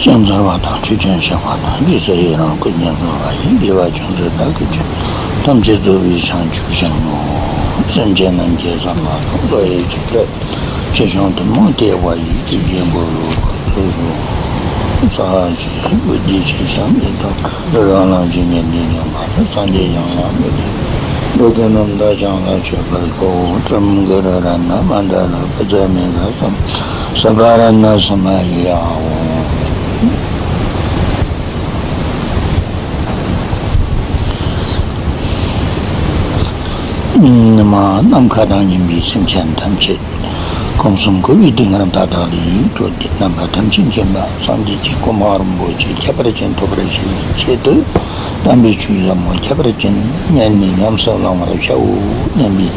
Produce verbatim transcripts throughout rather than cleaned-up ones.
ཅུང་ཟད་པ་དང་ཆོས་ཅན་ཞིག་པ་དང་། འདི་ཚེ་ཡི་རང་བཀུར་སྟི་ཉམས་སུ་ལེན་པ་ཡི། དགེ་བ་ཅུང་ཟད་བདག་གིས་བསྒྲུབས། ཐམས་ཅད་རྫོགས་པའི་བྱང་ཆུབ་ཕྱིར་མི་འོང་། སེམས་ཅན་རྣམས་ཀྱི་བསམ་པ་དང་། བློ་ཡི་ཆེ་ཕྲད་ཆེ་ཆུང་ཐུན་མོང་ཐེག་པ་ཡི། ཆོས་ཀྱི་འཁོར་ལོ་བསྐོར་ཚུལ་སོགས། ས་གཞི་བཀོད་དེ་ཆོས་ཀྱང་མི་གཏོང་། རང་རང་ཇི་སྙེད་དུ་སྙོམས་པར། སངས་རྒྱས་ཀྱང་ལ་མོས་ཏེ། འགྲོ་ཀུན་རྣམ་དག་ཀྱང་ལ་མཆོད་པར་ཤོག། ཁྲོམ་གྱི་རི་རབ་ན་མནྡ་ར། བུ་ཚ་མི་དགའ་སམ། སརྦ་ར་ན་སི་མ་ཡ་ཧོ། ཨུམ། ནམ་མཁའ་དང་མཉམ་པའི་སེམས་ཅན་ཐམས་ཅད། ཁམས་གསུམ་འཁོར་བའི་སྡུག་བསྔལ་མཐའ་དག་ལས་སྒྲོལ་ཏེ། རྣམ་པ་ཐམས་ཅད་མཁྱེན་པ་སངས་རྒྱས་ཀྱི་གོ་འཕང་རིན་པོ་ཆེ་ཁྱད་པར་ཅན་ཐོབ་པར་བྱེད་པའི་ཆེད་དུ། དམ་པའི་ཆོས་ཟབ་མོ་ཁྱད་པར་ཅན་ཉན་ནས་ཉམས་སུ་བླང་བར་བྱའོ་སྙམ་པའི།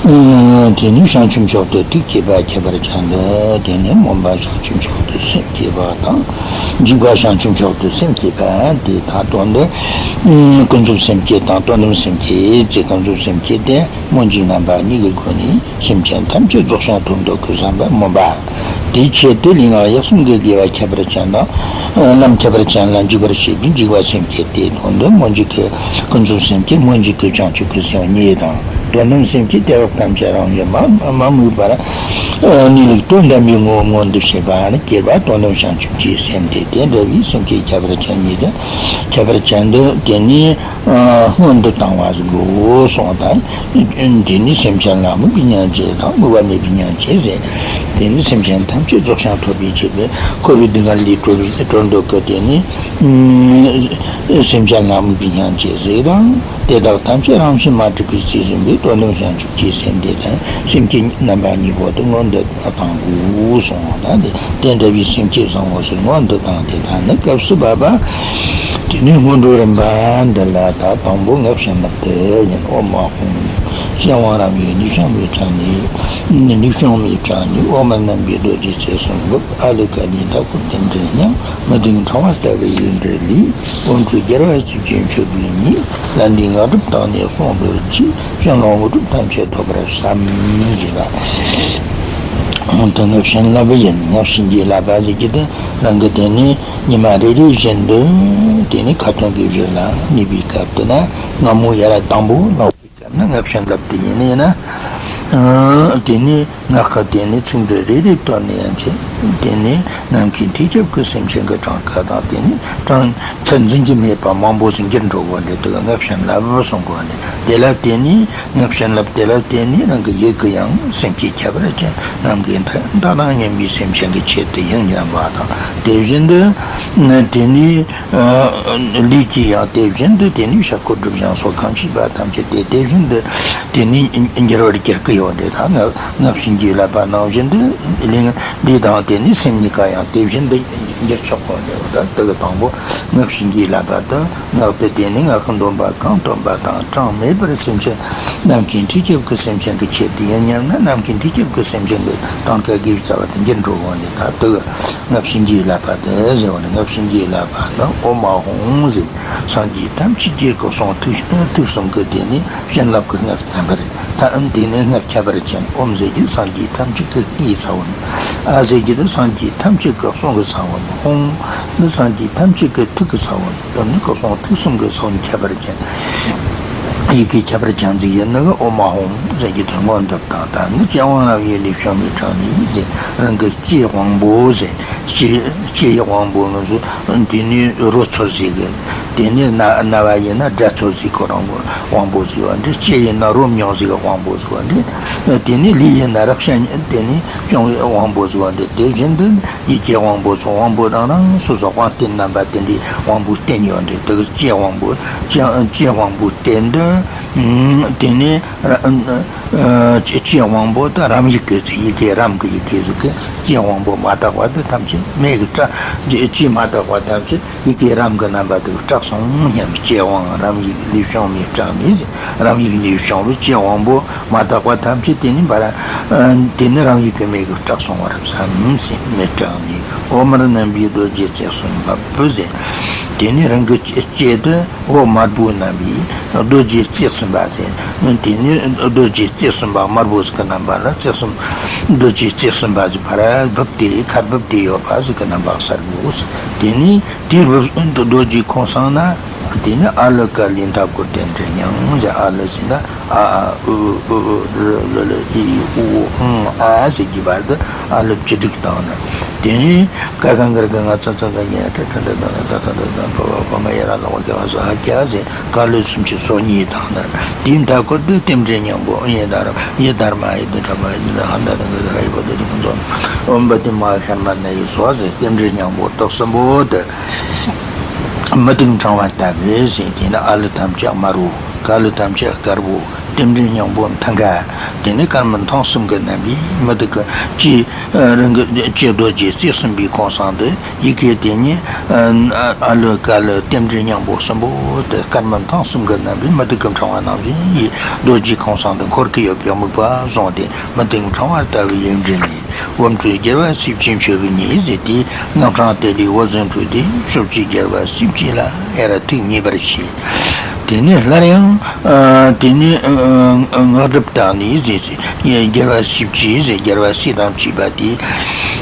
ཨ། དེ་ནས་བྱང་ཆུབ་མཆོག་ཏུ་ཐུགས་བསྐྱེད་པ་ཁྱད་པར་ཅན་དང་། དེ་ནས་སྨོན་པ་བྱང་ཆུབ་མཆོག་ཏུ་སེམས་བསྐྱེད་པ་དང་། འཇུག་པ་བྱང་ཆུབ་མཆོག་ཏུ་སེམས་བསྐྱེད་པ་དེ་དག་དོན་དུ། ཨ། ཀུན་རྫོབ་སེམས་བསྐྱེད་དང་དོན་དམ་སེམས་བསྐྱེད་ཅེས། ཀུན་རྫོབ་སེམས་བསྐྱེད་དེ་སྨོན་འཇུག་རྣམ་པ་གཉིས་ཀྱི་སྒོ་ནས། སེམས་ཅན་ཐམས་ཅད་རྫོགས་བྱང་ཐོབ་འདོད་ཀྱི་བསམ་པ་སྨོན་པ། དེའི་ཆེད་དུ་ལུས་ངག་ཡིད་གསུམ་གྱི་དགེ་བ་ཁྱད་པར་ཅན་དང་། ལམ་ཁྱད་པར་ཅན་ལ་འཇུག་པར་བྱེད་པའི་འཇུག་པ་སེམས་བསྐྱེད་དེ་དོན་དུ་སྨོན་འཇུག་གི། ཀུན་རྫོབ་སེམས་བསྐྱེད་སྨོན་འཇུག་གི་བྱང་ཆུབ་ཀྱི་སེམས་གཉིས་དང་། དོན་དམ་སེམས་བསྐྱེད་དེ་བས་ཐམས་ཅད་རང་བཞིན་མ་མ་དམིགས་པར་གནས་ལུགས་དོན་དམ་པའི་ངོ་བོ་མངོན་དུ་བྱེད་པ་ནི་བསྐྱེད་པ་དོན་དམ་བྱང་ཆུབ་ཀྱི་སེམས་ཏེ། དེ་འདྲ་བའི་སེམས་བསྐྱེད་ཁྱད་པར་ཅན་གཉིས་དང་། ཁྱད་པར་ཅན་དུ་དེ་ནི། ཨ། སྔོན་དུ་བཏང་བ་དགོས་གསུངས་དང་། དེ་ནི་སེམས་ཅན་ལ་དམིགས་པའི་སྙིང་རྗེ་དང་དམིགས་པ་མེད་པའི་སྙིང་རྗེ་ཟེར། དེ་ནི་སེམས་ཅན་ཐམས་ཅད་རྫོགས་བྱང་ཐོབ་པའི་ཆེད་དུ་འཁོར་བའི་སྡུག་བསྔལ་ལས་གྲོལ་གྲོལ་འདོད་ཀྱི་དེ་ནི། ཨ། སེམས་ཅན་ལ་དམིགས་པའི་སྙིང་རྗེ་ཟེར་དང་། དེ་དག་ཐམས་ཅད་རང་བཞིན་མ་གྲུབ་པའི་ཚུལ་ཡིན་པས་དོན་དམ་བྱང་ཆུབ་ཀྱི་སེམས་དེ་དང་སེམས་བསྐྱེད་རྣམ་པ་གཉིས་པོ་དེ་སྔོན་དུ་བཏང་དགོས་གསུངས་པ་དང་། དེ་དེ་འདྲ་བའི་སེམས་བསྐྱེད་བཟང་པོ་ཞིག་སྔོན་དུ་བཏང་སྟེ། ད་ནི་སྐབས་སུ་བབ་པ། དེ་ནས་སྔོན་འགྲོའི་རིམ་པ་འདི་ལ་ད་དང་པོ་སྔགས་བྱིན་རླབས་དེ་ཡིན། ཨོཾ་ཨཱཿཧཱུྃ། གཞན་དབང་རབ་གཉིས་ནུས་བྱང་མི་སྐྲག་ནས། ནུས་བྱང་མི་སྐྲག་ནས། ཨོཾ་རྣམ་པའི་རྡོ་རྗེ་རྩེ་གསུམ་འབུབས། ཨ་ལི་ཀ་ནི་མཐའ་སྐོར་རྟེན་འབྲེལ་མཉམ། མི་ལྡན་ཕྲེང་བ་ལྟ་བུའི་ཡིག་འབྲུ་ལས། དབང་ཕྱུག་རྒྱལ་བ་རྩིབས་ཀྱི་མཆོད་པའི་ཉིད། ལན་འདིའི་སྔགས་སྒྲུབ་དག་ནི་གསུང་དུ་བགྱི། བྱིན་རླབས་དངོས་གྲུབ་ཐམས་ཅད་ཐོབ་པར་བསམ། ཞེས་པ། དེ་སྔགས་བྱིན་རླབས་ཡིན། སྔགས་བྱིན་གྱིས་བརླབས་པ་ཟེར་གྱི་དེ་རང་གི། དེ་ནས་ཉི་མ་རེ་རེ་བཞིན་དུ། དེ་ནས་ཁ་ཏོན་གྱི་རྗེས་ལ་གནས་པའི་སྐབས་དེ་ན། སྔ་མོ་ཡར་དང་པོ་ལ། སྐབས་ན་སྔགས་བྱིན་རླབས་དེ་ཡིན་ནས་ན། ཨ། དེ་ནས་སྔགས་ཀྱི་དེ་ནས་ཚིག་འབྲུ་རེ་རེ་བཏོན་ནས་ཡང་ཅི། དེ་ནས་ནམ་མཁའི་མཐའ་ཁྱབ་ཀྱི་སེམས་ཅན་གྱི་གྲངས་ཀ་དང་། དེ་ནས་གྲངས་ཚད་འཛིན་གྱིས་མེད་པ་མང་པོ་ཟིག་འགྱུར་འགྲོ་གོ་འདྲ། དེ་ག་སྔགས་བྱིན་རླབས་གསུང་གོ་འདྲ། དེ་ལ་བརྟེན་ནས་སྔགས་བྱིན་རླབས་དེ་ལ་བརྟེན་ནས་རང་གི་ཡིད་ཀྱི་ཡང་སེམས་ཀྱི་ཁྱད་པར་ཅན་ནམ་མཁའི་མཐའ་དང་མཉམ་པའི་སེམས་ཅན་གྱི་ཆེད་དུ་ཡང་སྙམ་པ་དང་། དེ་བཞིན་དུ་དེ་ནས། ལས་ཀྱི་ཡང་དེ་བཞིན་དུ། དེ་ནས་ཕྱག་སྐོར་སྒྲུབ་སྦྱང་སོགས་གང་བྱས་པ་ཐམས་ཅད་དེ་དེ་བཞིན་དུ། དེ་ནས་འགྱུར་བར་འགྱུར་གྱི་ཡོད་འདྲ། ད་སྔགས་སྔགས་བྱིན་གྱིས་བརླབས་པ་ནང་བཞིན་དུ། ལས་ལས་དང་དེ་ནས་སེམས་གཉིས་ཀ་ཡང་དེ་བཞིན་དུ་འགྱུར་ཆོག་གོ་འདྲ། ད་དེ་གི་དང་པོ་སྔགས་བྱིན་གྱིས་བརླབས་པ་དང་། སྔགས་དེ་དེ་ནས་སྔགས་ཀྱི་འདོན་པ་གང་བཏོན་པ་དང་གྲངས་མེད་པར་སེམས་ཅན་ནམ་མཁའི་མཐའ་ཁྱབ་ཀྱི་སེམས་ཅན་གྱི་ཆེད་དུ་ཡིན་སྙམ་ན། ནམ་མཁའི་མཐའ་ཁྱབ་ཀྱི་སེམས་ཅན་གྱི་གྲངས་ཀ་དགེ་བའི་རྩ་བ་དེ་འགྱུར་འགྲོ་གོ་འདྲ། ད་དེ་གི་སྔགས་བྱིན་གྱིས་བརླབས་པ་དེ་ཟེར་བ་ནི། སྔགས་བྱིན་གྱིས་བརླབས་པ་ནི་ཨོཾ་ཨཱཿཧཱུྃ་ཟེར། སངས་རྒྱས་ཐམས་ཅད་ཀྱི་སྐུ་གསུང་ཐུགས་ཐུགས་གསུམ་གྱི་དེ་ནས་བྱིན་རླབས་ཀྱི་སྔགས་བསྟན་པ་རེད། ད་ཨ་ནི་དེ་ནས་སྔགས་ཁྱད་པར་ཅན། ཨོཾ་ཟེར་གྱི་སངས་རྒྱས་ཐམས་ཅད་ཀྱི་སྐུའི་ས་བོན། ཨཱཿ་ཟེར་གྱི་དེ་སངས་རྒྱས་ཐམས་ཅད་ཀྱི་གསུང་གི་ས་བོན། ཧཱུྃ་ནི་སངས་རྒྱས་ཐམས་ཅད་ཀྱི་ཐུགས་ཀྱི་ས་བོན། དེ་ནི་སྐུ་གསུང་ཐུགས་གསུམ་གྱི་ས་བོན་ཁྱད་པར་ཅན། ཡི་གེ་ཁྱད་པར་ཅན་ཟིག་ཡིན་ནི་གི་ཨོཾ་ཨཱཿཧཱུྃ་ཟེར་གྱི་དེ་སྔོན་དུ་བཏང་། ད་ནི་ལྕེ་དབང་རབ་གཉིས་ནུས་བྱང་མི་སྐྲག་ནས་ཟེར། རང་གི་ལྕེ་དབང་པོ་ཟེར། ལྕེ་ལྕེ་ཡི་དབང་པོ་ནི་ཟེར། དེ་ནས་རོ་ཚོར་ཟིག་གི། དེ་ནས་རྣ་རྣ་བ་ཡིན་ན་སྒྲ་ཚོར་ཟིག་གི་དབང་པོ་དབང་པོ་ཟིག་བ་འདྲ། ལྕེ་ཡིན་ན་རོ་མྱོང་ཟིག་གི་དབང་པོ་ཟིག་བ་འདྲ། དེ་ནས་ལུས་ཡིན་ན་རེག་བྱ། དེ་ནས་སྐྱོང་བའི་དབང་པོ་ཟིག་བ་འདྲ། དེ་བཞིན་དུ་ཡིད་ཀྱི་དབང་པོ་སོགས་དབང་པོ་རང་རང་སོ་སོ་དབང་རྟེན་རྣམ་པ་དེ་འདྲའི་དབང་པོ་རྟེན་ཡོད་འདྲ། དེ་གི་ལྕེ་དབང་པོ། ལྕེ་ལྕེ་དབང་པོ་རྟེན་དུ། དེ་ནས་ལྕེ་དབང་པོ་དེ་རམ་ཡིག་གི་ཚིག་ཡི་གེ་རམ་གྱི་ཡི་གེ་ཟིག་གི་ལྕེ་དབང་པོ་མ་དག་པ་དེ་ཐམས་ཅད་མེད་གི་སྐྲག་ལྕེ་མ་དག་པ་ཐམས་ཅད་ཡི་གེ་རམ་གྱི་རྣམ་པ་དེ་སྐྲག་སོང་སྙམ། ལྕེ་དབང་རམ་ཡིག་ནུས་བྱང་མི་སྐྲག་ནས་ཟེར། རམ་ཡིག་ནུས་བྱང་བའི་ལྕེ་དབང་པོ་མ་དག་པ་ཐམས་ཅད་དེ་ནི་འབར། དེ་ནི་རམ་ཡིག་གི་མེ་གིས་སྐྲག་སོང་བར་བསམ་ཟེར། མི་སྐྲག་ནས་ཨོཾ་རྣམ་པའི་རྡོ་རྗེ་རྩེ་གསུམ་འབུབས་ཟེར། དེ་ནི་རང་གི་ལྕེ་དེ་འོ་དམར་པོ་རྣམ་པའི་རྡོ་རྗེ་རྩེ་གསུམ་པ་ཟེར། དེ་ནི་རྡོ་རྗེ་རྩེ་གསུམ་པ་དམར་པོ་ཟིག་གི་རྣམ་པ་ལ་རྩེ་གསུམ། རྡོ་རྗེ་རྩེ་གསུམ་པ་ཟིག་ཕར་བུབ་སྟེ་ཁར་བུབ་སྟེ་ཡོད་པ་ཟིག་གི་རྣམ་པ་གསལ་བོ། དེ་ནས་དེའི་བུབ་རྡོ་རྗེ་ཁོང་སང་ན། དེ་ནས་ཨ་ལི་ཀ་ལི་མཐའ་སྐོར་རྟེན་འབྲེལ་མྱང་ཟེར། ཨ་ལི་ཟེར་ན་ཨ་ཨ་ཨུ་ཨུ་ཨུ་རི་ལི་ལི་ཨི་ཨི་ཨུ་ཨུ་ཨང་ཨ་ཟེར་གྱི་བར་དུ་ཨ་ལི་བཅུ་དྲུག་བཏང་ནས། དེ་ནས་ཀ་ཁ་ག་ག་ང་ཚ་ཚ་ག་ཉ་ཏྲ་ཏྲ་ཏྲ་ཏ་ཏ་ཏ་ཏ་ཏ་པ་པ་པ་མ་ཡ་ར་ལ་བ་ཀ་བ་ས་ཧ་ཀ་ཟེར། ཀ་ལི་སུམ་ཅུ་སོ་གཉིས་དང་ནི། དེའི་མཐའ་སྐོར་དུ་རྟེན་འབྲེལ་མྱང་པོ་ཡི་དྷརྨ་ཡི་དྷརྨ་ཡི་དྷརྨ་ཡི་དྷརྨ་ཧ་ད་དང་གི་ཧ་ཡི་བ་དི་དི་ཀུན་ཙོ་ཨོམ་བ་དི་མ་ཤརྨ་ན་ཡི་སོ་ཟེར། རྟེན་འབྲེལ་མྱང་པོ་དག་གསུམ་པོ་དེ་མུ་ཏིག་ཕྲེང་བ་ལྟ་བུའི་ཟེར། དེ་ནི་ཨ་ལི་ཐམས་ཅད་དམར་བོ། ཀ་ལི་ཐམས་ཅད་དཀར་བོ། རྟེན་འབྲེལ་མྱང་པོ་མཐིང་ག། དེ་ནི་སྐར་མ་ཐེངས་གསུམ་གྱི་རྣམ་པའི་མུ་ཏིག་གི་ལྕེ། རང་གི་ལྕེ་རྡོ་རྗེ་རྩེ་གསུམ་པའི་ཁོང་སང་དུ། ཡི་གེ་དེ་ཉིད་ཨ་ལི་ཀ་ལི་རྟེན་འབྲེལ་མྱང་པོ་གསུམ་པོ་དེ་སྐར་མ་ཐེངས་གསུམ་གྱི་རྣམ་པའི་མུ་ཏིག་གི་ཕྲེང་བ་ནང་བཞིན་གྱི་རྡོ་རྗེ་ཁོང་སང་དུ་འཁོར་གྱི་ཡོད་པའི་དམིགས་པ་བཟུང་སྟེ། མུ་ཏིག་ཕྲེང་བ་ལྟ་བུའི་ཡིད་འབྲེལ་ནས། འོད་འཕྲོས་རྒྱལ་བ་སྲས་བཅས་མཆོད་པའི་ཉིད་ཟེར། དེའི་རྔ་ཕྲེང་དེ་ལས་འོད་ཟེར་འཕྲོས་ཏེ་ཕྱོགས་བཅུའི་རྒྱལ་བ་སྲས་བཅས་ལ་ཡར་ཐུགས་མཉེས་པར་བྱས། དེ་ནས་སླར་ཡང་། ཨ། དེ་ནས་ཨ་ཨ་སྔགས་སྒྲུབ་དང་ནི་ཟེར་ཟེར། རྒྱལ་བ་སྲས་བཅས་ཟེར། རྒྱལ་བ་སྲས་དང་བཅས་པ་དེའི་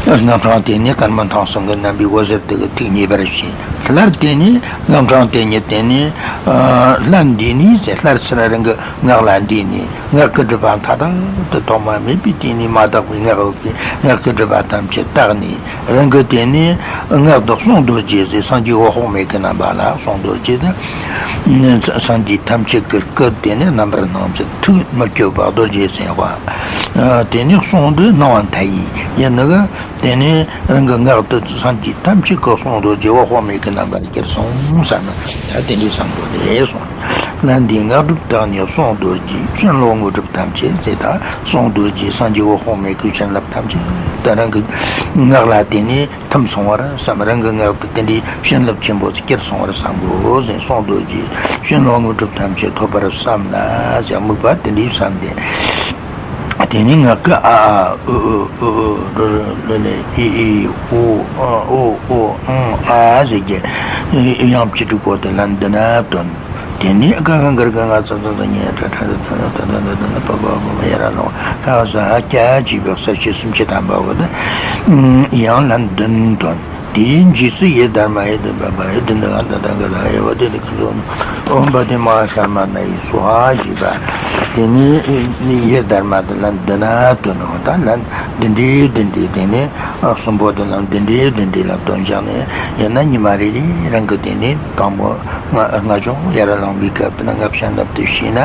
རྔ་ཕྲེང་དེ་ནས་སྐར་མ་ཐེངས་གསུམ་གྱི་རྣམ་པའི་འོད་ཟེར་དེ་གིས་ཐུགས་མཉེས་པར་བྱས། སླར་དེ་ནས་རྔ་ཕྲེང་དེ་ཉིད་དེ་ནས་ཨ་སླར་འདས་ནས་ཟེར། སླར་ཕྱིར་རང་གི་སྔགས་ལ་འདས་ནས། སྔགས་ཀྱི་སྒྲིབ་པ་མཐའ་དག་ཏུ་ཐོག་མ་མེད་པའི་དུས་ནས་མ་དག་པའི་སྔགས་ཡོད་པས། སྔགས་ཀྱི་སྒྲིབ་པ་ཐམས་ཅད་དག་ནས། རང་གི་དེ་ནས་སྔགས་བཟློག་གསུང་རྡོ་རྗེ་ཟེར། སངས་རྒྱས་འོད་དཔག་མེད་ཀྱི་རྣམ་པ་ལ་གསུང་རྡོ་རྗེ་དང་། སངས་རྒྱས་ཐམས་ཅད་ཀྱི་སྐུ་དེ་ནས་རྣམ་པར་སྣང་མཛད། ཐུགས་མི་བསྐྱོད་པ་རྡོ་རྗེ་སེམས་དཔའ། དེ་ནས་གསུང་འདི་སྣང་བ་མཐའ་ཡས་ཡིན་ནི་གི། དེ་ནས་རང་གི་སྔགས་དེ་སངས་རྒྱས་ཐམས་ཅད་ཀྱི་གསུང་རྡོ་རྗེ་འོད་དཔག་མེད་ཀྱི་རྣམ་པར་གྱུར་སོང་བསམ་ན། ད་དེ་འདྲའི་བསམ་བློ་རེད་སོང་། སླར་འདས་སྔགས་སྒྲུབ་དང་ནི་གསུང་རྡོ་རྗེ། བྱིན་རླབས་དངོས་གྲུབ་ཐམས་ཅད་ཟེར། ད་གསུང་རྡོ་རྗེ་སངས་རྒྱས་འོད་དཔག་མེད་ཀྱི་བྱིན་རླབས་ཐམས་ཅད་ད་རང་གི་སྔགས་ལ་དེ་ནས་ཐིམ་སོང་བར་བསམ། རང་གི་སྔགས་དེ་དེ་འདྲའི་བྱིན་རླབས་ཆེན་པོ་ཞིག་གྱུར་སོང་བར་བསམ་དགོས་ཟེར། གསུང་རྡོ་རྗེ་བྱིན་རླབས་དངོས་གྲུབ་ཐམས་ཅད་ཐོབ་པར་བསམ་ལ་ཟེར། དམིགས་པ་དེ་འདྲའི་བསམ་སྟེ། དེ་ནས་སྔགས་ཀྱི་ཨ་ཨ་ཨུ་ཨུ་ཨུ་ཨུ་རུ་རུ་ལེ་ལེ་ཨི་ཨི་ཨུ་ཨ་ཨོ་ཨོ་ཨང་ཨ་ཟེར་གྱི་དབྱངས་བཅུ་དྲུག་པོ་དེ་ལན་བདུན་བཏོན། དེ་ནས་ཀ་ཁ་གར་ག་ང་ཚ་ཚ་ཚ་ཉེ་ཁྲ་ཁྲ་ཚ་ཚ་ཚ་ཚ་ཚ་ཚ་པ་པ་པ་པ་ཡ་ར་ལོ་ཁ་ས་ཧ་ཀྱ་ཅེས་པའི་གསལ་བྱེད་སུམ་ཅུ་ཐམ་པ་བོ་དེ་ཡང་ལན་བདུན་བཏོན། དེའི་རྗེས་སུ་ཡི་དྷརྨ་ཡི་དྷརྨ་ཡི་དྷརྨ་ཡི་དྷརྨ་ཡི་དྷརྨ་ཡི་དྷརྨ་ཡི་དྷརྨ་ཡི་ཨོམ་བ་དེ་མ་ཤར་མ་ན་ཡི་སྭཱ་ཧཱ་ཞེས་པ། དེ་ནས་ཡི་དྷརྨ་དེ་ལན་བདུན་ན་བཏོན་ནོ། ད་ལན་བདུན་འདྲའི་བདུན་འདྲའི་དེ་ནས་གསུམ་པོ་དེ་ལན་བདུན་འདྲའི་བདུན་འདྲའི་ལ་བཏོན་བཞག་ནས། ཡིན་ན་ཉི་མ་རེ་རེ་རང་གི་དེ་ནས་དང་པོ་སྔགས་སྔགས་སྦྱོང་ཡར་ལངས་པའི་སྐབས་དེ་ན་སྔགས་བྱིན་རླབས་དེ་བྱས་ན།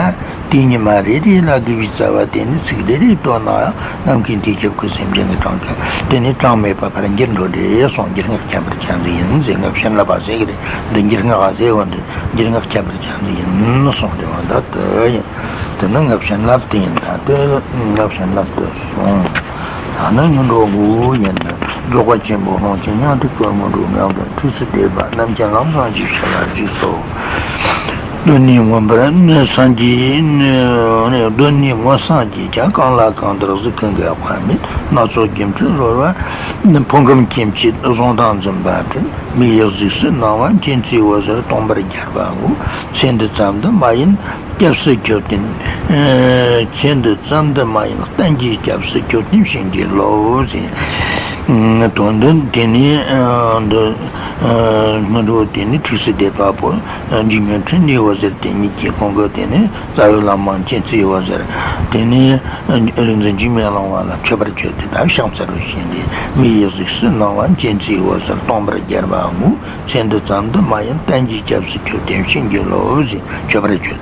དེའི་ཉི་མ་རེ་རེ་ལ་དགེ་བའི་རྩ་བ་དེ་ནི་ཚིག་རེ་རེ་བཏོན་ན་ཡང་ནམ་མཁའི་མཐའ་ཁྱབ་ཀྱི་སེམས་ཅན་གྱི་གྲངས་ཀྱང་དེ་ནི་གྲངས་མེད་པ་ཕར་འགྱུར་འགྲོ་རེ་གསུངས། འགྱུར་སྔགས་ཁྱད་པར་ཅན་དུ་ཡིན་ཟེར། སྔགས་བྱིན་རླབས་པ་ཟེར་གི་རེད། འདི་འགྱུར་སྔགས་ཟེར་བ་འདི་འགྱུར་སྔགས་ཁྱད་པར་ཅན་དུ་ཡིན་གསུངས་རེད་བ། ད་དེ་ཡིན། དེ་ནི་སྔགས་བྱིན་རླབས་དེ་ཡིན། ད་དེ་སྔགས་བྱིན་རླབས་དེ་སོང་། ད་ནི་སྔོན་འགྲོ་དགུ་ཡིན། རྫོགས་པ་ཆེན་པོ་ལྷུན་གྱིས་མྱང་དུས་ཀྱི་སྔོན་འགྲོའི་སྔགས་དང་ཁྲིགས་སུ་བསྡེབས་པ་རྣམ་མཁྱེན་ལམ་བཟང་གི་ཕྱིར་ལ་འཇུག་སོ། གདོད་ནས་མངོན་པར་སངས་རྒྱས། གདོད་ནས་མངོན་སངས་རྒྱས་ཀྱང་། གང་ལ་གང་འདུལ་གཟུགས་ཀུན་འགག་པ་མེད། སྣ་ཚོགས་སྒྱུ་འཕྲུལ་རོལ་པ་ཕུང་ཁམས་ཀྱི་མཆེད། གཟུངས་དང་འཛིན་པ་སྤྲུལ། མིག་ཡོར་གཟུགས་སུ་སྣང་བ། མཁྱེན་བརྩེའི་འོད་ཟེར་སྟོང་པར་རྒྱས་པ་ངོ་། ཚེ་འདི་ཙམ་དུ་མ་ཡིན་སྐྱབས་སུ་མཆི་བསྟེན། ཚེ་འདི་ཙམ་དུ་མ་ཡིན་གཏན་གྱི་སྐྱབས་སུ་མཆི་བསྟེན་བྱིན་གྱིས་རློབས་ཟེར། དོན་འདི་དེ་ནས་འདི་སྔོན་འགྲོ་དེ་ནི་ཁྲིགས་སུ་བསྡེབས་པ་པོ། འཇིགས་མེད་འཕྲིན་ལས་འོད་ཟེར་དེ་ཉིད་ཀྱིས་གོང་གི་དེ་ནི་རྩ་བའི་ལམ་མང་མཁྱེན་བརྩེའི་འོད་ཟེར། དེ་ནས་རིག་འཛིན་འཇིགས་མེད་གླིང་པ་ལ་མཆོད་པར་བརྗོད་དེ་ད་ཕྱག་འཚལ་ལོ་བྱས་ཏེ། མིག་ཡོར་གཟུགས་སུ་སྣང་བ། མཁྱེན་བརྩེའི་འོད་ཟེར་སྟོང་པར་རྒྱས་པ་ངོ་། ཚེ་འདི་ཙམ་དུ་མ་ཡིན་གཏན་གྱི་སྐྱབས་སུ་མཆི་བསྟེན་བྱིན་གྱིས་རློབས་ཟེར་མཆོད་པར་བརྗོད།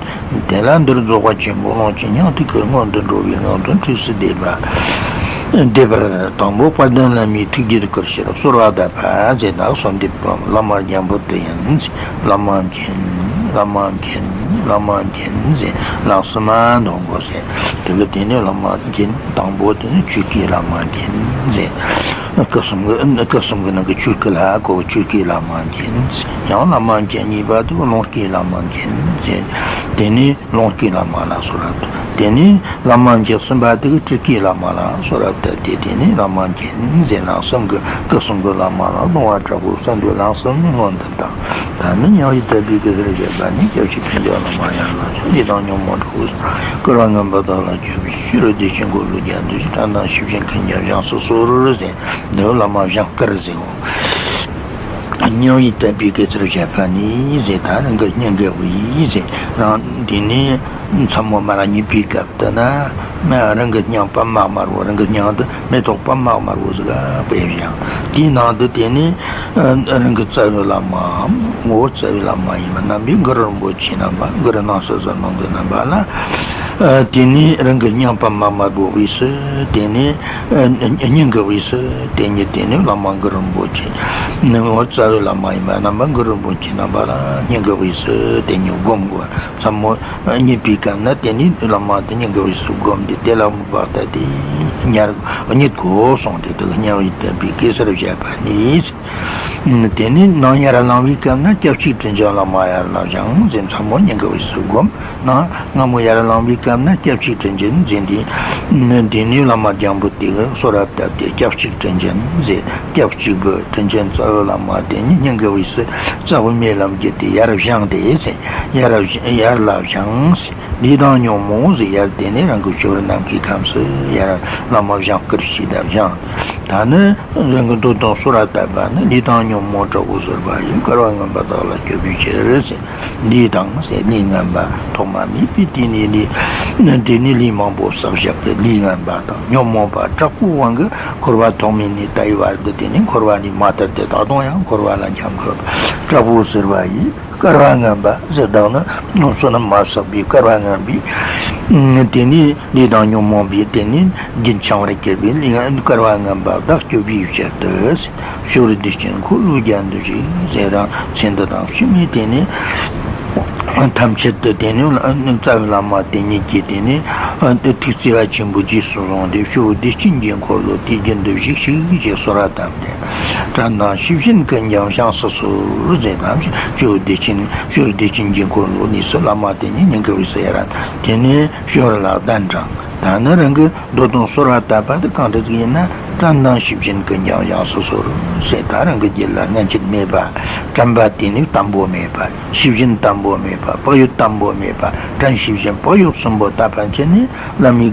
དེ་ལ་འདིར་རྫོགས་པ་ཆེན་པོ་ལྷུན་གྱིས་མྱང་དུས་ཀྱི་སྔོན་དུ་འགྲོ་བའི་སྔགས་དང་ཁྲིགས་སུ་བསྡེབས་པ། བསྡེབས་པར་དང་པོ་དཔལ་ལྡན་བླ་མའི་ཐུགས་རྒྱུད་བསྐུལ་ཕྱིར་གསོལ་བ་གདབ་པ་ཟེར། ད་གསོལ་འདེབས་པོ་བླ་མ་རྒྱལ་པོ་དེ་ཡིན། བླ་མ་མཁྱེན། བླ་མ་མཁྱེན། བླ་མ་མཁྱེན་ཟེར་ལམ་གསུམ་མ་འདོན་དགོས་ཟེར། དེ་གི་དེ་ནས་བླ་མ་མཁྱེན། དང་པོ་དེ་ནི་ཆོས་སྐུའི་བླ་མ་མཁྱེན་ཟེར། སྐུ་གསུམ་གྱི་སྐུ་གསུམ་གྱི་ནང་གི་ཆོས་སྐུ་ལ་གོ་ཆོས་སྐུའི་བླ་མ་མཁྱེན། ཡང་བླ་མ་མཁྱེན་གཉིས་པ་དེ་ཀློང་སྐུའི་བླ་མ་མཁྱེན་ཟེར། དེ་ནས་ཀློང་སྐུའི་བླ་མ་ལ་གསོལ་རབ་བཏབ། དེ་ནས་བླ་མ་མཁྱེན་གསུམ་པ་དེ་གི་སྤྲུལ་སྐུའི་བླ་མ་ལ་གསོལ་རབ་བཏབ་སྟེ། དེ་ནས་བླ་མ་མཁྱེན་ཟེར། ལམ་གསུམ་གྱི་སྐུ་གསུམ་གྱི་བླ་མ་ལ་ལོང་བ་དྲག་པོའི་གསོལ་འདེབས་ལམ་གསུམ་ནས་སྔོན་དུ་བཏང་། ད་ནི་མཉམ་ཡིད་དད་པའི་གེ་སར་བཞད་པ་ནི། སྐྱབས་གཅིག་དྲིན་ཅན་བླ་མ་ཡར་ལ་བཞེངས། ལས་དང་ཉོན་མོངས་དྲག་པོའི་སེལ། བསྐལ་པ་མངོན་པར་བདག་ལ་སྤྱོད་པའི་ཕྱིར། བདེ་ཆེན་འཁོར་ལོ་བརྒྱད་འདུལ་ཕྱིར། དགྲ་དང་ཞི་བྱེད་ཀུན་ཀྱང་བཞེངས་སུ་གསོལ་ཟེར། འདི་བླ་མ་བཞེངས་སྐུར་ཟེར་འོ། མཉམ་ཡིད་དད་པའི་གེ་སར་བཞད་པ་ནི་ཟེར། ད་རང་གི་སྙིང་གི་དབུས་ཟེར། རང་དེ་ནས་མཚན་མོ་མར་ར་ཉལ་བའི་སྐབས་དེ་ན། རང་གི་སྙིང་པདྨ་དམར་པོ། རང་གི་སྙིང་དུ་མེ་ཏོག་པདྨ་དམར་པོ་ཟིག་ག་བབས་བཞག་དེའི་ནང་དུ་དེ་ནས་རང་གི་རྩ་བའི་བླ་མ། ངོ་བོ་རྩ་བའི་བླ་མ་ཡིན་པ་རྣམ་པའི་གུ་རུ་རིན་པོ་ཆེ་རྣམ་པ། གུ་རུ་སྣང་སྲིད་གསལ་སྣང་གི་རྣམ་པ་ལ། དེ་ནས་རང་གི་སྙིང་པདྨ་དམར་པོའི་དབུས་སུ། དེ་ནས་སྙིང་གི་དབུས་སུ་དེ་ཉིད། དེ་ནས་བླ་མ་གུ་རུ་རིན་པོ་ཆེ། ངོ་བོ་རྩ་བའི་བླ་མ་ཡིན་པ་རྣམ་པ་གུ་རུ་རིན་པོ་ཆེ་རྣམ་པ་ལ་སྙིང་གི་དབུས་སུ་དེ་ཉིད་བསྒོམ་དགོས། མཚན་མོ་ཉལ་བའི་སྐབས་ན་དེ་ནས་བླ་མ་དེ་སྙིང་གི་དབུས་སུ་བསྒོམས་ཏེ། དེ་ལ་མོས་པ་བཏབ་སྟེ་ཉལ་ཉལ་དགོས་གསུངས་ཏེ། དེ་མཉམ་ཡིད་དད་པའི་གེ་སར་བཞད་པ་ནི། དེ་ནས་ནམ་ཡར་ལངས་པའི་སྐབས་ན། སྐྱབས་གཅིག་དྲིན་ཅན་བླ་མ་ཡར་ལ་བཞེངས་ཟེར། མཚན་མོ་སྙིང་གི་དབུས་སུ་བསྒོམ། ནམ་སྔ་མོ་ཡར་ལངས་པའི་སྐབས་ན་སྐྱབས་གཅིག་དྲིན་ཅན་ཟེར་ཏེ། དེ་ནས་བླ་མ་རྒྱལ་པོ་དེ་གསོལ་བ་བཏབ་སྟེ། སྐྱབས་གཅིག་དྲིན་ཅན་ཟེར། སྐྱབས་གཅིག་པུ་དྲིན་ཅན་རྩ་བའི་བླ་མ་དེ་ཉིད་སྙིང་གི་དབུས་སུ་རྩ་བའི་སྨོན་ལམ་བརྒྱུད་དེ་ཡར་བཞེངས་ཏེ་ཟེར། ཡར་ཡར་ལ་བཞེངས་ཟེར། ལས་དང་ཉོན་མོངས་ཟེར། ཡར་དེ་ནས་རང་གི་ཆོས་ར་ནམ་མཁའི་ཁམས་སུ་ཡར་བླ་མ་བཞེངས་སྐུར་བྱས་ཏེ་བཞེངས། ད་ནི་རང་གི་འདོད་དོན་གསོལ་བ་བཏབ་པ་ནི། ལས་དང་ཉོན་མོངས་དྲག་པོ་བསལ་བ་ཡི། བསྐལ་པ་མངོན་པར་བདག་ལ་སྤྱོད་པའི་ཕྱིར་ཟེར། ལས་དང་ཟེར། ལས་ངན་པ་ཐོག་མ་མེད་པའི་དུས་ནས་ལས། དེ་ནས་ལས་མང་པོ་བསགས་བཞག་པའི་ལས་ངན་པ་དང་། ཉོན་མོངས་པ་དྲག་པོའི་དབང་གིས་འཁོར་བ་ཐོག་མེད་ནས་ད་ཡི་བར་དུ་དེ་ནས་འཁོར་བ་ནས་མ་ཐར་ཏེ། ད་དུང་ཡང་འཁོར་བ་ལ་འཁྱམས་འཁོར་བ་དྲག་པོ་བསལ་བ་ཡི། བསྐལ་པ་ངན་པ་ཟེར། བདག་ནི་བསོད་ནམས་མ་བསགས་པའི་བསྐལ་པ་ངན་པའི། དེ་ནས་ལས་དང་ཉོན་མོངས་པའི་དེ་ནས་རྒྱུན་འཆིང་བར་གྱུར་པའི་ལས་ངན་བསྐལ་པ་ངན་པ་བདག་སྐྱོབ་པའི་ཕྱིར་དུ། ཕྱི་བོར་བདེ་ཆེན་འཁོར་ལོ་བརྒྱད་འདུལ་ཞིང་ཟེར། རང་མཚན་འདི་དང་ཕྱི་མའི་དེ་ནས་ཐམས་ཅད་དུ་དེ་ནས་རྩ་བའི་བླ་མ་དེ་ཉིད་ཀྱི་དེ་ནས་ཐུགས་བརྩེ་བ་ཆེན་པོ་རྗེས་སུ་བཟུང་སྟེ། ཕྱི་བོར་བདེ་ཆེན་གྱི་འཁོར་ལོ་དེ་བཞིན་དུ་བཞུགས་ཤིག་ཅེས་གསོལ་བ་བཏབ་སྟེ། དགྲ་དང་ཞི་བྱེད་ཀུན་ཀྱང་བཞེངས་སུ་གསོལ་ཟེར་ན། ཕྱི་བོར་བདེ་ཆེན་ཕྱི་བོར་བདེ་ཆེན་གྱི་འཁོར་ལོ་ནས་སུ་བླ་མ་དེ་ཉིད་སྙིང་གི་དབུས་སུ་ཡར། དེ་ནས་ཕྱི་བོར་ལ་གདན་དྲངས། ད་ནི་རང་གི་འདོད་དོན་གསོལ་བ་བཏབ་པ་དེ་གང་འདྲ་ཟིག་ཡིན་ན། དགྲ་དང་ཞི་བྱེད་ཀུན་ཀྱང་བཞེངས་སུ་གསོལ་ཟེར། ད་རང་གི་རྒྱུད་ལ་སྔན་ཆད་མེད་པ། དྲན་པ་དེ་ནི་དམ་པོ་མེད་པ། ཞི་བྱེད་དམ་པོ་མེད་པ། བག་ཡོད་དམ་པོ་མེད་པ། དྲན་ཞི་བྱེད་བག་ཡོད་གསུམ་པོ་ད་ཕན་ཆད་ནི་བླ་མའི།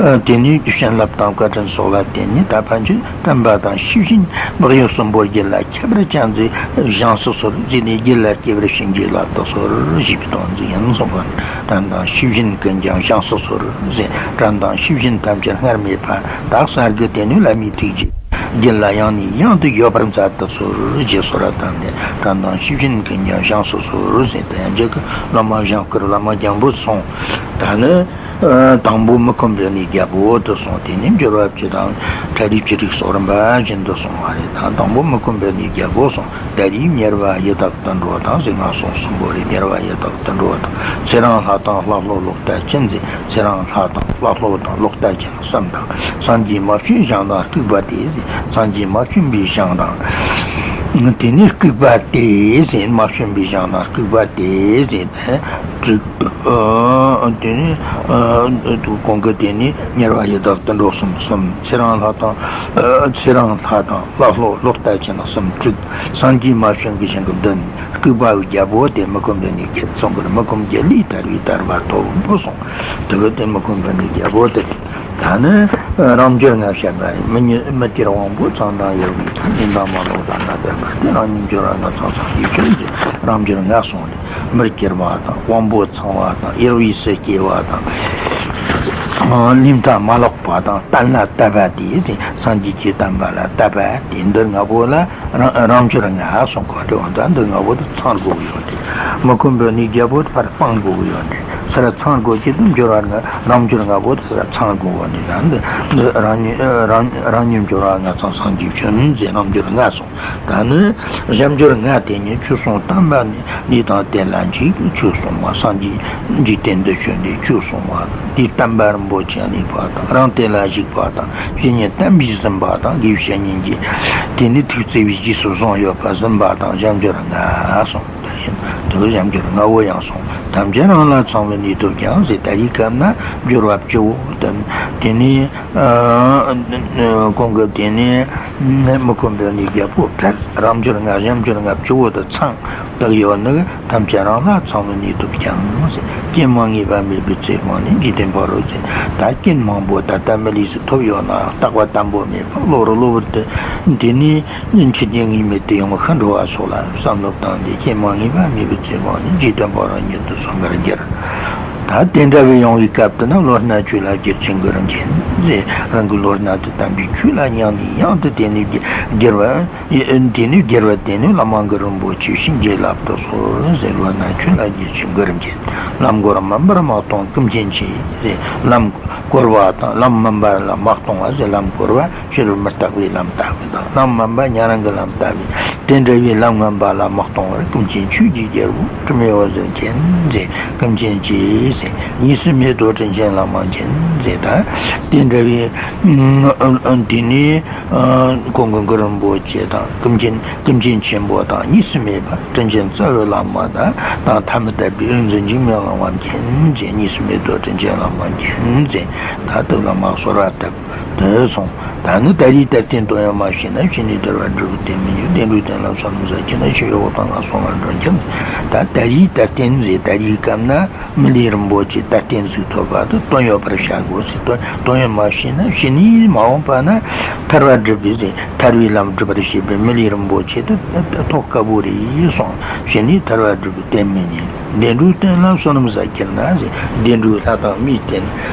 ཨ། དེ་ནས་བྱིན་རླབས་དང་བཀའ་དྲིན་སོགས་ལ་བརྟེན་ནས་ད་ཕན་ཆད་དྲན་པ་དང་ཞི་བྱེད་བག་ཡོད་གསུམ་པོ་རྒྱུད་ལ་ཁྱད་པར་ཅན་ཟིག་བཞེངས་སུ་གསོལ་ཟེར་ནས། རྒྱུད་ལ་སྐྱེ་བར་བྱིན་གྱིས་བརླབ་ཏུ་གསོལ་ཞེས་པའི་དོན་ཟིག་ཡིན་གསུངས་པ། དྲན་དང་ཞི་བྱེད་ཀུན་ཀྱང་བཞེངས་སུ་གསོལ་ཟེར། དྲན་དང་ཞི་བྱེད་ཐམས་ཅད་སྔར་མེད་པ་དག་ས་གི་དེ་ནས་བླ་མའི་ཐུགས་རྗེ་རྒྱུད་ལ་ཡང་ནས་ཡང་དུ་ཡོད་པར་མཛད་དུ་གསོལ་ཞེས་གསོལ་བ་བཏབ་ནས། དྲན་དང་ཞི་བྱེད་ཀུན་ཀྱང་བཞེངས་སུ་གསོལ་ཟེར། དེ་ཡང་རྒྱུད་ཀྱི་བླ་མ་བཞེངས་སྐུར་བླ་མ་རྒྱལ་པོ་གསུངས། ད་ནི། ཨ། དང་པོ་མི་ཁོམ་པའི་གནས་བརྒྱད་པོ་དེ་གསུངས། དེ་ནས་སྦྱོར་བ་བཅུ་དང་ཕྲ་རགས་བཅུ་དྲུག་སོགས་རིམ་པ་བཞིན་དུ་གསུངས་པ་རེད། ད་དང་པོ་མི་ཁོམ་པའི་གནས་བརྒྱད་པོ་གསུངས། ད་རེས་མྱུར་བ་ཡི་དྭགས་དུད་འགྲོ་དང་ཟེར། ང་གསུངས་གསུམ་པོ་རེད། མྱུར་བ་ཡི་དྭགས་དུད་འགྲོ་དང་། ཚེ་རིང་ལྷ་དང་ཀླ་ཀློ་ལོག་ལྟ་ཅན་ཟེར། ཚེ་རིང་ལྷ་དང་ཀླ་ཀློ་དང་ལོག་ལྟ་ཅན་གསུམ་དང་། སངས་རྒྱས་མ་བྱོན་ཞིང་དང་ལྐུགས་པ་སྟེ་ཟེར། སངས་རྒྱས་མ་བྱོན་པའི་ཞིང་དང་། དེ་ནས་ལྐུགས་པ་སྟེ་ཟེར། མ་བྱོན་པའི་ཞིང་དང་ལྐུགས་པ་སྟེ་ཟེར། དྲུག་ཨ། དེ་ནས། ཨ། གོང་གི་དེ་ནས་མྱུར་བ་ཡི་དྭགས་དུད་འགྲོ་གསུམ་གསུམ། ཚེ་རིང་ལྷ་དང་། ཨ། ཚེ་རིང་ལྷ་དང་ཀླ་ཀློ་ལོག་ལྟ་ཅན་གསུམ་དྲུག། སངས་རྒྱས་མ་བྱོན་གྱི་ཞིང་གི་བདུན། ལྐུགས་པ་བརྒྱད་པོ་དེ་མི་ཁོམ་པའི་གནས་བརྒྱད་གསུངས་པར། མི་ཁོམ་བརྒྱད་ལས་ཐར་བའི་ཐར་པ་ཐོབ་པོ་གསུངས། དེ་གི་དེ་མི་ཁོམ་པའི་གནས་བརྒྱད་པོ་དེ། ད་ནི་རབ་འབྱོར་ལྔ་བཤད་པ་རེད། མི་ཉི་མི་སྟེར་དབང་པོ་ཚངས་དང་ཡུར་བའི་ཚོགས། ཉོན་དང་མ་ལོག་དང་ན་བརྟན་པ་སྟེ། རང་ཉིད་འབྱོར་བ་ལྔ་ཚང་སངས་རྒྱས་བྱོན་ཟེར། རབ་འབྱོར་ལྔ་གསུངས་ཏེ། མི་སྟེར་བ་དང་། དབང་པོ་ཚང་བ་དང་། ཡུར་བའི་སུ་སྐྱེ་བ་དང་། ཉོན་དང་མ་ལོག་པ་དང་། བརྟན་ལ་དད་པ་སྟེ་ཟེར། སངས་རྒྱས་ཀྱི་བསྟན་པ་ལ་དད་པ་སྟེ། འདི་ལྔ་པོ་ལ་རབ་རབ་འབྱོར་ལྔ་གསུངས་གོ། དེ་འོ་ད་འདི་ལྔ་པོ་དེ་ཚང་དགོས་ཀྱི་ཡོད་རེད། མི་ཁོམ་པའི་གནས་བརྒྱད་པོ་དེ་ཕར་སྤང་དགོས་ཀྱི་ཡོད་རེད། སུ་ར་ཚང་དགོས་ཀྱི་འདུག་འབྱོར་བ་ལྔ། རབ་འབྱོར་ལྔ་པོ་དེ་སུ་ར་ཚང་དགོས་ཀྱི་ཡོད་རེད། ད་འདི་འདི་རང་ཉིད་རང་རང་ཉིད་འབྱོར་བ་ལྔ་ཚང་སངས་རྒྱས་བྱོན་ཟེར། རབ་འབྱོར་ལྔ་གསུངས། ད་ནི་ཞབས་འབྱོར་ལྔ་དེ་ཉིད་ཆོས་གསུང་དམ་པ་ནི། ལས་དང་དེ་ལ་འཇིགས་ཆོས་གསུང་བ། སངས་རྒྱས་འཇིག་རྟེན་དུ་བྱོན་ཏེ་ཆོས་གསུང་བ་དང་། དེའི་བསྟན་པ་རིན་པོ་ཆེ་གནས་པ་དང་། རང་དེ་ལ་ཞུགས་པ་དང་། བཤེས་གཉེན་དམ་པས་ཟིན་པ་དང་། དགེ་བའི་བཤེས་གཉེན་གྱིས་དེ་ནི་ཐུགས་བརྩེ་བས་རྗེས་སུ་བཟུང་ཡོད་པ་ཟིན་པ་དང་། ཞབས་འབྱོར་ལྔ་གསུངས། དེ་བས་ཡང་སྦྱོར་ལྔ་བོ་ཡང་སོང་། ཐམས་ཅད་རང་ལ་ཚང་བའི་གནས་ཐོབ་ཀྱང་ཟེར། ད་རེས་སྐབས་ན་སྦྱོར་བ་བཅུ་བོ་དང་། དེ་ནས་ཨ་གོང་གི་དེ་ནས་མི་ཁོམ་པའི་གནས་བརྒྱད་པོ་བྲལ། རང་སྦྱོར་ལྔ། གཞན་སྦྱོར་ལྔ། བཅུ་བོ་དེ་ཚང་བཏགས་ཡོད་ནི། ཐམས་ཅད་རང་ལ་ཚང་བའི་གནས་ཐོབ་ཀྱང་ཟེར། རྐྱེན་མ་ངེས་པ་མེད་པའི་ཚེ་དབང་ནི། འཇིག་རྟེན་ཕ་རོལ་ཟེར། ད་རྐྱེན་མང་པོ་ད་ལྟ་མི་ལུས་སུ་ཐོབ་ཡོད་ན་རྟག་པ་དམ་པོ་མེད་པ་གློ་བུར་གློ་བུར་དུ། དེ་ནས་འཆི་རྐྱེན་ངེས་མེད་དུ་ཡོང་བ་ཤི་འགྲོ་བ་སོགས་ལ་བསམ་བློ་བཏང་སྟེ། རྐྱེན་མ་ངེས་པ་མེད་པའི་ཚེ་དབང་ནི། འཇིག་རྟེན་ཕ་རོལ་ཉིད་དུ་སོང་བར་འགྱུར། ད་དེ་འདྲ་བའི་ཡོང་བའི་སྐབས་དེ་ན། བློ་སྣ་ཆོས་ལ་བསྒྱུར་ཅིང་གུ་རུ་མཁྱེན་ཟེར། རང་གི་བློ་སྣ་དེ་དམ་པའི་ཆོས་ལ་བསྙེངས་ནས། ཡང་དུ་དེ་ནས་བསྒྱུར་བ། དེ་ནས་བསྒྱུར་བ་དེ་ནི། བླ་མ་གུ་རུ་རིན་པོ་ཆེ་བྱིན་གྱིས་བརླབ་ཏུ་གསོལ་ཟེར། བློ་སྣ་ཆོས་ལ་བསྒྱུར་ཅིང་གུ་རུ་མཁྱེན། ལམ་བསྐོར་མུན་པར་དམག་གཏོང་ཀུན་མཁྱེན་ཆེ་ཟེར། ལམ་བསྐོར་བ་དང་ལམ་མུན་པ་ལ་དམག་གཏོང་བ་ཟེར། ལམ་བསྐོར་བ་ཕྱི་རོལ་མི་རྟག་པའི་ལམ་ལྟ་བུ་དང་། ལམ་མུན་པ་ཉན་རང་གི་ལམ་ལྟ་བུ། དེ་འདྲ་བའི་ལམ་ངན་པ་ལ་དམག་གཏོང་བར་ཀུན་མཁྱེན་ཆོས་ཀྱི་རྒྱལ་པོ་དྲི་མེད་འོད་ཟེར་མཁྱེན་ཟེར། ཀུན་མཁྱེན་ཆེ་ཟེར། གཉིས་སུ་མེད་རྡོ་རྗེ་འཆང་བླ་མ་མཁྱེན་ཟེར། ད་དེ་འདྲ་བའི་དེ་ནས་གོང་གི་གུ་རུ་རིན་པོ་ཆེ་དང་། ཀུན་མཁྱེན་ཀུན་མཁྱེན་ཆེན་པོ་དང་། གཉིས་སུ་མེད་པ་དྲིན་ཅན་རྩ་བའི་བླ་མ་དང་། ཐ་མི་དད་པའི་གཟུགས་འཛིན་འཇིགས་མེད་གླིང་པ་མཁྱེན་ཟེར། གཉིས་སུ་མེད་རྡོ་རྗེ་འཆང་བླ་མ་མཁྱེན་ཟེར། ད་དེ་ལ་མ་གསོལ་བ་བཏབ། དེ་སོང་། ད་ནི་ད་རེས་ད་བསྟེན་དོན་ཡང་མ་ཤེས་ན། ཕྱི་ནས་ཐར་པ་སྒྲུབ་པའི་བསྟེན་མི་ཉན། བདེ་འགྲོའི་རྟེན་ལ་བསོད་ནམས་བསགས་ཁྱེར་ན། འཆི་བའི་འོག་ཏུ་ངན་སོང་ལ་འགྲོ་ཁྱེར། ད་ད་རེས་ད་བསྟེན་ཟེར། ད་རེས་སྐབས་ན་མི་ལུས་རིན་པོ་ཆེ་ད་བསྟེན་ཟིག་ཐོབ་པ་དེ་དོན་ཡོད་པར་བྱ་དགོས་ཟེར། དོན་དོན་ཡོད་མ་ཤེས་ན། ཕྱི་ནས་མ་འོངས་པ་ན་ཐར་པ་སྒྲུབ་པའི་ཟེར། ཐར་པའི་ལམ་སྒྲུབ་པར་བྱེད་པའི་མི་ལུས་རིན་པོ་ཆེ་དེ་ཐོབ་དཀའ་པོ་རེད་གསུངས། ཕྱི་ནས་ཐར་པ་སྒྲུབ་པའི་བསྟེན་མི་ཉན། བདེ་འགྲོའི་རྟེན་ལ་བསོད་ནམས་བསགས་ཁྱེར་ན་ཟེར། བདེ་འགྲོའི་ལྷ་དང་མིའི་རྟེན།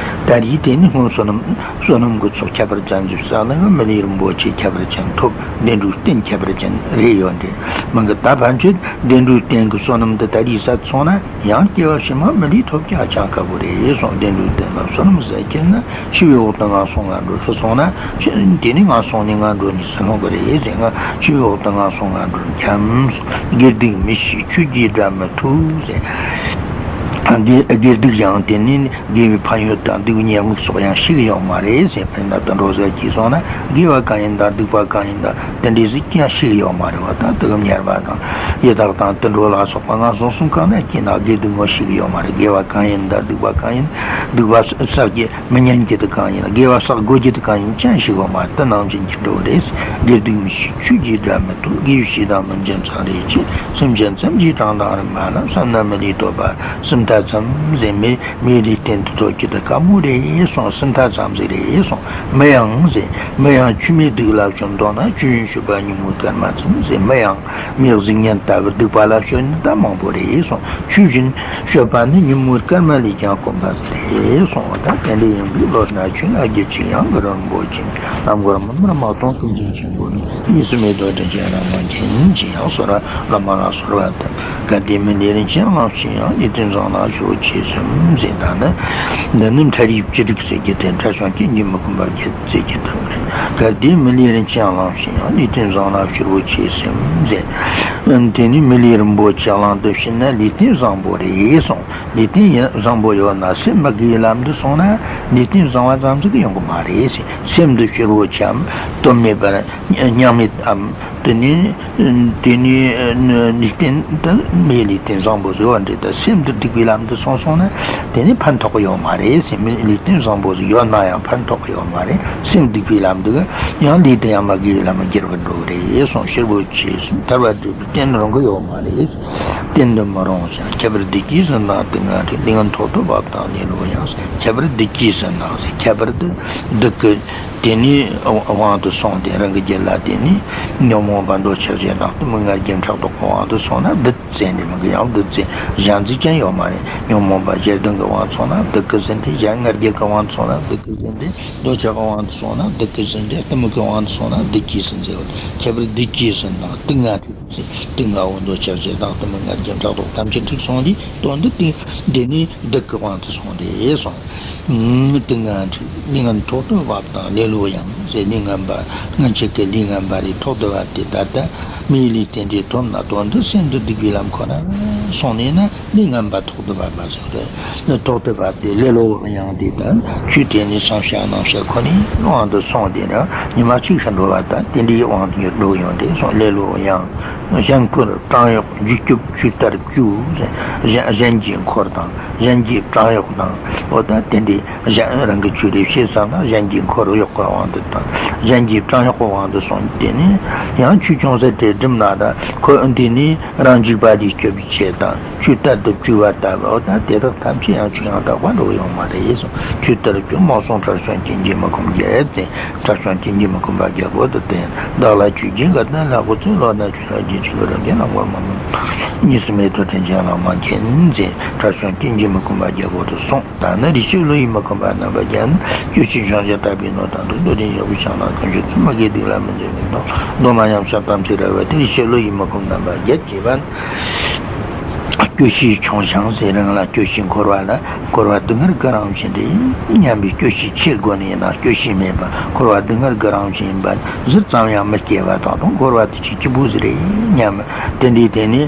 ད་རེས་དེ་ནི་སྔོན་བསོད་ནམས་བསོད་ནམས་ཀྱི་ཚོགས་ཁྱད་པར་ཅན་ཅིག་བསགས་ན། མི་ལུས་རིན་པོ་ཆེ་ཁྱད་པར་ཅན་ཐོབ། བདེ་འགྲོའི་རྟེན་ཁྱད་པར་ཅན་རེ་ཡོད་རེད། མི་འགི་ད་ཕན་ཆད་བདེ་འགྲོའི་རྟེན་གྱི་བསོད་ནམས་འདི་ད་རེས་བསགས་སོང་ན། ཡང་སྐྱེ་བ་ཕྱི་མ་མི་ལུས་ཐོབ་རྒྱུ་ཧ་ཅང་དཀའ་པོ་རེད་གསུངས། བདེ་འགྲོའི་རྟེན་ལ་བསོད་ནམས་བསགས་ཁྱེར་ན། འཆི་བའི་འོག་ཏུ་ངན་སོང་ང་འགྲོ་ཤི་སོང་ན། དེ་ནི་ངན་སོང་ནས་ང་འགྲོ་ནས་སུ་ལྷུང་གི་རེད་ཟེར། ང་འཆི་བའི་འོག་ཏུ་ངན་སོང་ང་འགྲོ་འཁྱམས་སོང་། དགེ་སྡིག་མི་ཤེས་ཆོས་ཀྱི་དགྲ་མི་ཐུབ་ཟེར། དགེ་དགེ་སྡིག་ཡང་དེ་ནི་དགེ་བའི་ཕན་ཡོན་དང་སྡིག་པའི་ཉེས་དམིགས་སོགས་ཡང་ཤེས་ཀྱི་ཡོད་མ་རེད་ཟེར། དཔེར་ན་དུད་འགྲོ་ཟིག་སྐྱེས་སོང་ན། དགེ་བ་གང་ཡིན་དང་སྡིག་པ་གང་ཡིན་དང་དེ་འདྲ་ཟིག་ཀྱང་ཤེས་ཀྱི་ཡོད་མ་རེད་བ། ད་དེ་གི་ཉེས་པ་དང་ཡི་དྭགས་དང་དུད་འགྲོ་ལ་སོགས་པ་ངན་སོང་གསུམ་གང་ན་སྐྱེས་ན་དགེ་སྡིག་ངོ་ཤེས་ཀྱི་ཡོད་མ་རེད། དགེ་བ་གང་ཡིན་དང་སྡིག་པ་གང་ཡིན། སྡིག་པ་བསགས་རྒྱུ་མི་ཉན་རྒྱུ་དེ་གང་ཡིན། དགེ་བ་བསགས་དགོས་རྒྱུ་དེ་གང་ཡིན་ཅང་ཤེས་གི་མ་རེད། དེ་ནང་བཞིན་གྱི་འགྲོ་རེད། དགེ་སྡིག་མི་ཤེས་ཆོས་ཀྱི་དགྲ་མི་ཐུབ། དགེ་བའི་བཤེས་དང་མི་འཇམ་ཚང་རེ་ཆེ། སེམས་ཅན་ཙམ་གྱིས་དྲང་དང་རིམ་པ་ལ། བསམ་ན་མི་ལུས་ཐོབ་པ་སུམ་མཐའ་ཙམ་ཟེར། མི་མིའི་ལུས་རྟེན་དུ་ཐོབ་རྒྱུ་དེ་དཀའ་མོ་རེད་གསུངས། སུམ་མཐའ་ཙམ་ཟིག་རེད་གསུངས། མི་ཡང་ཟེར། མི་ཡང་ཆོས་མེད་སྡིག་ལ་སྤྱོད་མདོར་ན། ཆོས་བཞིན་སྤྱོད་པ་ཉོན་མོངས་སྐར་མ་ཙམ་ཟེར། མི་ཡང་མི་གཟུགས་བརྙན་ལྟ་བུར་སྡིག་པ་ལ་སྤྱོད་ནི་ད་མང་པོ་རེད་གསུངས། ཆོས་བཞིན་སྤྱོད་པ་ནི་ཉོན་མོངས་སྐར་མ་ལས་ཀྱང་དཀོན་པ་རེད་གསུངས། ད་དེ་འདྲ་ཡིན་པས་བློ་སྣ་ཆོས་ལ་བསྒྱུར་ཅིག་ཡང་། གུ་རུ་རིན་པོ་ཆེ་ལམ་བསྐོར་མུན་པར་དམག་གཏོང་ཀུན་མཁྱེན་ཆེན་པོ་ནི། གཉིས་སུ་མེད་རྡོ་རྗེ་འཆང་བླ་མ་མཁྱེན་ཅིག་ཡང་། གསོལ་བ་བླ་མ་ལ་གསོལ་བ་བཏབ། གལ་ཏེ་མི་ལུས་རིན་ཆེན་བླངས་ཤིང་ཡང་། ལུས་རྟེན་བཟང་ན་ཕྱིར་བོར་ཆེས་སམ་ཟེར། ད་ནི་འདི་ནི་ཕྲ་རིགས་བཅུ་དྲུག་ཟེར་རྒྱུ་དེ། ཕྲ་ཞིང་སྐད་འགྱུར་མི་ཁོམ་པ་བརྒྱད་ཟེར་རྒྱུ་དེ་རེད། གལ་ཏེ་མི་ལུས་རིན་ཆེན་བླངས་ཤིང་ཡང་། ལུས་རྟེན་བཟང་ན་ཕྱིར་བོར་ཆེས་སམ་ཟེར། དེ་ནི་མི་ལུས་རིན་པོ་ཆེ་བླངས་འདི་ཕྱིན་ན་ལུས་རྟེན་བཟང་པོ་རེད་གསུངས། ལུས་རྟེན་ཡང་བཟང་པོ་ཡོད་ན་སེམས་མི་དགེ་བའི་ལམ་དུ་སོང་ན་ལུས་རྟེན་བཟང་བ་ཙམ་ཟིག་ཡོང་གི་མ་རེད་ཟེར། སེམས་འདི་ཕྱིར་བོར་ཆེས་སམ་དོན་མེད་པར་སྙིང་མེད་དམ། དེ་ནི་དེ་ནི་ལུས་རྟེན་དུ་མིའི་ལུས་རྟེན་བཟང་པོ་བཟོ་བ་འདྲ། ད་སེམས་འདི་སྡིག་པའི་ལམ་དུ་སོང་སོང་ན་དེ་ནི་ཕན་ཐོགས་ཡོད་མ་རེད་ཟེར། མི་ལུས་རྟེན་བཟང་པོ་ཟིག་ཡོད་ན་ཡང་ཕན་ཐོགས་ཡོད་མ་རེད། སེམས་སྡིག་པའི་ལམ་དུ་ཡང་ལུས་དེ་ཡང་མ་དགེ་བའི་ལམ་ལ་བསྒྱུར་བར་འགྲོ་གི་རེད་གསུངས། ཕྱིར་བོར་ཆེས་སམ་ཐར་པ་སྒྲུབ་པའི་རྟེན་རུང་གི་ཡོད་མ་རེད། རྟེན་དུ་མི་རུང་ཞིང་། ཁྱད་པར་བདུད་ཀྱིས་ཟིན་དང་སྡུག་བསྔལ་འཁྲི། ལས་ངན་ཐོག་ཏུ་བབས་དང་ལེ་ལོ་ཡང་། ཁྱད་པར་བདུད་ཀྱིས་ཟིན་དང་ཟེར། ཁྱད་པར་དུ་སྡུག་གི་དེ་ནི་དབང་དུ་སོང་སྟེ། རང་གི་རྒྱུད་ལ་དེ་ནི་ཉོན་མོངས་པ་འདོད་ཆགས་ཞེ་སྡང་གཏི་མུག་ང་རྒྱལ་ཕྲག་དོག་གི་དབང་དུ་སོང་ན་བདུད་ཟེར་ནས། མི་གི་ཡང་བདུད་ཟེར་གཞན་ཟིག་ཅང་ཡོད་མ་རེད། ཉོན་མོངས་པ་ཞེ་སྡང་གི་དབང་སོང་ན་བདུད་ཀྱིས་ཟིན་ཏེ། གཞན་ང་རྒྱལ་གྱི་དབང་སོང་ན་བདུད་ཀྱིས་ཟིན་ཏེ། འདོད་ཆགས་ཀྱི་དབང་དུ་སོང་ན་བདུད་ཀྱིས་ཟིན་ཏེ། གཏི་མུག་གི་དབང་དུ་སོང་ན་བདུད་ཀྱིས་ཟིན་ཟེར་བ། ཁྱད་པར་བདུད་ཀྱིས་ཟིན་དང་སྡུག་བསྔལ་འཁྲི། སྡུག་བསྔལ་བོ་འདོད་ཆགས་ཞེ་སྡང་གཏི་མུག་ང་རྒྱལ་ཕྲག་དོག་ཐམས་ཅད་འཁྲུགས་སོང་སྟེ། དོན་དུ་དེ་འདི་ནི་བདུད་ཀྱི་དབང་དུ་སོང་སྟེ་གསུངས། སྡུག་བསྔལ་འཁྲི། ལས་ངན་ཐོག་ཏུ་བབས་དང་ལེ་ལོ་ཡང་ཟེར། ལས་ངན་པ་སྔོན་ཆད་ཀྱི་ལས་ངན་པ་རེ་ཐོག་ཏུ་བབས་ཏེ། ད་ལྟ་ མིའི་ལུས་རྟེན་འབྲེལ་ཐོབ་ན། དོན་དུ་སེམས་འདི་སྡིག་པའི་ལམ་ཁོ་ན་སོང་ནས་ན། ནི་ངན་པ་ཐོག་ཏུ་བབས་པ་ཟེར་བ་རེད། ཐོག་ཏུ་བབས་ཏེ་ལེ་ལོ་དབང་ཡང་དེ་དང་། ཆོས་དེ་ནི་བསམ་བྱ་སྣང་བྱ་ཁོ་ནའི་དབང་དུ་སོང་སྟེ་ན། ཉི་མ་གཅིག་ཤར་འགྲོ་བ་དང་། དེ་འདྲའི་དབང་དུ་འགྲོ་ཡོང་དེ་སོང་། ལེ་ལོ་དབང་། གཞན་འཁོར་བྲང་གཡོག་རྒྱུ་སྐྱོབ་ཆོས་ལྟར་བཅུ་ཟེར། གཞན་གཞན་གྱི་འཁོར་དང་། གཞན་གྱི་བྲང་གཡོག་དང་། འོ་ད་དེ་འདྲའི་གཞན་རང་གི་ཆོས་རེ་བྱེད་བསམ་ན། གཞན་གྱི་འཁོར་གཡོག་གི་དབང་དུ་དང་། གཞན་གྱི་བྲང་གཡོག་གི་དབང་དུ་སོང་། དེ་ནས་ཡང་ཆོས་ཅུང་ཟད་དེ་སྒྲུབ་ན་ད། ཁོ་འདི་ནི་རང་འཇིགས་པ་འདི་སྐྱོབ་པའི་ཆེད་དང་། ཆོས་ལྟར་དུ་བཅུ་བ་ལྟ་བུ། འོ་ད་དེ་དག་ཐམས་ཅད་ཡང་ཆོས་ཡང་དག་པ་འགྲོ་ཡོང་མ་རེད་གསུངས། ཆོས་ལྟར་བཅུ་མ་སོང་། ཁྲར་བྱུང་སྐྱེ་འཇིག་མི་ཁོམ་བརྒྱད་ཟེར། ཁྲར་བྱུང་སྐྱེ་འཇིག་མི་ཁོམ་པ་བརྒྱད་པོ་དེ་སྟེ། བདག་ལ་ཆོས་ཀྱི་དགའ་སྟོན་ལ་གོ་ཚུལ། བློ་སྣ་ཆོས་ལ་རྗེས་ཆོས་ཀྱི་རང་རྒྱལ་ལ་མགོ་མ་མ། གཉིས་སུ་མེད་དོ་དྲིན་ཆེན་བླ་མ་མཁྱེན་ཟེར། ཁྲར་བྱུང་སྐྱེ་འཇིག་མི་ཁོམ་པ་བརྒྱད་པོ་དེ་སོང་། ད་ནི་རིག་བྱེད་བློ་ཡིས་མི་ཁོམ་པ་རྣམ་པ་བརྒྱད་ནི། སྐྱོ་ཤས་ཆུང་ཞིང་དད་པའི་ནོར་དང་འདྲ། འདོད་ལྡན་གཡོ་བའི་ཆང་དང་ཁུ་བྱུག་ཚིམ། མི་དགེ་སྡིག་ལ་མི་འཛེམ་པའི་ནོར། སྡོམ་པ་ཉམས་བཞག་དམ་ཚིག་རལ་བ་སྟེ། རིག་བྱེད་བློ་ཡིས་མི་ཁོམ་རྣམ་པ་བརྒྱད་ཅེས་པ་ནི། སྐྱོ་ཤས་ཆུང་ཞིང་ཟེར། རང་ལ་སྐྱོ་ཤས། འཁོར་བ་ལ་འཁོར་བ་སྡུག་བསྔལ་གྱི་རང་བཞིན་རེད་སྙམ་པའི་སྐྱོ་ཤས་ཆེ་དགོས་ནས་ཡིན་ན། སྐྱོ་ཤས་མེད་པ། འཁོར་བ་སྡུག་བསྔལ་གྱི་རང་བཞིན་ཡིན་པ་ཟུར་ཙམ་ཡང་མི་སྐྱེ་བ་དང་། དང་འཁོར་བ་དེ་ཆེས་སྐྱིད་པོ་ཟིག་རེད་སྙམ། དེ་འདྲའི་དེ་ནི་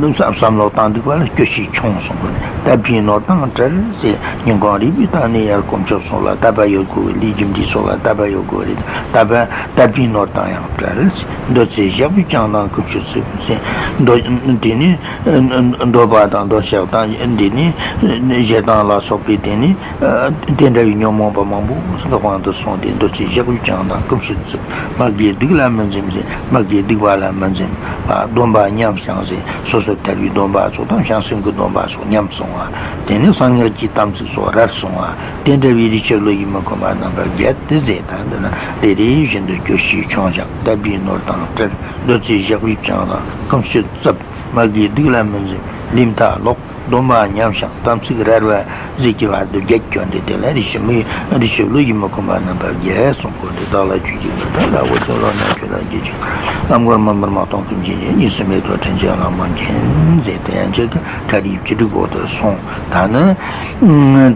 བསམ་བསམ་བློ་བཏང་འདུག་པ་ལ་སྐྱོ་ཤས་ཆུང་གསུང་གི་རེད། དད་པའི་ནོར་དང་བྲལ་ཟེར། སྙིང་ཁོང་རུས་པའི་གཏིང་ནས་ཡར་དཀོན་མཆོག་གསུམ་ལ་དད་པ་ཡོད་དགོས། ལས་རྒྱུ་འབྲས་སོགས་ལ་དད་པ་ཡོད་དགོས་རེད། དད་པ་དད་པའི་ནོར་དང་ཡང་བྲལ་ཟེར། འདོད་ཚུལ་བཞག་པའི་བྱང་དང་ཀུན་སྤྱོད་ཚུལ་ཟེར། འདོད་དེ་ནི་འདོད་པ་དང་འདོད་ཆགས་དང་། དེ་ནི་ཞེ་སྡང་ལ་སོགས་པའི་དེ་ནི་དེ་འདྲ་བའི་ཉོན་མོངས་པ་མང་པོ་ཟིག་གི་དབང་དུ་སོང་སྟེ། འདོད་ཚུལ་བཞག་པའི་བྱང་དང་ཀུན་སྤྱོད་ཚུལ། མི་དགེ་སྡིག་ལ་མི་འཛེམ་ཟེར། མི་དགེ་སྡིག་པ་ལ་མི་འཛེམ་པ། སྡོམ་པ་ཉམས་བཞག་ཟེར། སོ་སོར་ཐར་པའི་སྡོམ་པ་སོགས་དང་། བྱང་སེམས་ཀྱི་སྡོམ་པ་སོགས་ཉམས་སོང་བ། དེ་ནས་གསང་སྔགས་ཀྱི་དམ་ཚིག་སོགས་རལ་སོང་བ། དེ་འདྲ་བའི་རིག་བྱེད་བློ་ཡིས་མི་ཁོམ་པ་རྣམ་པ་བརྒྱད་དེ་ཟེར། ད་འདི་ན་རེ་རེ་བཞིན་དུ་སྐྱོ་ཤས་ཆུང་ཞིང་དད་པའི་ནོར་དང་བྲལ། འདོད་ཚུལ་བཞག་པའི་བྱང་དང་ཀུན་སྤྱོད་རྩུབ། མི་དགེ་སྡིག་ལ་མི་འཛེམ། ལུས་མཐའ་ལོག། སྡོམ་པ་ཉམས་ཤིང་དམ་ཚིག་རལ་བ་ཟེར་གྱི་བར་དུ་བརྒྱད་ཀྱང་འདི་དེ་ལ་རིག་བྱེད་མི་རིག་བྱེད་བློ་ཡིས་མི་ཁོམ་པ་རྣམ་པ་བརྒྱད་གསུངས་པ་འདི་དག་ལ་ཆོས་ཀྱི་དགའ་སྟོན་ལ་གོ་ཚུལ། བློ་སྣ་ཆོས་ལ་རྗེས་ཆོས། ལམ་མགོན་མ་སྨིན་མ་སྟོང་གསུམ་གྱི་རྗེ། གཉིས་སུ་མེད་དོ་དྲིན་ཆེན་བླ་མ་མཁྱེན་ཟེར། དེ་ཡང་ཆེད་དུ་ཁྲ་རིའི་བཅུ་དྲུག་པོ་དེ་སོང་། ད་ནི་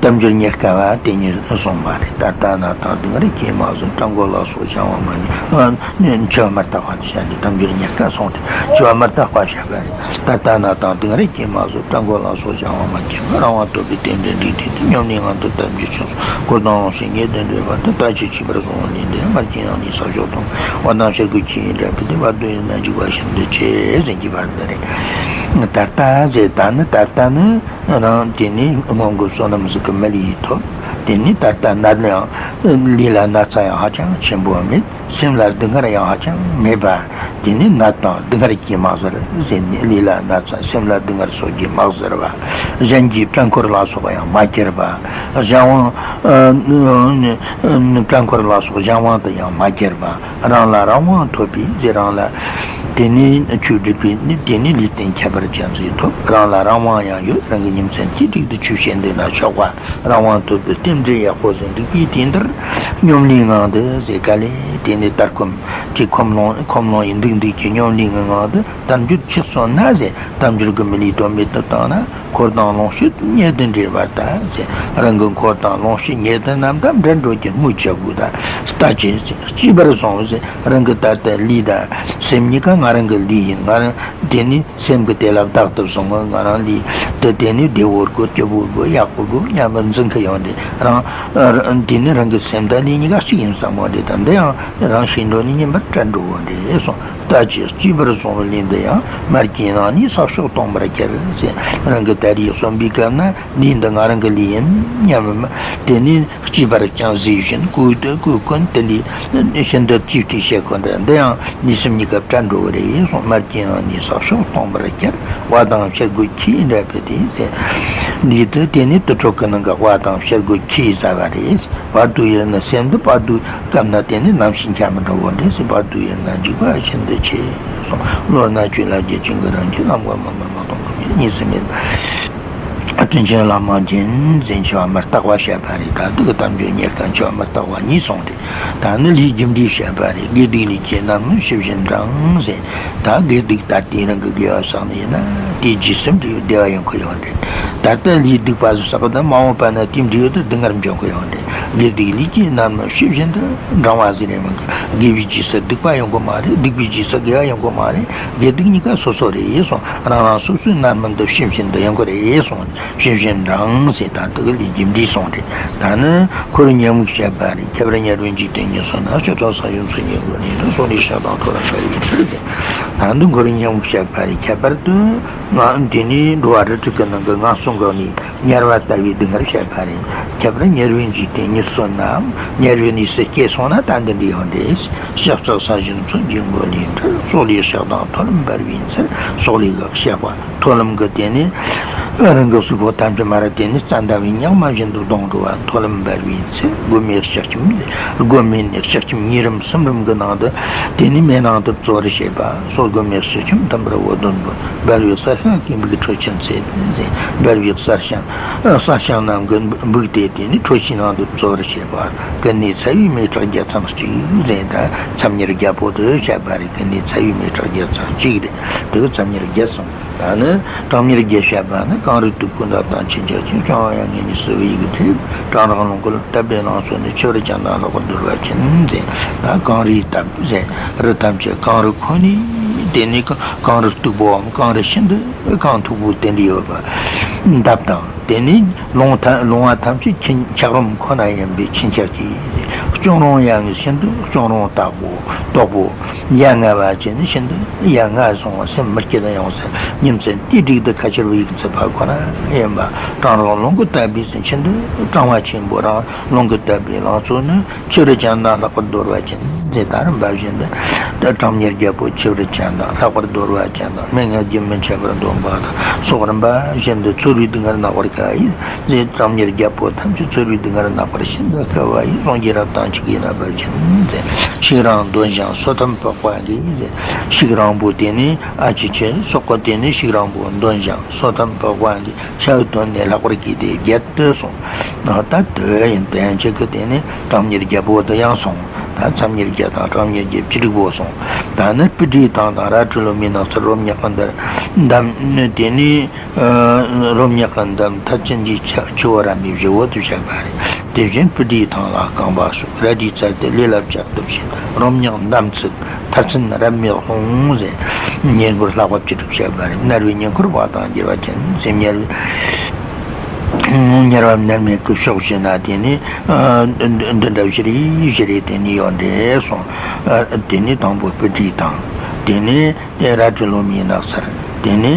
དལ་འབྱོར་རྙེད་དཀའ་བ་དེ་ཉིད་སོང་བ་རེད། ད་ལྟ་ན་ཐང་སྡུག་བསྔལ་སྐྱེས་མ་བཟོད། སྐྲག་འགོ་ལ་སོགས་བྱ་བ་མ་ཉམས། འཆི་བ་མི་རྟག་པ་དེ་བྱ་ནི་དལ་འབྱོར་རྙེད་དཀའ་སོང་སྟེ། འཆི་བ་མི་རྟག་པ་བྱ་བ་རེད། ད་ལྟ་ན་ཐང་སྡུག་བསྔལ་སྐྱེས་མ་བཟོད། སྐྲག་འགོ་ལ་སོགས་བྱ་བ་མ་ཉམས། རང་དབང་ཐོབ་པའི་རྟེན་འབྲེལ་འགྲིག་དུས་དེ། སྙོམས་ལས་ངང་དུ་དལ་འབྱོར་ཆོས་སོགས། འཁོར་དང་ལོངས་སྤྱོད་ཉེ་དུ་འགྲོ་བར་དུ། ལྟ་ཅི་སྐྱིད་པར་བཟུང་བའི་ལུས་འདི། མར་གྱི་ནང་ནས་ས་ཕྱོགས་སྟོང་། བ་དང་ཤར་སྒོའི་ཁྱི་ཡིས་བསྒྲལ་བའི་ཚེ། བར་དོ་ཡི་ནང་འཇིགས་པ་ཤིན་ཏུ་ཆེ་ཟེར་གྱི་བར་དོ་རེད། ད་ལྟ་ཟེར། ད་ནི་ད་ལྟ་ནི་རང་དེ་ནི་སྔོན་གྱི་བསོད་ནམས་ཟིག་གི་མི་ལུས་ཐོབ། དེ་ནི་ད་ལྟ་ན་ཡང་ལུས་ལ་ན་ཚ་ཡང་ཧ་ཅང་ཆེན་པོ་མེད། སེམས་ལ་སྡུག་བསྔལ་ཡང་ཧ་ཅང་མེད་པ། དེ་ནི་ནད་དང་སྡུག་བསྔལ་གྱིས་མ་གཟིར་ཟེར་ནས། ལུས་ལ་ན་ཚ་སེམས་ལ་སྡུག་བསྔལ་སོགས་ཀྱིས་མ་གཟིར་བ། གཞན་གྱི་བྲན་འཁོར་ལ་སོགས་པ་ཡང་མ་གྱུར་བ། གཞན་དབང་བྲན་འཁོར་ལ་སོགས་གཞན་དབང་དུ་ཡང་མ་གྱུར་བ། རང་ལ་རང་དབང་ཐོབ་པའི་ཟེར། རང་ལ་དེ་ནི་ཆོས་སྒྲུབ་པའི་ནི་དེ་ནི་ལུས་རྟེན་ཁྱད་པར་ཅན་ཟིག་ཐོབ། རང་ལ་རང་དབང་ཡང་ཡོད། རང་གི་ཉིན་མཚན་གཅིག་ཏུ་ཆོས་བྱེད་འདོད་ན་ཆོག་པ། རང་དབང་ཐོབ་པའི་རྟེན་འབྲེལ་ཡག་པོ་ཟིག་འགྲིག་པའི་དུས་འདིར། སྙོམས་ལས་ངང་དུ་ཟེར། ག་ལེ་དེ་ནི་ལྟ་སྒོམ་གྱི་ཁོམ་ལོང་ཁོམ་ལོང་ཡིན་འདུག་འདུག་གི་སྙོམས་ལས་ངང་དུ་དལ་འབྱོར་ཆགས་སོང་ན་ཟེར། དལ་འབྱོར་གྱི་མི་ལུས་དོན་མེད་དུ་བཏང་ན། འཁོར་དང་ལོངས་སྤྱོད་ཉེ་དུ་འབྲེལ་བར་ལྟ་ཟེར། རང་གི་འཁོར་དང་ལོངས་སྤྱོད་ཉེ་དུ་རྣམས་དང་འབྲལ་འགྲོ་གི་སྨོས་ཅི་དགོས། ད་ལྟ་ཅི་ཟེར། གཅེས་པར་བཟུང་ཟེར། རང་གི་ད་ལྟ་ལུས་དང་སེམས་གཉིས་ཀ་ང་རང་གི་ལུས་ཡིན། ང་རང་དེ་ནི་སེམས་ཀྱིས་དེ་ལ་བདག་ཏུ་བཟུང་ངོ་། ང་རང་ལུས་དེ་དེ་ནི་བདེ་བོ་དགོས། སྐྱིད་པོ་དགོས། ཡག་པོ་དགོས་སྙམ་པར་འཛིན་གི་ཡོང་དེ། རང་དེ་ནི་རང་གི་སེམས་དང་ལུས་གཉིས་ཀ་གཅིག་ཡིན་བསམ་གི་ཡོང་དེ། ད་འདི་ཡང་རང་ཤི་འགྲོ་ནི་ཉིན་པར་བྲལ་འགྲོ་གི་ཡོང་དེ་གསུངས། ལྟ་ཅི། གཅེས་པར་བཟུང་བའི་ལུས་འདི་ཡང་། མར་གྱི་ནང་ནས་ས་ཕྱོགས་སྟོང་པར་གྱུར་ཟེར། རང་གི་ད་རེས་གསོན་པའི་སྐབས་ན་ལུས་འདི་ང་རང་གི་ལུས་ཡིན་སྙམ་མ། དེ་ནི་གཅེས་པར་ཀྱང་གཟིགས་བཞིན་གོས་དུ་གོས་གོན་དེ་འདྲའི་ཤིན་ཏུ་གཅེས་སྤྲས་བྱེད་དགོས་འདྲ། འདི་ཡང་ལུས་སེམས་གཉིས་ཀ་བྲལ་འགྲོ་གི་རེད་གསུངས། མར་གྱི་ནང་ནས་ས་ཕྱོགས་སྟོང་པར་གྱུར། བ་དང་ཤར་སྒོའི་ཁྱི་ཡིས་བསྒྲལ་བའི་ཚེ། འདི་དུ་དེ་ནི་དུར་ཁྲོད་ཀྱི་ནང་གི་བ་དང་ཤར་སྒོའི་ཁྱི་ཡིས་ཟ་བ་རེད། བར་དོ་ཡི་ནང་སེམས་འདི་བར་དོའི་སྐབས་ན་དེ་ནི་ནམ་ཞིག་འཁྱམས་འགྲོ་གི་འདྲ་ཟེར། བར་དོ་ཡི་ནང་འཇིགས་པ་ཤིན་ཏུ་ཆེ་གསུངས། བློ་སྣ་ཆོས་ལ་རྗེ་བཙུན་གྱི་རང་རྒྱལ་ལམ་མགོན་མ་སྨིན་མ་སྟོང་གསུམ་གྱི་རྗེ། གཉིས་སུ་མེད་དྲིན་ཆེན་བླ་མ་མཁྱེན་ཟེར། འཆི་བ་མི་རྟག་པ་བཤད་པ་རེད། ད་འདི་གི་དལ་འབྱོར་རྙེད་དཀའ། འཆི་བ་མི་རྟག་པ་གཉིས་གསུངས་ཏེ། ད་ནི་ལས་རྒྱུ་འབྲས་བཤད་པ་རེད། དགེ་སྡིག་ལས་ཀྱི་རྣམ་སྨིན་ཞི་བཞིན་འབྲང་ཟེར། ད་དགེ་སྡིག་ད་ལྟའི་རང་གི་དགེ་བ་བསགས་ནས་ན་དེའི་རྗེས་སུ་འབྲས་བུ་བདེ་བ་ཡོང་གི་ཡོད་རེད། ད་ ད་ལྟ་ལས་སྡིག་པ་ཟེར་ས་གི་ད་མ་འོངས་པ་ན་དེ་འདྲ་ཡོད་དུ་སྡུག་བསྔལ་འབྱུང་གི་ཡོང་དེ། དགེ་སྡིག་ལས་ཀྱི་རྣམ་སྨིན་ཤེས་བཞིན་དུ་འབྲང་བ་ཟེར་ནས་མི་དགེ་བའི་རྗེས་སུ་སྡིག་པ་ཡོང་གི་མ་རེད། སྡིག་པའི་རྗེས་སུ་དགེ་བ་ཡོང་གི་མ་རེད། དགེ་སྡིག་གཉིས་ཀ་སོ་སོ་རེད་གསུངས། རང་རང་སོ་སོའི་རྣམ་སྨིན་དུ་ཤེས་བཞིན་དུ་ཡོང་གི་རེད་གསུངས། ཤེས་བཞིན་འབྲང་ཟེར་ད་དུ་གི་ལས་རྒྱུ་འབྲས་གསུངས་རེད། ད་ནི་འཁོར་ཉོན་མོངས་བཤད་པ་རེད། ཁྱད་པར་དམྱལ་བའི་འཇིག་རྟེན་གཉིས་སུ་ན། ཞི་བདག་ས་གཞི་མཚོ་སྙེད་ཀྱི་གནས་སུ། སོག་ལེའི་ཕྱག་དང་ཐོ་རངས་འབར་བའི་ཚུལ་ཏེ། ད་འདི་འཁོར་ཉོན་མོངས་བཤད་པ་རེད། ཁྱད་པར་དུ་ང་འདི་ནི་འགྲོ་བ་རིགས་དྲུག་གི་ནང་གི་ངན་སོང་གི་གནས་དམྱལ་བ་ལྟ་བུའི་སྡུག་བསྔལ་བཤད་པ་རེད། ཁྱད་པར་དམྱལ་བའི་འཇིག་རྟེན་གཉིས་སུ་ན། དམྱལ་བའི་གནས་སུ་སྐྱེས་སོང་ན་ད་འདི་འདྲ་ཡོང་དེ། ཞི་བདག་ས་གཞི་མཚོ་སྙེད་ཀྱི་གནས་སུ། སོག་ལེའི་ཕྱག་དང་ཐོ་རངས་འབར་བའི་ཚུལ། སོག་ལེ་གི་ཕྱག་པ། མཐོ་ལམ་གྱི་སྟེང་ནས་རང་གི་གཟུགས་པོ་ཐམས་ཅད་མར་བལྟས་ནས་རྩྭ་འདམ་བུའི་ཉག་མ་བཞིན་དུ་ལྡང་འགྲོ་བ། མཐོ་ལམ་འབར་བའི་ཚེ་མགོན་མེད་ལྕགས་ཁྱིམ། མགོན་མེད་ནས་ལྕགས་ཁྱིམ་གཉིས་རིམ་གསུམ་རིམ་གྱི་ནང་དུ་དེ་ནས་མེ་ནང་དུ་བཙོ་བར་བྱེད་པ་སོགས། མགོན་མེད་ལྕགས་ཁྱིམ་མཐུན་པར་འོད་ལྡན་པོ། འབར་བའི་གསལ་ཤིང་སྐད་འབོད་ཁྲོ་ཆུན་ཚེ། འབར་བའི་གསལ་ཤིང་གསལ་ཤིང་རྣམས་ཀྱི་འབོད་དེ་དེ་ནས་ཁྲོ་ཆུའི་ནང་དུ་བཙོ་བར་བྱེད་པ། ཀུན་ནས་ཚ་བའི་མེ་དྲག་བརྒྱ་མཚམས་གཅིག་ཟེར། ད་མཚམས་ཉེར་བརྒྱད་པོ་དུ་བཤད་པ་རེད། ཀུན་ནས་ཚ་བའི་མེ་དྲག་བརྒྱ་མཚམས་གཅིག་རེད། དེ་གི་མཚམས་ཉེར་བརྒྱད་སོང་། ད་ནི་གྲངས་ཉེར་བརྒྱད་བཤད་པ་ནི། གངས་རིའི་སྟུག་པོའི་འདབ་དང་ཆོས་འཆད་ཅིང་། ལྕང་བ་ཡང་ངེས་ནས་བསིལ་བའི་ཡུལ་དུ། སྤྲང་རག་རླུང་གིས་བཏབ་པའི་ལང་ཚོ་ནི། ཆུ་བུར་ཅན་དང་ལྷག་པར་གདོལ་བ་ཅན་ཟེར། ད་གངས་རིའི་འདབས་ཟེར། རི་ཐམས་ཅད་གངས་རི་ཁོ་ནས་དེ་ནས་གངས་རི་སྟུག་པོའམ་གངས་རི་ཤིན་ཏུ་གངས་མཐུག་པོ་དེ་འདྲ་ཡོད་པ། འདབས་དང་དེ་ནས་ལུང་ཐ་ལུང་བ་ཐམས་ཅད་ཆུ་འཁྱགས་རོམ་ཁོ་ན་ཡིན་པའི་ཆུ་འཁྱགས་ཀྱི། སྐྱོང་རུང་ཡང་ཤིན་ཏུ་སྐྱོང་རུང་དྭགས་པོ་དྭགས་པོ། ཡ་ང་བ་ཅན་ནི་ཤིན་ཏུ་ཡ་ང་སོང་བ་སེམས་མི་སྐྱིད་ཡོང་ཟེར། ཉིན་མཚན་དུས་དྲུག་ཏུ་ཁ་ཕྱིར་བུ་ཡུག་འཚུབ་པ་ཁོ་ན་ཡིན་པ། སྤྲང་རག་རླུང་གིས་བཏབ་པའི་ཟེར། ཆུ་འདི་སྤྲང་བ་ཆེན་པོ་རང་རླུང་གིས་བཏབ་པའི་ལང་ཚོ་ནི། ཆུ་བུར་ཅན་དང་ལྷག་པར་གདོལ་བ་ཅན་ཟེར། ད་རིམ་པ་བཞིན་དུ་ད་གྲངས་ཉེར་བརྒྱད་པོ་ཆུ་བུར་ཅན་དང་ལྷག་པར་གདོལ་བ་ཅན་དང་སྨྲེ་སྔགས་རྒྱུན་མི་འཆད་པར་འདོན་པ་དང་སོགས། རིམ་པ་བཞིན་དུ་ཚོར་བའི་སྡུག་བསྔལ་ནག་པར་དཀའ་ཡི། ཟེར། གྲངས་ཉེར་བརྒྱད་པོ་ཐམས་ཅད་ཚོར་བའི་སྡུག་བསྔལ་ནག་པར་ཤིན་ཏུ་དཀའ་བ་ཡི། གསུང་རྒྱལ་རབ་དང་ཆོས་ཀྱི་རྣམ་པར་ཕྱིན་ཏེ། ཤུགས་རིང་འདོན་ཞིང་སོ་ཐམ་འཕགས་པ་གིས་ཟེར། ཤུགས་རིང་པོ་དེ་ནི་ཨ་ཅི་ཆེ་སོགས་པ་དེ་ནི་ཤུགས་རིང་པོ་འདོན་ཞིང་སོ་ཐམ་འཕགས་པ་གིས་ཕྱག་འདོན་ནས་ལྷག་པར་བགྱིས་ཏེ་བརྒྱད་དུ་གསུངས། ད་དེ་ཡིན་ཏན་ཅིག་གི་དེ་ནི་གྲངས་ཉེར་བརྒྱད་པོ་དེ་ཡང་གསུངས། ད་མཚམས་ཉེར་བརྒྱད་དང་གྲངས་ཉེར་བརྒྱད་བཅུ་དྲུག་པོ་གསུངས། ད་ནི་སྤུ་གྲིའི་ཐང་དང་རལ་གྲི་ལོ་མའི་ནགས་ཚལ། རོ་མྱགས་ཀྱི་འདམ་ནི་དེ་ནི། རོ་མྱགས་ཀྱི་འདམ་མཐར་ཕྱིན་གྱི་ཆུ་བོ་རབ་མའི་བཞི་བོ་དུ་བཤད་པ་རེད། དེ་བཞིན་སྤུ་གྲིའི་ཐང་ལ་རྐང་པ་སོགས། རལ་གྲིའི་རྩར་དུ་ལས་ལ་བཅའ་སྟོབས་ཆེ། རོ་མྱགས་འདམ་ཚུགས་མཐར་ཕྱིན་རབ་མའི་ལྷུང་ཟེར། ཉེ་འཁོར་ལྷག་པ་བཅུ་དྲུག་བཤད་པ་རེད། མནར་བའི་ཉེ་འཁོར་བ་དང་འགྱུར་བ་ཅན་ཟེར། མནར་བའི་མནར་མེད་ཀྱི་ཕྱོགས་བཞི་ན་དེ་ནི་འདི་འདྲ་བཞི་རེ་བཞི་རེ་དེ་ནི་ཡོད་འདྲེ་སོང་། དེ་ནི་དང་པོ་སྤུ་གྲིའི་ཐང་། དེ་ནི། དེ་རལ་གྲི་ལོ་མའི་ནགས་ཚལ། དེ་ནས་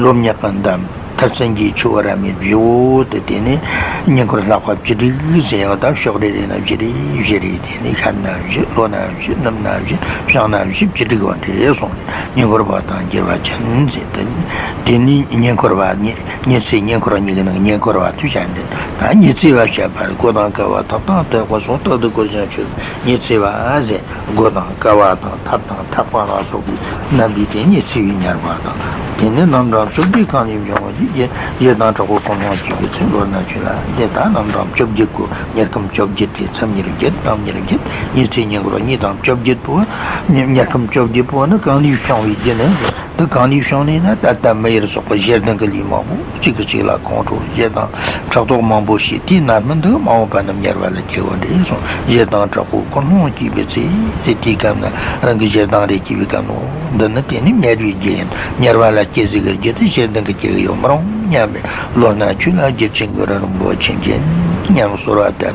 རོ་མྱགས་ཀྱི་འདམ། མཐར་ཕྱིན་གྱི་ཆུ་བོ་རབ་མའི་བཞི་བོ་དེ། དེ་ནས་ཉེ་འཁོར་ལྷག་པ་བཅུ་དྲུག་ཟེར་ཡང་ད་ཕྱོགས་རེ་རེ་ན་བཞི་རེ་བཞི་རེ། དེ་ནས་ཤར་ན་བཞི། ལྷོ་ན་བཞི། ནུབ་ན་བཞི། བྱང་ན་བཞི། བཅུ་དྲུག་པ་འདྲེ་སོང་། ཉེ་འཁོར་བ་དང་འགྱུར་བ་ཅན་ཟེར་ཏེ། དེ་ནས་ཉེ་འཁོར་བ་ཉེ་ཉི་ཚེ་ཉེ་འཁོར་གཉིས་ཀྱི་ནང་ཉེ་འཁོར་བ་དུ་བྱ་འདི། ད་ཉི་ཚེ་བ་བཤད་པར་མགོ་དང་ཀ་བ་ཐབ་དང་ཐག་པ་སོགས་རྟག་ཏུ་བཀོལ་ཀྱང་ཆོད། ཉི་ཚེ་བ་ཟེར། མགོ་དང་ཀ་བ་དང་ཐབ་དང་ཐག་པ་ལ་སོགས་པའི་རྣམ་པའི་སྟེང་ཉི་ཚེ་བའི་ཉེར་བ་དང་། དེ་ནས་རྣམ་གྲངས་བཅོ་བརྒྱད་གང་ལས་འབྱུང་བ་ཡི། གཞན་དང་དྲག་པོ་ཀུན་སློང་སྐྱེས་པའི་ཚེ། མདོར་ན་ཆོས་ལ་འདི་ལྟར་རྣམ་གྲངས་བཅོ་བརྒྱད་ཀོ། མྱུར་ཁམས་བཅོ་བརྒྱད་དེ་མཚམས་ཉེར་བརྒྱད། གྲངས་ཉེར་བརྒྱད། ཉི་ཚེ་ཉེ་འཁོར་གཉིས་དང་བཅོ་བརྒྱད་པོ། མྱུར་ཁམས་བཅོ་བརྒྱད་པོ་ནི་གང་ལས་བྱུང་བའི་རྒྱུ་ནི། འདི་གང་ལས་བྱུང་ནས་ན། ད་ལྟ་མི་ཡུལ་སོགས་པ་ཞེ་སྡང་གི་ལས་མང་པོ་གཅིག་གིས་གཅིག་ལ་ཁོང་ཁྲོ་ཞེ་སྡང་ཕྲག་དོག་མང་པོ་བྱས། དེའི་རྣམ་སྨིན་འདི་མ་འོངས་པ་ན་དམྱལ་བ་ལ་སྐྱེ་བ་འདྲེ་སོང་། ཞེ་སྡང་དྲག་པོ་ཀུན་སློང་སྐྱེས་པའི་ཚེ། དེ་དུས་སྐབས་ན་རང་གི་ཞེ་སྡང་རེ་སྐྱེས་པའི་སྐབས་ནོ། འདི་ནི་དེ་ནི་དམྱལ་བའི་རྒྱུ་ཡིན། དམྱལ་བ་ལ་སྐྱེ་ཟེར་གི་རྒྱུ་དེ་ཞེ་སྡང་གི་སྐྱེ་གི་ཡོད་མི་རུང་སྙམ་པའི་བློ་སྣ་ཆོས་ལ་སྒྱུར་ཅིང་གུ་རུ་རིན་པོ་ཆེ་མཁྱེན་སྙམ་གསོལ་བ་བཏབ་སྟེ།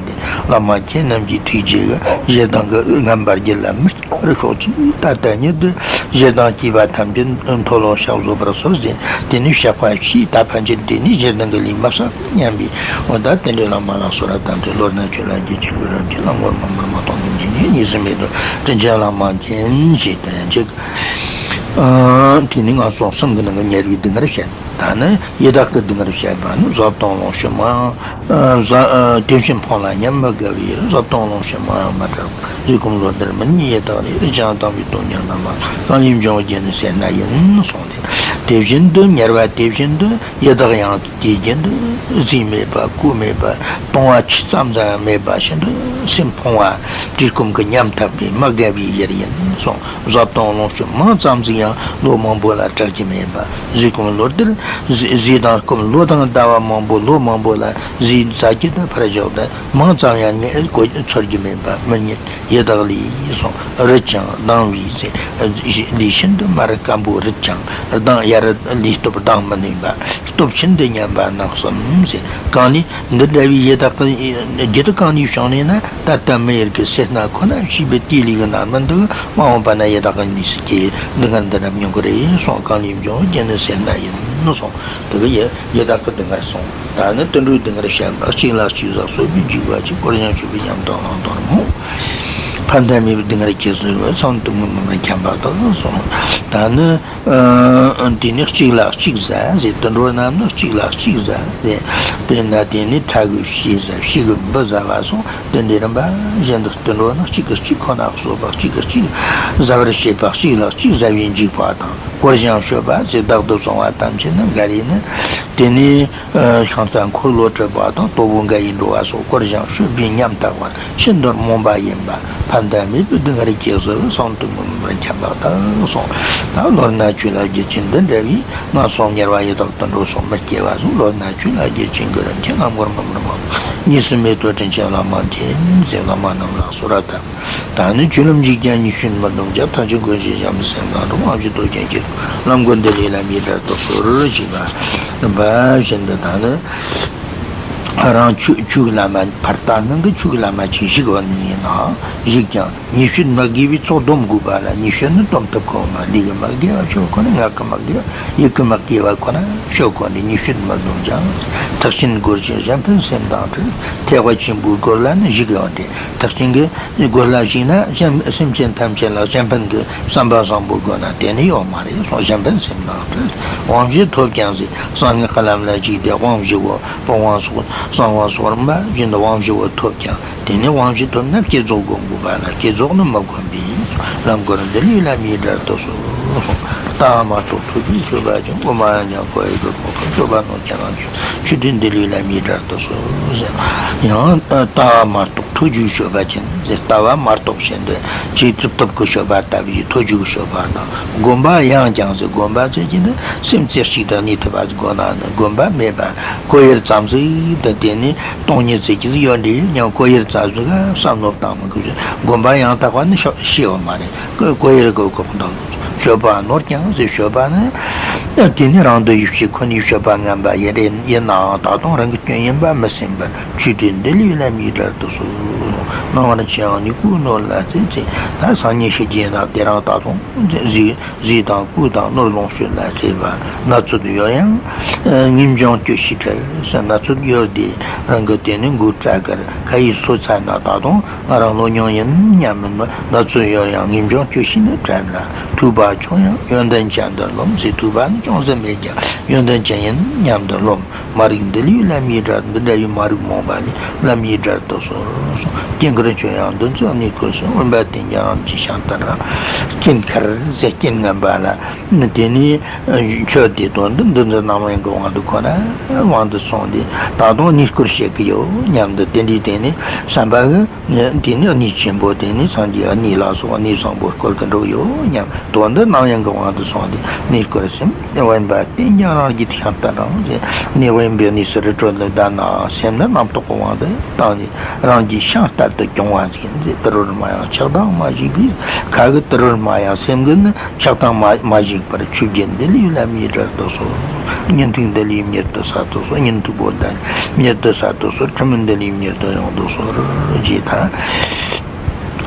བླ་མ་ཁྱེད་རྣམས་ཀྱི་ཐུགས་རྗེ་གིས་ཞེ་སྡང་གི་ངན་པ་རྒྱུད་ལ་མི་རུ་ཤོག་ཅིག་ད་ལྟ་ཉིད་དུ་ཞེ་སྡང་སྐྱེས་པ་ཐམས་ཅད་མཐོལ་ལོ་བཤགས་བཟོད་པར་གསོལ་ཟེར། དེ་ནས་བཤགས་པ་བྱས། ད་ཕན་ཆད་དེ་ནས་ཞེ་སྡང་གི་ལས་མ་བསགས་སྙམ་པའི། འོ་ད་དེ་འདྲའི་བླ་མ་ལ་གསོལ་བ་བཏབ་སྟེ། བློ་སྣ་ཆོས་ལ་སྒྱུར་ཅིང་གུ་རུ་མཁྱེན། ལམ་མགོན་མ་མར་མ་སྟོང་གསུམ་གྱི་ཉེ་གཉིས་སུ་མེད་དོ། དྲིན་ཅན་བླ་མ་མཁྱེན་ཞེས་བསྟན་ཅིག་ཨ། དེ་ནས་ངན་སོང་གསུམ་གྱི་ནང་གི་དམྱལ་བའི་སྡུག་བསྔལ་བཤད། ད་ནི་ཡི་དྭགས་ཀྱི་སྡུག་བསྔལ་བཤད་པ་ནི། བཟའ་བཏུང་ལོངས་སྤྱོད་མང་ཡང་། ཨ། བཟའ། ཨ། དེ་བཞིན་ཕོངས་ལ་སྙམ་མི་དགའ་བའི། བཟའ་བཏུང་ལོངས་སྤྱོད་མང་ཡང་མ་དྲག་པ། བཟས་སྐོམ་ལོ་ཟླར་མི་ནུས་ཡི་དྭགས་ལས། རིགས་ཀྱང་དྭངས་པའི་དོན་གཉེར་རྣམས་ལ། གང་ལས་འབྱུང་བའི་རྒྱུ་ནི་ཟེར་ན་ཡིན་གསུངས་ཏེ། དེ་བཞིན་དུ་དམྱལ་བ་དེ་བཞིན་དུ་ཡི་དྭགས་ཡང་དེ་བཞིན་དུ། ཟས་མེད་པ། གོས་མེད་པ། བཏུང་བ་ཆུད་ཙམ་ཙམ་ཡང་མེད་པ་བཞིན་དུ་སེམས་ཕོངས་པ། བཀྲེས་སྐོམ་གྱིས་ཉམ་ཐག་པའི་མི་དགའ་བའི་ཡུལ་ཡིན། སོང་། བཟའ་བཏུང་ལོངས་སྤྱོད་མང་ཙམ་ཟིག་ཡང་ལོ་མང་པོ་ལ་དྲག་གི་མེད་པ། གཟིག་སྐོམ་ལོ་ལྟར་གཟིག་གཟིག་དང་སྐོམ་ལོ་དང་ཟླ་བ་མང་པོ་ལོ་མང་པོ་ལ་གཟིག་ཟ་རྒྱུ་དང་ཕར་བཞག་དང་མང་ཙམ་ཡང་ངས་གོ་ཚོར་གྱི་མེད་པ། མི་ཉིད་ཡི་དྭགས་ལུས་སོང་། རིད་ཅིང་སྡང་བའི་ཚེ། ལུས་ཤིན་ཏུ་མར་སྐམ་པོ་རིད་ཅིང་སྡང་ཡ་རིད། ལུས་སྟོབས་སྡང་མི་ནུས་པ། སྟོབས་ཤིན་ཏུ་ཉམས་པ་རྣམ་གསུམ་ཟེར། གང་ནས་འདི་འདྲ་བའི་ཡི་དྭགས་ཀྱི་རྒྱུད་དུ་གང་ནས་བྱུང་ནས་ན། ད་ལྟ་མི་ཡུལ་གྱི་སེར་སྣ་ཁོ་ན་ཞེས་པའི་དེའི་ལུས་ཀྱི་རྣམ་སྨིན་འདུག་མ་འོངས་པ་ན་ཡི་དྭགས་ཀྱི་གནས་སུ་སྐྱེ། སྡུག་བསྔལ་འདི་རྣམས་མྱོང་གི་རེད་གསུངས། གང་ལས་འབྱུང་རྒྱུ་ནི་སེར་སྣ་ཡིན་གསུངས། དེ་གི་ཡི་ཡི་དྭགས་ཀྱི་སྡུག་བསྔལ་གསུངས། ད་ནི་དུད་འགྲོའི་སྡུག་བསྔལ་བཤད་པ། གཅིག་ལ་གཅིག་ཟ་གསོད་པའི་འཇིགས་པ་ཆེ། བསྐོར་ཞིང་མཆོད་པའི་ཉམས་དང་བླང་དོར་རྨོངས། ཕན་དོན་མེད་པའི་སྡུག་བསྔལ་སྐྱེ་ཟེར་བས། ཚངས་དུས་ངུ་མི་མི་འཁྱམས་པ་དག་གསུངས། ད་ནི། ཨ་དེ་ནས་གཅིག་ལ་གཅིག་ཟ་ཟེར། དུད་འགྲོ་རྣམས་ནི་གཅིག་ལ་གཅིག་ཟ་ཟེར། དཔེར་ན་དེ་ནས་ཁྲ་གིས་བྱི་ཟ། བྱི་གིས་འབུ་ཟ་བ་སོགས་དེ་འདྲའི་རིམ་པ་བཞིན་དུ་དུད་འགྲོ་ནི་གཅིག་གིས་གཅིག་ཁོ་ན་གསོད་པ། གཅིག་གིས་གཅིག་ཟ་བར་བྱེད་པ། གཅིག་ལ་གཅིག་ཟ་བའི་འཇིགས་པ་དང་། བསྐོར་ཞིང་མཆོད་པ་ཟེར། བདག་ཏུ་བཟུང་བ་ཐམས་ཅད་ནི་འགའ་རེ་ནི་དེ་ནས། ཤིང་རྟ་འཁོར་ལོ་གྲུ་པ་དང་དོ་པོ་འགའ་ཡིས་འགྲོ་བ་སོགས་བསྐོར་ཞིང་མཆོད་པའི་ཉམ་ཐག་པ་ཤིན་ཏུ་རྨོངས་པ་ཡིན་པ། ཕན་དོན་མེད་པའི་སྡུག་བསྔལ་སྐྱེ་ཟེར་བས། ཚངས་དུས་ངུ་མི་མི་འཁྱམས་པ་དག་གསུངས། ད་ནོར་ན་ཆོས་ལ་རྒྱུ་ཅན་འདི་འདྲ་བའི་ངན་སོང་ཉེ་བ་ཡི་དྭགས་དུད་འགྲོ་སོགས་མི་སྐྱེ་བ་གསུངས། ནོར་ན་ཆོས་ལ་རྒྱུ་ཅན་གྱི་རིན་ཆེན་ལམ་མགོན་ངུ་མི་མི་འཁྱམས། གཉིས་སུ་མེད་དོ་དྲིན་ཆེན་བླ་མ་མཁྱེན་ཟེར། བླ་མ་རྣམས་ལ་གསོལ་བ་བཏབ། ད་ནི་ཆོས་ལམ་འཇིག་ཀྱང་ཉེས་སྤྱོད་མི་སྡོམ་རྒྱབ། ཐམས་ཅད་མགོན་ཞིང་བྱམས་པའི་སེམས་དང་འགྲོགས། དབང་བཞི་ཐོབ་ཀྱང་སྐྱིད་སྡུག་ལམ་མགོན་འདི་ལས་ལམ་ཡིན་དགྲར་ལྡོག་སོལ་ཞེས་པ་བཞིན་དུ། ད་ནི་རང་ཆོས་ཆོས་ཀྱི་ལམ་མ་ཕར་ལྟ་སྣང་གི་ཆོས་ཀྱི་ལམ་མ་ཅིག་ཞུགས་པ་ཡིན་ནའང་ཞུགས་ཀྱང་ཉེས་སྤྱོད་མི་དགེ་བའི་ཚོགས་སྡོམ་དགོས་པ་ལ། ཉེས་སྤྱོད་ནི་སྡོམ་ཐབས་ཁོ་ན། ལུས་ཀྱི་མི་དགེ་བ་ཆོས་ཁོ་ན། ངག་གི་མི་དགེ་བ་ཡིད་ཀྱི་མི་དགེ་བ་ཁོ་ན་ཆོས་ཁོ་ན། ཉེས་སྤྱོད་མི་སྡོམ་ཀྱང་། ཐེག་ཆེན་སྒོ་ཆེན་གཞན་ཕན་སེམས་དང་བྲལ། ཐེག་པ་ཆེན་པོའི་སྒོ་ལ་ནི་ཞུགས་ཡོང་སྟེ། ཐེག་ཆེན་གྱི་སྒོ་ལ་ཞུགས་ན་གཞན་སེམས་ཅན་ཐམས་ཅད་ལ་གཞན་ཕན་གྱི་བསམ་པ་བཟང་པོ་དགོས་ན་དེ་ནི་ཡོད་མ་རེད་གསུངས། གཞན་ཕན་སེམས་དང་བྲལ། དབང་བཞི་ཐོབ་ཀྱང་ཟེར། གསང་སྔགས་ཀྱི་ལམ་ལ་ཞུགས་ཏེ་དབང་བཞི་པོ་དབང་སོགས་གསང་བ་སོགས་རིམ་པ་བཞིན་དུ་དབང་བཞི་པོ་ཐོབ་ཀྱང་དེ་ནས་དབང་བཞི་ཐོབ་ན་བསྐྱེད་རྫོགས་སྒོམ་དགོས་པ་ལ་བསྐྱེད་རྫོགས་ནི་མི་སྒོམ་པས། ལམ་མགོན་འདི་ལས་ལམ་ཡིན་དགྲར་ལྡོག་སོལ་གསུངས། ལྟ་བ་མ་རྟོགས་ཐོས་རྒྱུས་སྐྱོ་བ་ཅན། དབུ་མ་ཡང་ཡང་འཁོར་བའི་རྒོལ་ཁོག་ཏུ། སྐྱོ་བ་ནོར་ཀྱང་རང་བྱུང་ཆོས་སྒྲོན་འདི་ལས་ལམ་ཡིན་དགྲར་ལྡོག་སོལ་ཟེར། ཡང་ལྟ་བ་མ་རྟོགས་ཐོས་རྒྱུས་སྐྱོ་བ་ཅན་ཟེར། ལྟ་བ་མ་རྟོགས་བཞིན་དུ་ཆོས་ཐོབ་ཐོབ་ཀྱི་སྐྱོ་བ་ལྟ་བུའི་ཐོས་རྒྱུས་སྐྱོ་བ་དང་། སྒོམ་པ་ཡང་ཀྱང་ཟེར། སྒོམ་པ་ཟེར་གྱི་འདི་སེམས་རྩེ་གཅིག་ཏུ་གནས་ཐུབ་པ་དགོས་ན་ནི་སྒོམ་པ་མེད་པ། ཁོ་ཡར་ཙམ་ཟིག་ཏུ་དེ་ནི་སྟོང་ཉིད་ཟེར་གྱི་ཡོད་འདྲ་ཡོད་ཀྱང་ཁོ་ཡར་ཙམ་ཟིག་བསམ་བློ་བཏང་མི་དགོས། སྒོམ་པ་ཡང་དག་པ་ནི་ཤེས་ཤེས་ཡོད་མ་རེད། ཁོ་ཁོ་ཡར་གོ་གོ་འདུག་སྤྱོད་པ་ནོར་ཀྱང་ཟེར། སྤྱོད་པ་ནི་དེ་ནི་རང་དོན་ཡིད་བྱེད་ཁོ་ནའི་སྤྱོད་པ་ངན་པ་ཡིན་རེད། ཡིན་ནའང་ད་དུང་རང་གི་སྐྱོན་ཡིན་པ་མི་སེམས་པར་ཆོས་སྒྲོན་འདི་ལས་ལམ་ཡིན་དགྲར་ལྡོག་སོལ། སྣང་བར་འཆར་ཡང་ནི་ཀུན་ནོར་ལ་བརྩེ་བརྩེ། ད་སང་ཉིན་ཤི་རྗེས་ན་དེ་རིང་ད་དུང་གཟུགས་གཟུགས་དང་སྐུ་དང་ནོར་ལོངས་སྤྱོད་ལ་བརྩེ་བ། ན་ཚོད་ཡོད་ཡང་ངེས་འབྱུང་སྐྱོ་ཤས་འཕྲལ་ཟེར། ན་ཚོད་ཡོད་དེ་རང་གི་དེ་ནི་མགོ་སྐྲ་དཀར་ཁ་ཡི་སོ་ཚ་ན་ད་དུང་ང་རང་ལོ་ཉུང་ཡིན་སྙམ་མིན་པར། ན་ཚོད་ཡོད་ཡང་ངེས་འབྱུང་སྐྱོ་ཤས་ནི་བྲལ་ལ། ཐོས་པ་ཆུང་ཡང་ཡོན་ཏན་ཅན་དུ་རློམ་ཟེར། ཐོས་པ་ནི་ཅུང་ཟད་མེད་ཀྱང་ཡོན་ཏན་ཅན་ཡིན་སྙམ་དུ་རློམ། མ་རིག་འདི་ལས་ལམ་ཡིན་དགྲར། འདི་འདྲ་བའི་མ་རིག་རྨོངས་པ་ལས་ལམ་ཡིན་དགྲར་ལྡོག་སོལ་གསུངས། སྐྱེ་འགར་ཆོས་ཡང་འདི་ཚོ་གནས་སྐོར་སོང་། དབེན་པ་བསྟེན་ཀྱང་རང་གི་ཤིང་རྟ་ར། རྐྱེན་འཁར་ཟེར་རྐྱེན་ངན་པ་ལ་དེ་ནས་ཆོས་དེ་དོན་འདི་འདི་ཚོ་རྣམ་གཡེང་གི་དབང་དུ་ཁོ་ན་དབང་དུ་སོང་སྟེ་ད་དུང་གནས་སྐོར་བྱེད་ཀྱི་ཡོད་སྙམ་དུ་དེ་འདྲའི་སྟེང་ནས་བསམ་པ་གི། དེ་ནི་གནས་ཆེན་པོ་དེ་ནི་སངས་རྒྱས་གནས་ལ་སོགས་གནས་བཟང་པོ་སྐོར་གྱི་འགྲོ་ཡོད་སྙམ། དོན་འདི་རྣམ་གཡེང་གི་དབང་དུ་སོང་སྟེ་གནས་སྐོར་ཟིན། དབེན་པ་བསྟེན་ཀྱང་རང་གི་ཤིང་རྟ་རང་ཟེར། གནས་དབེན་པའི་གནས་སུ་རི་ཁྲོད་ལ་བསྡད་ནའང་སེམས་ནི་རྣམ་རྟོག་གི་དབང་དུ་བཏང་ནས་རང་གི་ཤིང་རྟ་དུ་སྐྱོང་བ་ཟིན་ཟེར། དུད་འགྲོར་སྨྲ་ཡང་ཆགས་སྡང་མ་ཞིག་པས། ཁ་གི་དུད་འགྲོར་སྨྲ་ཡང་སེམས་ཀྱི་ནི། ཆགས་སྡང་མ་མ་ཞིག་པར་ཆོས་བརྒྱད་འདི་ལས་ལམ་ཡིན་དགྲར་ལྡོག་སོལ། ཉིན་ཐིག་འདི་ལས་མྱུར་དུ་ས་ཐོབ་སོལ། ཉིན་ཐིག་པོ་འདི་མྱུར་དུ་ས་ཐོབ་སོལ། ཁྲི་མུན་འདི་ལས་མྱུར་དུ་ཡོངས་ལྡོག་སོལ། ཅེས་དང་།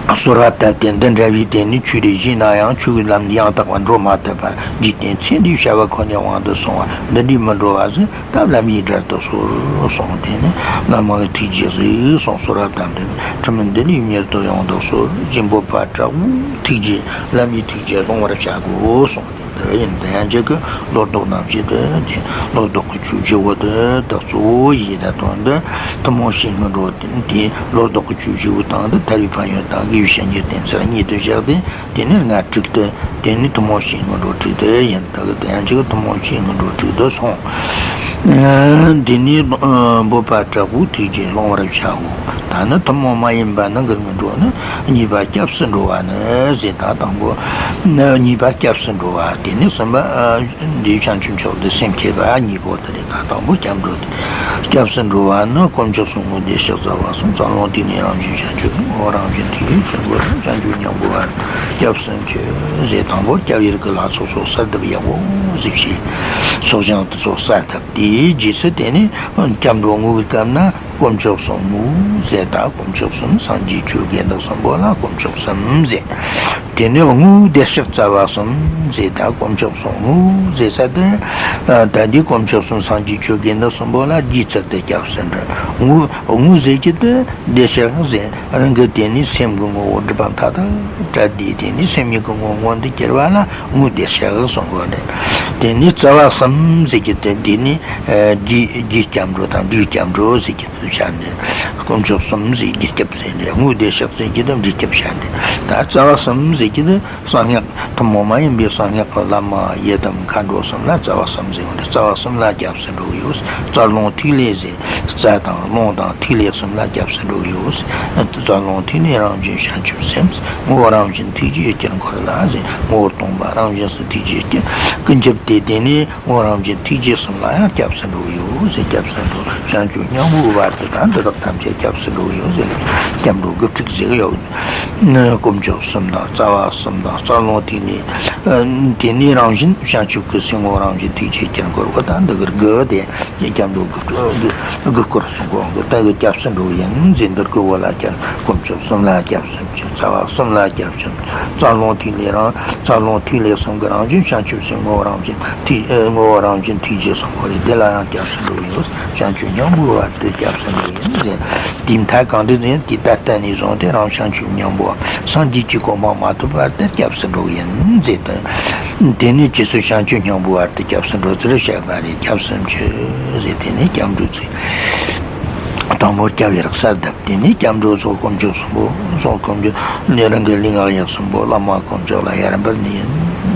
གསོལ་བ་བཏབ་སྟེ་འདི་འདྲ་བའི་དེ་ནི་ཆོས་རེ་ཞུས་ན་ཡང་ཆོས་ཀྱི་ལམ་ཡང་དག་པར་འགྲོ་མ་ཐུབ་པར་འཇིག་རྟེན་ཚེ་འདིའི་བྱ་བ་ཁོ་ནའི་དབང་དུ་སོང་བ་འདི་འདྲའི་མི་འགྲོ་བ་ཟིན། ད་ལམ་ཡིན་དགྲར་ལྡོག་སོལ་གསུངས། དེ་ནི་བླ་མ་གི་ཐུགས་རྗེས་གཟིགས་གསུངས། གསོལ་བ་བཏབ་འདི་ནི་ཁྲི་མུན་འདི་ལས་མྱུར་དུ་ཡོངས་ལྡོག་སོལ། སྦྱིན་པོ་པ་དྲག་པོའི་ཐུགས་རྗེ་ལམ་ཡི་ཐུགས་རྗེ་སློང་བར་བྱ་དགོས་གསུངས། དེ་ཡིན། དེ་ཡང་རྗེ་གི་ལོ་ཏོག་རྣམ་བཤད་དུ་དེ་ལོ་ཏོག་གི་ཆོས་བཞི་བོ་དེ་དག་གཙོ་བོ་ཡིན། ད་དོན་དུ་ཐུན་མོང་ཕྱིའི་སྔོན་འགྲོ་དེ་ལོ་ཏོག་གི་ཆོས་བཞི་བོའི་སྟེང་དུ་ཐར་པའི་ཕན་ཡོན་དང་དགེ་བའི་བཤེས་གཉེན་བསྟེན་ཚུལ་གཉིས་དུ་བཞག་སྟེ། དེ་ནས་ལྔ་དྲུག་དེ་དེ་ནི་ཐུན་མོང་ཕྱིའི་སྔོན་འགྲོ་དྲུག་དེ་ཡིན། ད་གི་དེ་ཡང་རྗེ་གི་ཐུན་མོང་ཕྱིའི་སྔོན་འགྲོ་དྲུག་དེ་སོང་། འདི་ནི་འབོད་པ་དྲག་པོའི་ཐུགས་རྗེས་སློང་བར་བྱའོ། ད་ནི་ཐུན་མོང་མ་ཡིན་པ་ནི་འགལ་མི་འགྲོ་ནི། གཉིས་པ་སྐྱབས་སུ་འགྲོ་བ་ནི་ཟེར། ད་དང་པོ་ནི་གཉིས་པ་སྐྱབས་སུ་འགྲོ་བ། དེ་ནི་གསུམ་པ་འདི་བྱང་ཆུབ་མཆོག་ཏུ་སེམས་བསྐྱེད་པ་གཉིས་པོ་དེ་རེད། ད་དང་པོ་སྐྱབས་འགྲོ་དེ། སྐྱབས་སུ་འགྲོ་བ་ནི་དཀོན་མཆོག་གསུམ་དངོས་བདེ་གཤེགས་རྩ་བ་གསུམ། རྩ་རླུང་ཐིག་ལེ་རང་བཞིན་བྱང་ཆུབ་ངོ་བོ་རང་བཞིན་ཐིག་ལེ་ཆེན་པོ་རང་བྱང་ཆུབ་སྙིང་པོ་བར་སྐྱབས་སུ་མཆི་ཟེར། དང་པོ་སྐྱབས་ཡུལ་གྱི་ལྷ་ཚོགས་སོགས་གསལ་བཏབ་ཡག་པོ་ཟིག་བྱས། ཚོགས་ཞིང་དེ་ཚོ་གསལ་བཏབ། དེའི་རྗེས་སུ་དེ་ནས་སྐྱབས་འགྲོ་དངོས་ཀྱི་སྐབས་ན་དཀོན་མཆོག་གསུམ་ཟེར། ད་དཀོན་མཆོག་གསུམ་སངས་རྒྱས་ཆོས་དགེ་འདུན་གསུམ་པོ་ལ་དཀོན་མཆོག་གསུམ་ཟེར། དེ་ནས་དངོས་བདེ་གཤེགས་རྩ་བ་གསུམ་ཟེར། ད་དཀོན་མཆོག་གསུམ་དངོས་ཟེར་ས་དེ། ད་འདི་དཀོན་མཆོག་གསུམ་སངས་རྒྱས་ཆོས་དགེ་འདུན་གསུམ་པོ་ལ་རྗེས་ཚུལ་དུ་སྐྱབས་སུ་འགྲོ། དངོས་དངོས་ཟེར་གྱི་དེ་བདེ་གཤེགས་ཟེར། རང་གི་དེ་ནི་སེམས་ཀྱི་ངོ་བོ་སྒྲིབ་པ་མཐའ་དག་བྲལ་ཏེ་དེ་ནི་སེམས་ཉིད་ཀྱི་ངོ་བོ་མངོན་དུ་གྱུར་པ་ལ་དངོས་བདེ་གཤེགས་གསུང་གོ་ནས། དེ་ནི་རྩ་བ་གསུམ་ཟེར་གྱི་དེ་འདི་ནི་རྒྱུའི་རྒྱུའི་སྐྱབས་འགྲོ་དང་འབྲས་སྐྱབས་འགྲོ་ཟེར་གྱི་དེ་བྱ་ནས། དཀོན་མཆོག་གསུམ་ཟེར་རྒྱུའི་སྐྱབས་ཟེར་ནས། དངོས་བདེ་གཤེགས་ཟེར་གྱི་དེ་འབྲས་སྐྱབས་བྱ་ནས། ད་རྩ་བ་གསུམ་ཟེར་གྱི་དེ་གསང་སྔགས་ཐུན་མོང་མ་ཡིན་པའི་གསང་སྔགས་ཀྱི་བླ་མ་ཡི་དམ་མཁའ་འགྲོ་གསུམ་ལ་རྩ་བ་གསུམ་ཟེར་བ་འདི། རྩ་བ་གསུམ་ལ་སྐྱབས་སུ་འགྲོ་གི་ཡོད། རྩ་རླུང་ཐིག་ལེ་ཟེར། རྩ་དང་རླུང་དང་ཐིག་ལེ་གསུམ་ལ་སྐྱབས་སུ་འགྲོ་གི་ཡོད། རྩ་རླུང་ཐིག་ལེ་རང་བཞིན་བྱང་ཆུབ་སེམས། ངོ་བོ་རང་བཞིན་ཐུགས་རྗེའི་དཀྱིལ་འཁོར་ལ་ཟེར། ངོ་བོ་སྟོང་པ་རང་བཞིན་སུ་ཐུགས་རྗེའི་དཀྱིལ། ཀུན་ཁྱབ་སྟེ་དེ་ནི་ངོ་བོ་རང་བཞིན་ཐུགས་རྗེ་གསུམ་ལ་ཡང་སྐྱབས་སུ་འགྲོ་གི་ཡོད་ཟེར། སྐྱབས་སུ་འགྲོ། བྱང་ཆུབ་སྙིང་པོའི་བར་དུ་དང་འདི་དག་ཐམས་ཅད་སྐྱབས་སུ་འགྲོ་གི་ཡོད་ཟེར། སྐྱབས་འགྲོ་དགུ་ཚིགས་ཟེར་གི་ཡོད། ནི་དཀོན་མཆོག་གསུམ་དང་རྩ་བ་གསུམ་དང་རྩ་རླུང་ཐིག་ལེ། དེ་ནི་རང་བཞིན་བྱང་ཆུབ་ཀྱི་སེམས། ངོ་བོ་རང་བཞིན་ཐུགས་རྗེའི་དཀྱིལ་འཁོར་བ་དང་འདི་གི་དགུ་དེ། སྐྱབས་འགྲོ་དགུ་དགུ་སྐོར་གསུང་གོ། འདི་ལྟ་བུའི་སྐྱབས་སུ་འགྲོ་ཡིན་ཟེར། འདིར་དགུ་བོ་ལ་སྐྱབས། དཀོན་མཆོག་གསུམ་ལ་སྐྱབས་སུ་མཆི། རྩ་བ་གསུམ་ལ་སྐྱབས་སུ་མཆི། རྩ་རླུང་ཐིག་ལེ་རང་། རྩ་རླུང་ཐིག་ལེ་གསུམ་གྱི་རང་བཞིན་བྱང་ཆུབ་སེམས། ངོ་བོ་རང་བཞིན་ཐུགས། ངོ་བོ་རང་བཞིན་ཐུགས་རྗེ་གསུམ་པོ་རེད། དེ་ལ་ཡང་སྐྱབས་སུ་འགྲོ་ཡོད། བྱང་ཆུབ་སྙིང་པོའི་བར་དུ་སྐྱབས་སུ་འགྲོ་ཡིན་ཟེར། དེ་མཐའ་གང་དུ་ནི་དེ་ལྟར་བསྟན་ནས་བཟུང་སྟེ་རང་བྱང་ཆུབ་སྙིང་པོ་སངས་རྒྱས་ཀྱི་གོ་འཕང་མ་ཐོབ་བར་དུ་སྐྱབས་སུ་འགྲོ་ཡིན་ཟེར་ཏེ། དེ་ནས་རྗེས་སུ་བྱང་ཆུབ་སྙིང་པོའི་བར་དུ་སྐྱབས་སུ་འགྲོ་ཚུལ་བཤད་པ་རེད། སྐྱབས་སུ་མཆི་ཟེར། དེ་ནས་སྐྱབས་འགྲོའི་ཚིག་དང་པོ་སྐྱབས་ཡར་གསལ་གདབ། དེ་ནས་སྐྱབས་འགྲོ་སོགས་དཀོན་མཆོག་གསུམ་པོ་སོགས་དཀོན་མཆོག་ནས་རང་གི་ལུས་ངག་ཡིད་གསུམ་པོ་བླ་མ་དཀོན་མཆོག་ལ་ཡར་འབུལ་ནས་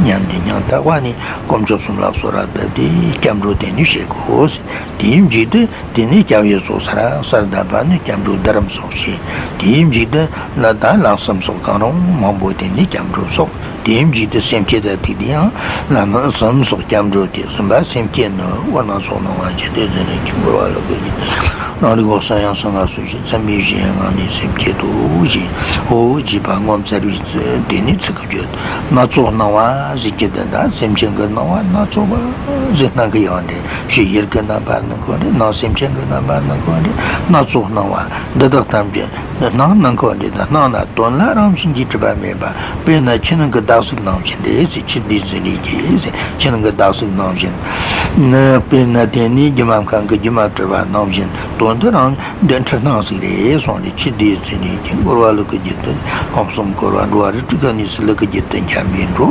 ཉམས་ཏེ་སྙིང་ཐག་པ་ནས་དཀོན་མཆོག་གསུམ་ལ་གསོལ་བ་བཏབ་སྟེ་སྐྱབས་འགྲོ་དེ་ནས་བྱེད་དགོས། དེའི་མཇུག་ཏུ་དེ་ནས་སྐྱབས་ཡུལ་སོགས་སར་གསལ་གདབ་པ་ནི་སྐྱབས་འགྲོ་བསྡུ་རིམ་སོགས་བྱས། དེའི་མཇུག་ཏུ་ལ་དྭགས་ལ་གསུམ་སོགས་གང་རུང་མང་པོ་དེ་ནས་སྐྱབས་འགྲོ་སོགས། དེའི་མཇུག་ཏུ་སེམས་བསྐྱེད་དང་ཐུགས་བསྐྱེད་ཡང་ལམ་གསུམ་སོགས་སྐྱབས་འགྲོ་སྟེ། གསུམ་པ་སེམས་བསྐྱེད་ནི། འོ་སྣ་ཚོགས་སྣང་བ་ཇི་སྟེ་ཟིན་རེ་ཁྱིམ་བོར་བ་ལ་གོས་ཀྱི། རང་རིག་འོད་གསལ་ཡང་སུ་ང་སུ་ཞིག་མཚན་མེད་བཞིའི་ངང་ནས་སེམས་བསྐྱེད་དོ་ཞེས། འོ་ཞེས་པ་ངོ་མཚར་བའི་དེ་ནི་ཚིག་གི་བརྗོད། སྣ་ཚོགས་སྣང་བ་ཟེར་གྱི་དོན་དག་སེམས་ཅན་གྱི་སྣང་བ་སྣ་ཚོགས་པ་ཟེར་སྣང་གི་ཡང་འདྲེ། ཕྱི་ཡུལ་གྱི་རྣམ་པ་སྣང་གི་འདྲེ། ནང་སེམས་ཅན་གྱི་རྣམ་པ་སྣང་གི་འདྲེ། སྣ་ཚོགས་སྣང་བ་འདི་དག་ཐམས་ཅད་སྣང་སྣང་གི་འདྲེ་དང་སྣང་ན་དོན་ལ་རང་བཞིན་གྱིས་གྲུབ་པ་མེད་པ། དཔེར་ན་ཆུ་ནང་གི་ལྡག་ཟུག་ནང་བཞིན་རེད་ཟེར། ཆུ་ཟླའི་རྩེ་ལས་ཀྱི་ཟེར། ཆུ་ནང་གི་ལྡག་ཟུག་ནང་བཞིན་ནི། དཔེར་ན་དེ་ནི་སྒྱུ་མ་མཁན་གྱིས་སྒྱུ་མ་བྲིས་པ་ནང་བཞིན། དོན་དུ་རང་འདི་འཁྲུལ་སྣང་ཟིག་རེད་གསུངས་ཏེ། ཆུ་ཟླའི་རྩེ་ནས་ཀྱང་བསྐོར་བ་ལུ་གུ་རྒྱུད་དུ། ཁམས་གསུམ་བསྐོར་བ་འགྲོ་བ་རིགས་དྲུག་གི་གནས་སུ་ལུ་གུ་རྒྱུད་དུ་འཁྱམས་པའི་འགྲོ།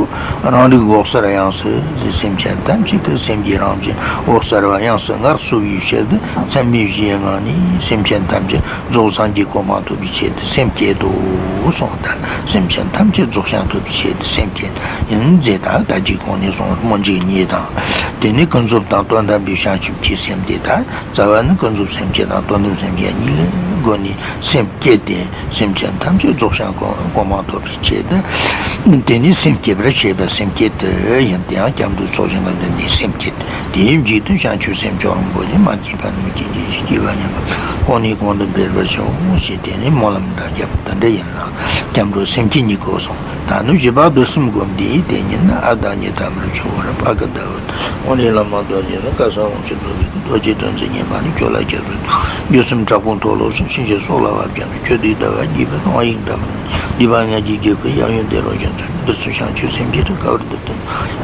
རང་རིག་འོད་གསལ་དབྱིངས་སུ་ཟེར། སེམས་ཅན་ཐམས་ཅད་ཀྱི་སེམས་ཀྱི་རང་བཞིན་འོད་གསལ་བ་དབྱིངས་སུ་ངལ་གསོ་བའི་ཕྱིར་དུ་མཚན་མོའི་བཞིའི་ངང་ནས་སེམས་ཅན་ཐམས་ཅད་རྫོགས་སངས་རྒྱས་གོ་འཕང་ཐོབ་པའི་ཆེད་དུ་སེམས་བསྐྱེད་དོ་གསུངས་ཏེ། སེམས་ཅན་ཐམས་ཅད་རྫོགས་བྱང་ཐོབ་པའི་ཆེད་དུ་སེམས་བསྐྱེད་ཡིན་ཟེར། ད་ལྟ་ཅིག་གོང་ནས་གསུངས་སྨོན་འཇུག་གཉིས་དང་། དེ་ནས་ཀུན་རྫོབ་དང་དོན་དམ་པའི་བྱང་ཆུབ་ཀྱི་སེམས་དེ་དག་རྩ་བ་ནི་ཀུན་རྫོབ་སེམས་བསྐྱེད་དང་དོན་དམ་སེམས་བསྐྱེད་གཉིས་ཀྱི་སྒོ་ནས་སེམས་བསྐྱེད་དེ། སེམས་ཅན་ཐམས་ཅད་རྫོགས་བྱང་གོ་གོ་འཕང་ཐོབ་པའི་ཆེད་དུ། དེ་ནི་སེམས་བསྐྱེད་པར་བྱེད་པ་སེམས་བསྐྱེད་དུ་ཡིན། དེ་ཡང་སྐྱབས་འགྲོའི་ཚོགས་ཞིང་གི་མདུན་ནས་སེམས་བསྐྱེད། དེའི་མཇུག་ཏུ་བྱང་ཆུབ་སེམས་མཆོག་རིན་པོ་ཆེ་མ་སྐྱེས་པ་ནས་མི་སྐྱེ་གྱུར་ཅིག་སྐྱེས་པ་ཉིད་ཀྱི་གོང་ནས་གོང་དུ་འཕེལ་བར་ཤོག་ཞེས་དེ་ནས་སྨོན་ལམ་འདྲ་བརྒྱབ། དེ་འདྲ་ཡིན་ལ་སྐྱབས་འགྲོ་སེམས་བསྐྱེད་གཉིས་ཀྱི་གསུངས། ད་ནི་བཞི་པ་བསྡུ་གསུམ་སྒོམ་འདིའི་དེ་ཉིད་ནི། ཨ་བདག་ཉིད་ཐ་མར་ཆུད་པར་ཕ་གི་ཟླ་བ། དབང་ལྡན་བླ་མ་རྡོ་རྗེ་ནི། བཀའ་གསང་དབང་ཕྱུག་རྡོ་རྗེ། རྡོ་རྗེ་སྤྲིན་ཚེ་བསྙེན་པ་ནི། སྐྱོབ་ལ་སྐྱབས་སུ། སྒྱུ་སེམས་དྲག་པོའི་མཐོལ་ལོ་བཤགས། ཕྱིན་ཆད་སྲོག་ལ་བབ་ཀྱང་ནི། ཆོས་འདིའི་ཟླ་བ་རྒྱས་པའི་དབང་ཡིག་དམ། འདུས་པ་ལྔ་བརྒྱའི་རྒྱལ་པོའི་ཡབ་ཡུམ་བདེ་རོགས་བཞིན་དུ། བདུད་རྩི་བྱང་ཆུབ་སེམས་བསྐྱེད་དུ་དཀའ་བར་འདུད་དོ།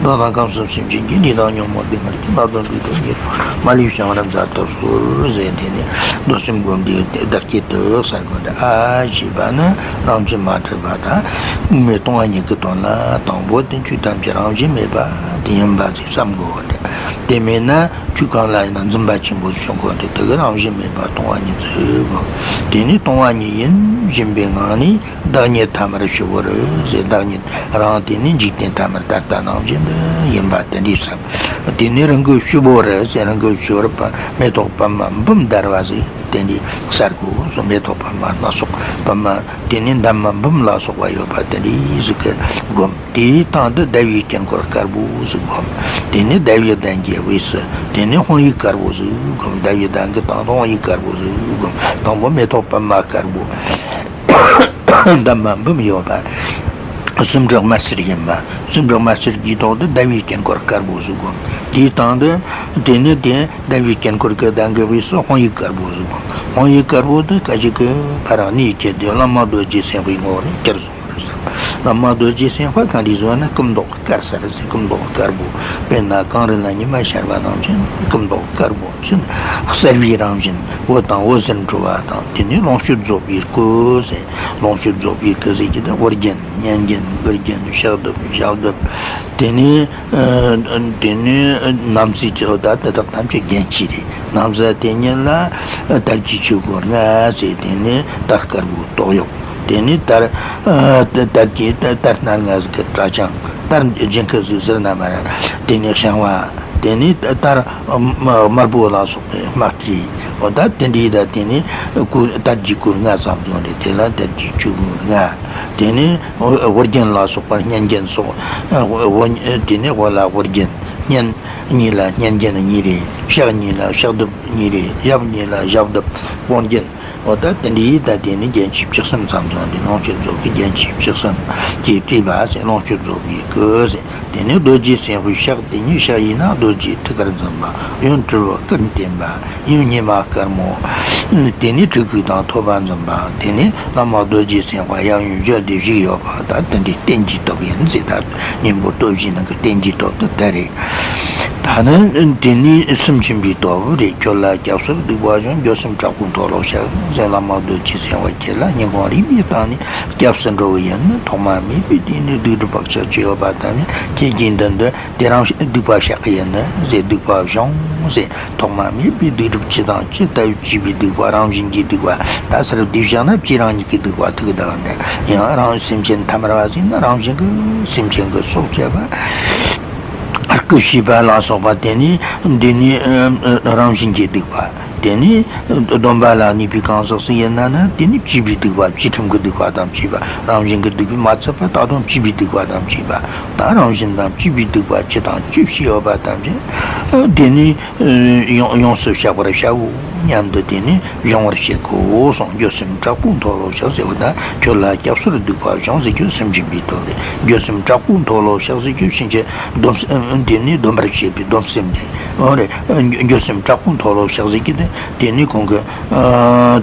བདག་དང་ཁམས་གསུམ་སེམས་ཅན་གྱི། ལུས་དང་ཉོན་མོངས་སྡུག་བསྔལ་གྱི། ནད་གདོན་དྲུག་དང་ཉེ་དུ་མ་ལུས་བྱང་རིམ་ཟད་ཐབས་སོགས་ཟེར། དེ་ནས་བསྡུ་གསུམ་སྒོམ་འདིའི་བརྡ་སྐྱེད་དུ་གསལ་དགོས་འདྲ། ཨ་ཞེས་པ་ནི་རང་བཞིན་མ་གྲུབ་པ་དང་། དབུ་མའི་སྟོང་པ་ཉིད་ཀྱི་དོན་ལ་དང་པོ་དེ་ཆོས་ཐམས་ཅད་རང་བཞིན་མེད་པ་དེ་ཡིན་པ་ཞིག་བསམ་དགོས་འདྲ། དེ་མེད་ན་ཆོས་གང་ལ་ཡིན་ན་འཛིན་པ་ཆེན་པོ་ཞིག་བྱུང་དགོས་ཏེ། དེ་གི་རང་བཞིན་མེད་པ་སྟོང་པ་ཉིད་ཟེར་དགོས། དེ་ནི་སྟོང་པ་ཉིད་ཡིན་བཞིན་པའི་ངང་ནས། བདག་ཉིད་ཐ་མར་ཞི་བོར་ཟེར། བདག་ཉིད་རང་དེ་ནི་འཇིག་རྟེན་ཐ་མར་ད་ལྟ་ནང་བཞིན་དུ་ཡིན་པ་དེ་འདྲའི་བསམ། དེ་ནི་རང་གི་ཞི་བོར་ཟེར། རང་གི་ཞི་བོར་མེ་ཏོག་པདྨ་འབུམ་བརྡལ་བ་ཟེར། དེ་འདྲའི་གསལ་དགོས་སོ། མེ་ཏོག་པདྨ་སྣ་ཚོགས། པདྨ་དེ་ནི་འདབ་མ་འབུམ་ལ་སོགས་པ་ཡོད་པ་དེ་འདྲའི་གཟུགས་ཀྱི་སྒོམ། དེའི་སྟེང་དུ་ཟླ་བའི་དཀྱིལ་འཁོར་དཀར་པོ་ཟིག་བསྒོམ། དེ་ནས་ཟླ་བའི་གདན་གྱི་དབུས་སུ་དེ་ནས་དཔང་ཡིག་དཀར་པོ་ཟིག་བསྒོམ། ཟླ་བའི་གདན་གྱི་སྟེང་དུ་དཔང་ཡིག་དཀར་པོ་ཟིག་བསྒོམ། དང་པོ་མེ་ཏོག་པདྨ་དཀར་པོ། འདབ་མ་འབུམ་ཡོད་པ། སུམ་སྦྲགས་མ་ཟེར་ཡིན་པ། སུམ་སྦྲགས་མ་ཟེར་གྱི་ཐོག་ཏུ་ཟླ་བའི་དཀྱིལ་འཁོར་དཀར་པོ་ཟིག་བསྒོམ། དེའི་སྟེང་དུ་དེ་ནས་དེ་ཟླ་བའི་དཀྱིལ་འཁོར་གྱི་གདན་གྱི་དབུས་སུ་དཔང་ཡིག་དཀར་པོ་ཟིག་བསྒོམ། དཔང་ཡིག་དཀར་པོ་དེ་སྐད་ཅིག་གིས་ཕར་གནས་ཀྱི་དེ་བླ་མ་རྡོ་རྗེ་སེམས་དཔའི་ངོ་བོར་གྱུར་སོང་བ་རེད་ཟེར། བླ་མ་རྡོ་རྗེ་སེམས་དཔའ་གང་འདྲ་བཟོ་ན། སྐུ་མདོག་དཀར་ས་རེད་ཟེར། སྐུ་མདོག་དཀར་པོ། དཔེར་ན་གངས་རི་ལ་ཉི་མ་ཤར་བ་ནང་བཞིན། སྐུ་མདོག་དཀར་པོ་ཅན། གསལ་བའི་རང་བཞིན། འོད་དང་འོད་ཟེར་འཕྲོ་བ་དང་། དེ་ནས་ལོངས་སྤྱོད་རྫོགས་པའི་སྐུ་ཟེར། ལོངས་སྤྱོད་རྫོགས་པའི་སྐུ་ཟེར་གྱི་དེ་ཨོ་རྒྱན། སྙན་རྒྱན། དགུ་རྒྱན། ཕྱག་གདུབ། ཞབས་གདུབ། དེ་ནས་ཨ་དེ་ནས་ཨ་ནམ་སྲིད་ཀྱི་འོ་ད་དེ་དག་ཐམས་ཅད་རྒྱན་གྱིས་རེད། ནམ་ཟླ་དེ་ཉིད་ལ་ཨ་དར་གྱི་ཆོས་སྐོར་ལྔ་ཟེར། དེ་ནས་དར་དཀར་པོའི་ཏོག་གཡོགས། དེ་ནས་དར་ཨ་དར་གྱི་དར་སྣ་ལྔ་ཟིག་གི་སྐྲ་ཆང་། དར་ལྗང་ཁུ་ཟིག་ཟེར་ན་མ་ར། དེ་ནས་བཤང་བ། དེ་ནས་དར་དམར་པོ་ལ་སོགས་པའི་དམར་སྤྲིས། འོ་ད་དེ་འདྲའི་ད་དེ་ནས་སྐུ་དར་གྱི་སྐུ་ལྔ་ཙམ་བཟུང་རེད། དེ་ལ་དར་གྱི་ཆོས་སྐུ་ལྔ། དེ་ནས་ཨོ་རྒྱན་ལ་སོགས་པ་སྙན་རྒྱན་སོགས། ཨོ་དེ་ནས་འོ་ལ་ཨོ་རྒྱན། སྙན་གཉིས་ལ་སྙན་རྒྱན་གཉིས་རེད། ཕྱག་གཉིས་ལ་ཕྱག་གདུབ་གཉིས་རེད། ཞབས་གཉིས་ལ་ཞབས་གདུབ་དབང་རྒྱན། འོ་ད་དེ་འདྲའི་ད་དེ་ནི་རྒྱན་གྱི་བཅུ་གསུམ་ཙམ་ཙམ་དེ་ལོངས་སྤྱོད་རྫོགས་པའི་རྒྱན་གྱི་བཅུ་གསུམ་གྱིས་སྤྲས་པ་ཟེར། ལོངས་སྤྱོད་རྫོགས་པའི་སྐུ་ཟེར། དེ་ནས་རྡོ་རྗེ་སེམས་དཔའི་ཕྱག་དེ་ཉིད་ཕྱག་ཡིན་ན་རྡོ་རྗེ་ཐུགས་ཀར་འཛིན་པ། གཡོན་གྲུ་བོ་ཀུན་བརྟེན་པ། གཡོན་ཉི་མ་དཀར་མོ། དེ་ནས་གྲི་གུག་དང་ཐོད་པ་འཛིན་པ། དེ་ནས་བླ་མ་རྡོ་རྗེ་སེམས་དཔའ་ཡབ་ཡུམ་བརྗོད་དེ་བཞུགས་ཡོད་པ། ད་དེ་འདྲའི་རྟེན་གྱི་སྟོབས་ཡིན་ཟེར། ད་གཉེན་པོ་སྟོབས་བཞིའི་ནང་གི་རྟེན་གྱི་སྟོབས་དེ་ད་རེད། ད་ནི་དེ་ནི་སེམས་ཆེན་པོའི་སྟོབས་རེད། ཁྱོད་ལ་སྐྱབས་སུ་འདུག་པ་བྱུང་། འགྱོད་སེམས་དྲག་པོའི་མཐོལ་ལོ་བཤགས་ཟེར། བླ་མ་རྡོ་རྗེ་སེམས་དཔའ་ཁྱེད་ལ་སྙིང་ཁོང་རུས་པའི་གཏིང་ནས་སྐྱབས་སུ་འགྲོ་གི་ཡིན། ཐོག་མ་མེད་པའི་དུས་ནས་སྡིག་སྒྲིབ་བག་ཆགས་ཅི་ཡོད་པ་ཐམས་ཅད་ཁྱེད་ཀྱི་མདུན་དུ་དེ་རང་སྡིག་པ་བཤགས་གི་ཡིན་ཟེར། སྡིག་པ་སྦྱོང་ཟེར། ཐོག་མ་མེད་པའི་སྡིག་སྒྲིབ་ཅི་དང་ཅི་ལྟ་བུ་བཅས་པའི་སྡིག་པ། རང་བཞིན་གྱི་སྡིག་པ། ད་ཟེར་བསྡུས་བཞག་ན་བཅས་རང་ཉིད་ཀྱི་སྡིག་པ་ཐུག་གི་ད་ནི་ཡང་རང་སེམས་ཅན་ཐ་མལ་པ་ཟིན་ན་རང་བཞིན་གྱི་སེམས་ཅན་གྱི་སྲོག་བཅད་པ། རྐུ་བྱས་པ་ལ་སོགས་པ། དེ་ནི་འདི་ནི་རང་བཞིན་གྱི་སྡིག་པ། དེ་ནི་སྡོམ་པ་ལ་ནུས་པའི་གང་ཟག་ཟིག་ཡིན་ན་ནི་དེ་ནི་བཅས་པའི་སྡིག་པ། བཅས་ཁྲིམས་ཀྱི་སྡིག་པ་དང་བཅས་པ། རང་བཞིན་གྱི་སྡིག་པས་མ་ཚད་པ་ད་དུང་བཅས་པའི་སྡིག་པ་དང་བཅས་པ། ད་རང་བཞིན་དང་བཅས་པའི་སྡིག་པ་ཅི་དང་ཅི་བྱས་ཡོད་པ་ཐམས་ཅད་དེ་ནི་ཡོངས་ཡོངས་སུ་བཤགས་པར་བྱའོ་སྙམ་དུ་དེ་ནི་སྦྱོང་བར་བྱེད་དགོས་གསུངས། འགྱོད་སེམས་དྲག་པོའི་མཐོལ་ལོ་བཤགས་ཟེར་བ་དང་། ཁྱོད་ལ་སྐྱབས་སུ་འདུག་པ་བྱུང་ཟེར་རྒྱུ་སེམས་ཅན་པའི་སྟོབས་རེད། འགྱོད་སེམས་དྲག་པོའི་མཐོལ་ལོ་བཤགས་ཟེར་རྒྱུ་ཕྱིན་ཆད་སྡོམ་དེ་ནི་སྡོམ་པར་བྱེད་པའི་སྡོམ་སེམས་དེ་འོ་རེད། འགྱོད་སེམས་དྲག་པོའི་མཐོལ་ལོ་བཤགས་ཟེར་རྒྱུ་དེ་དེ་ནི་གོང་གི་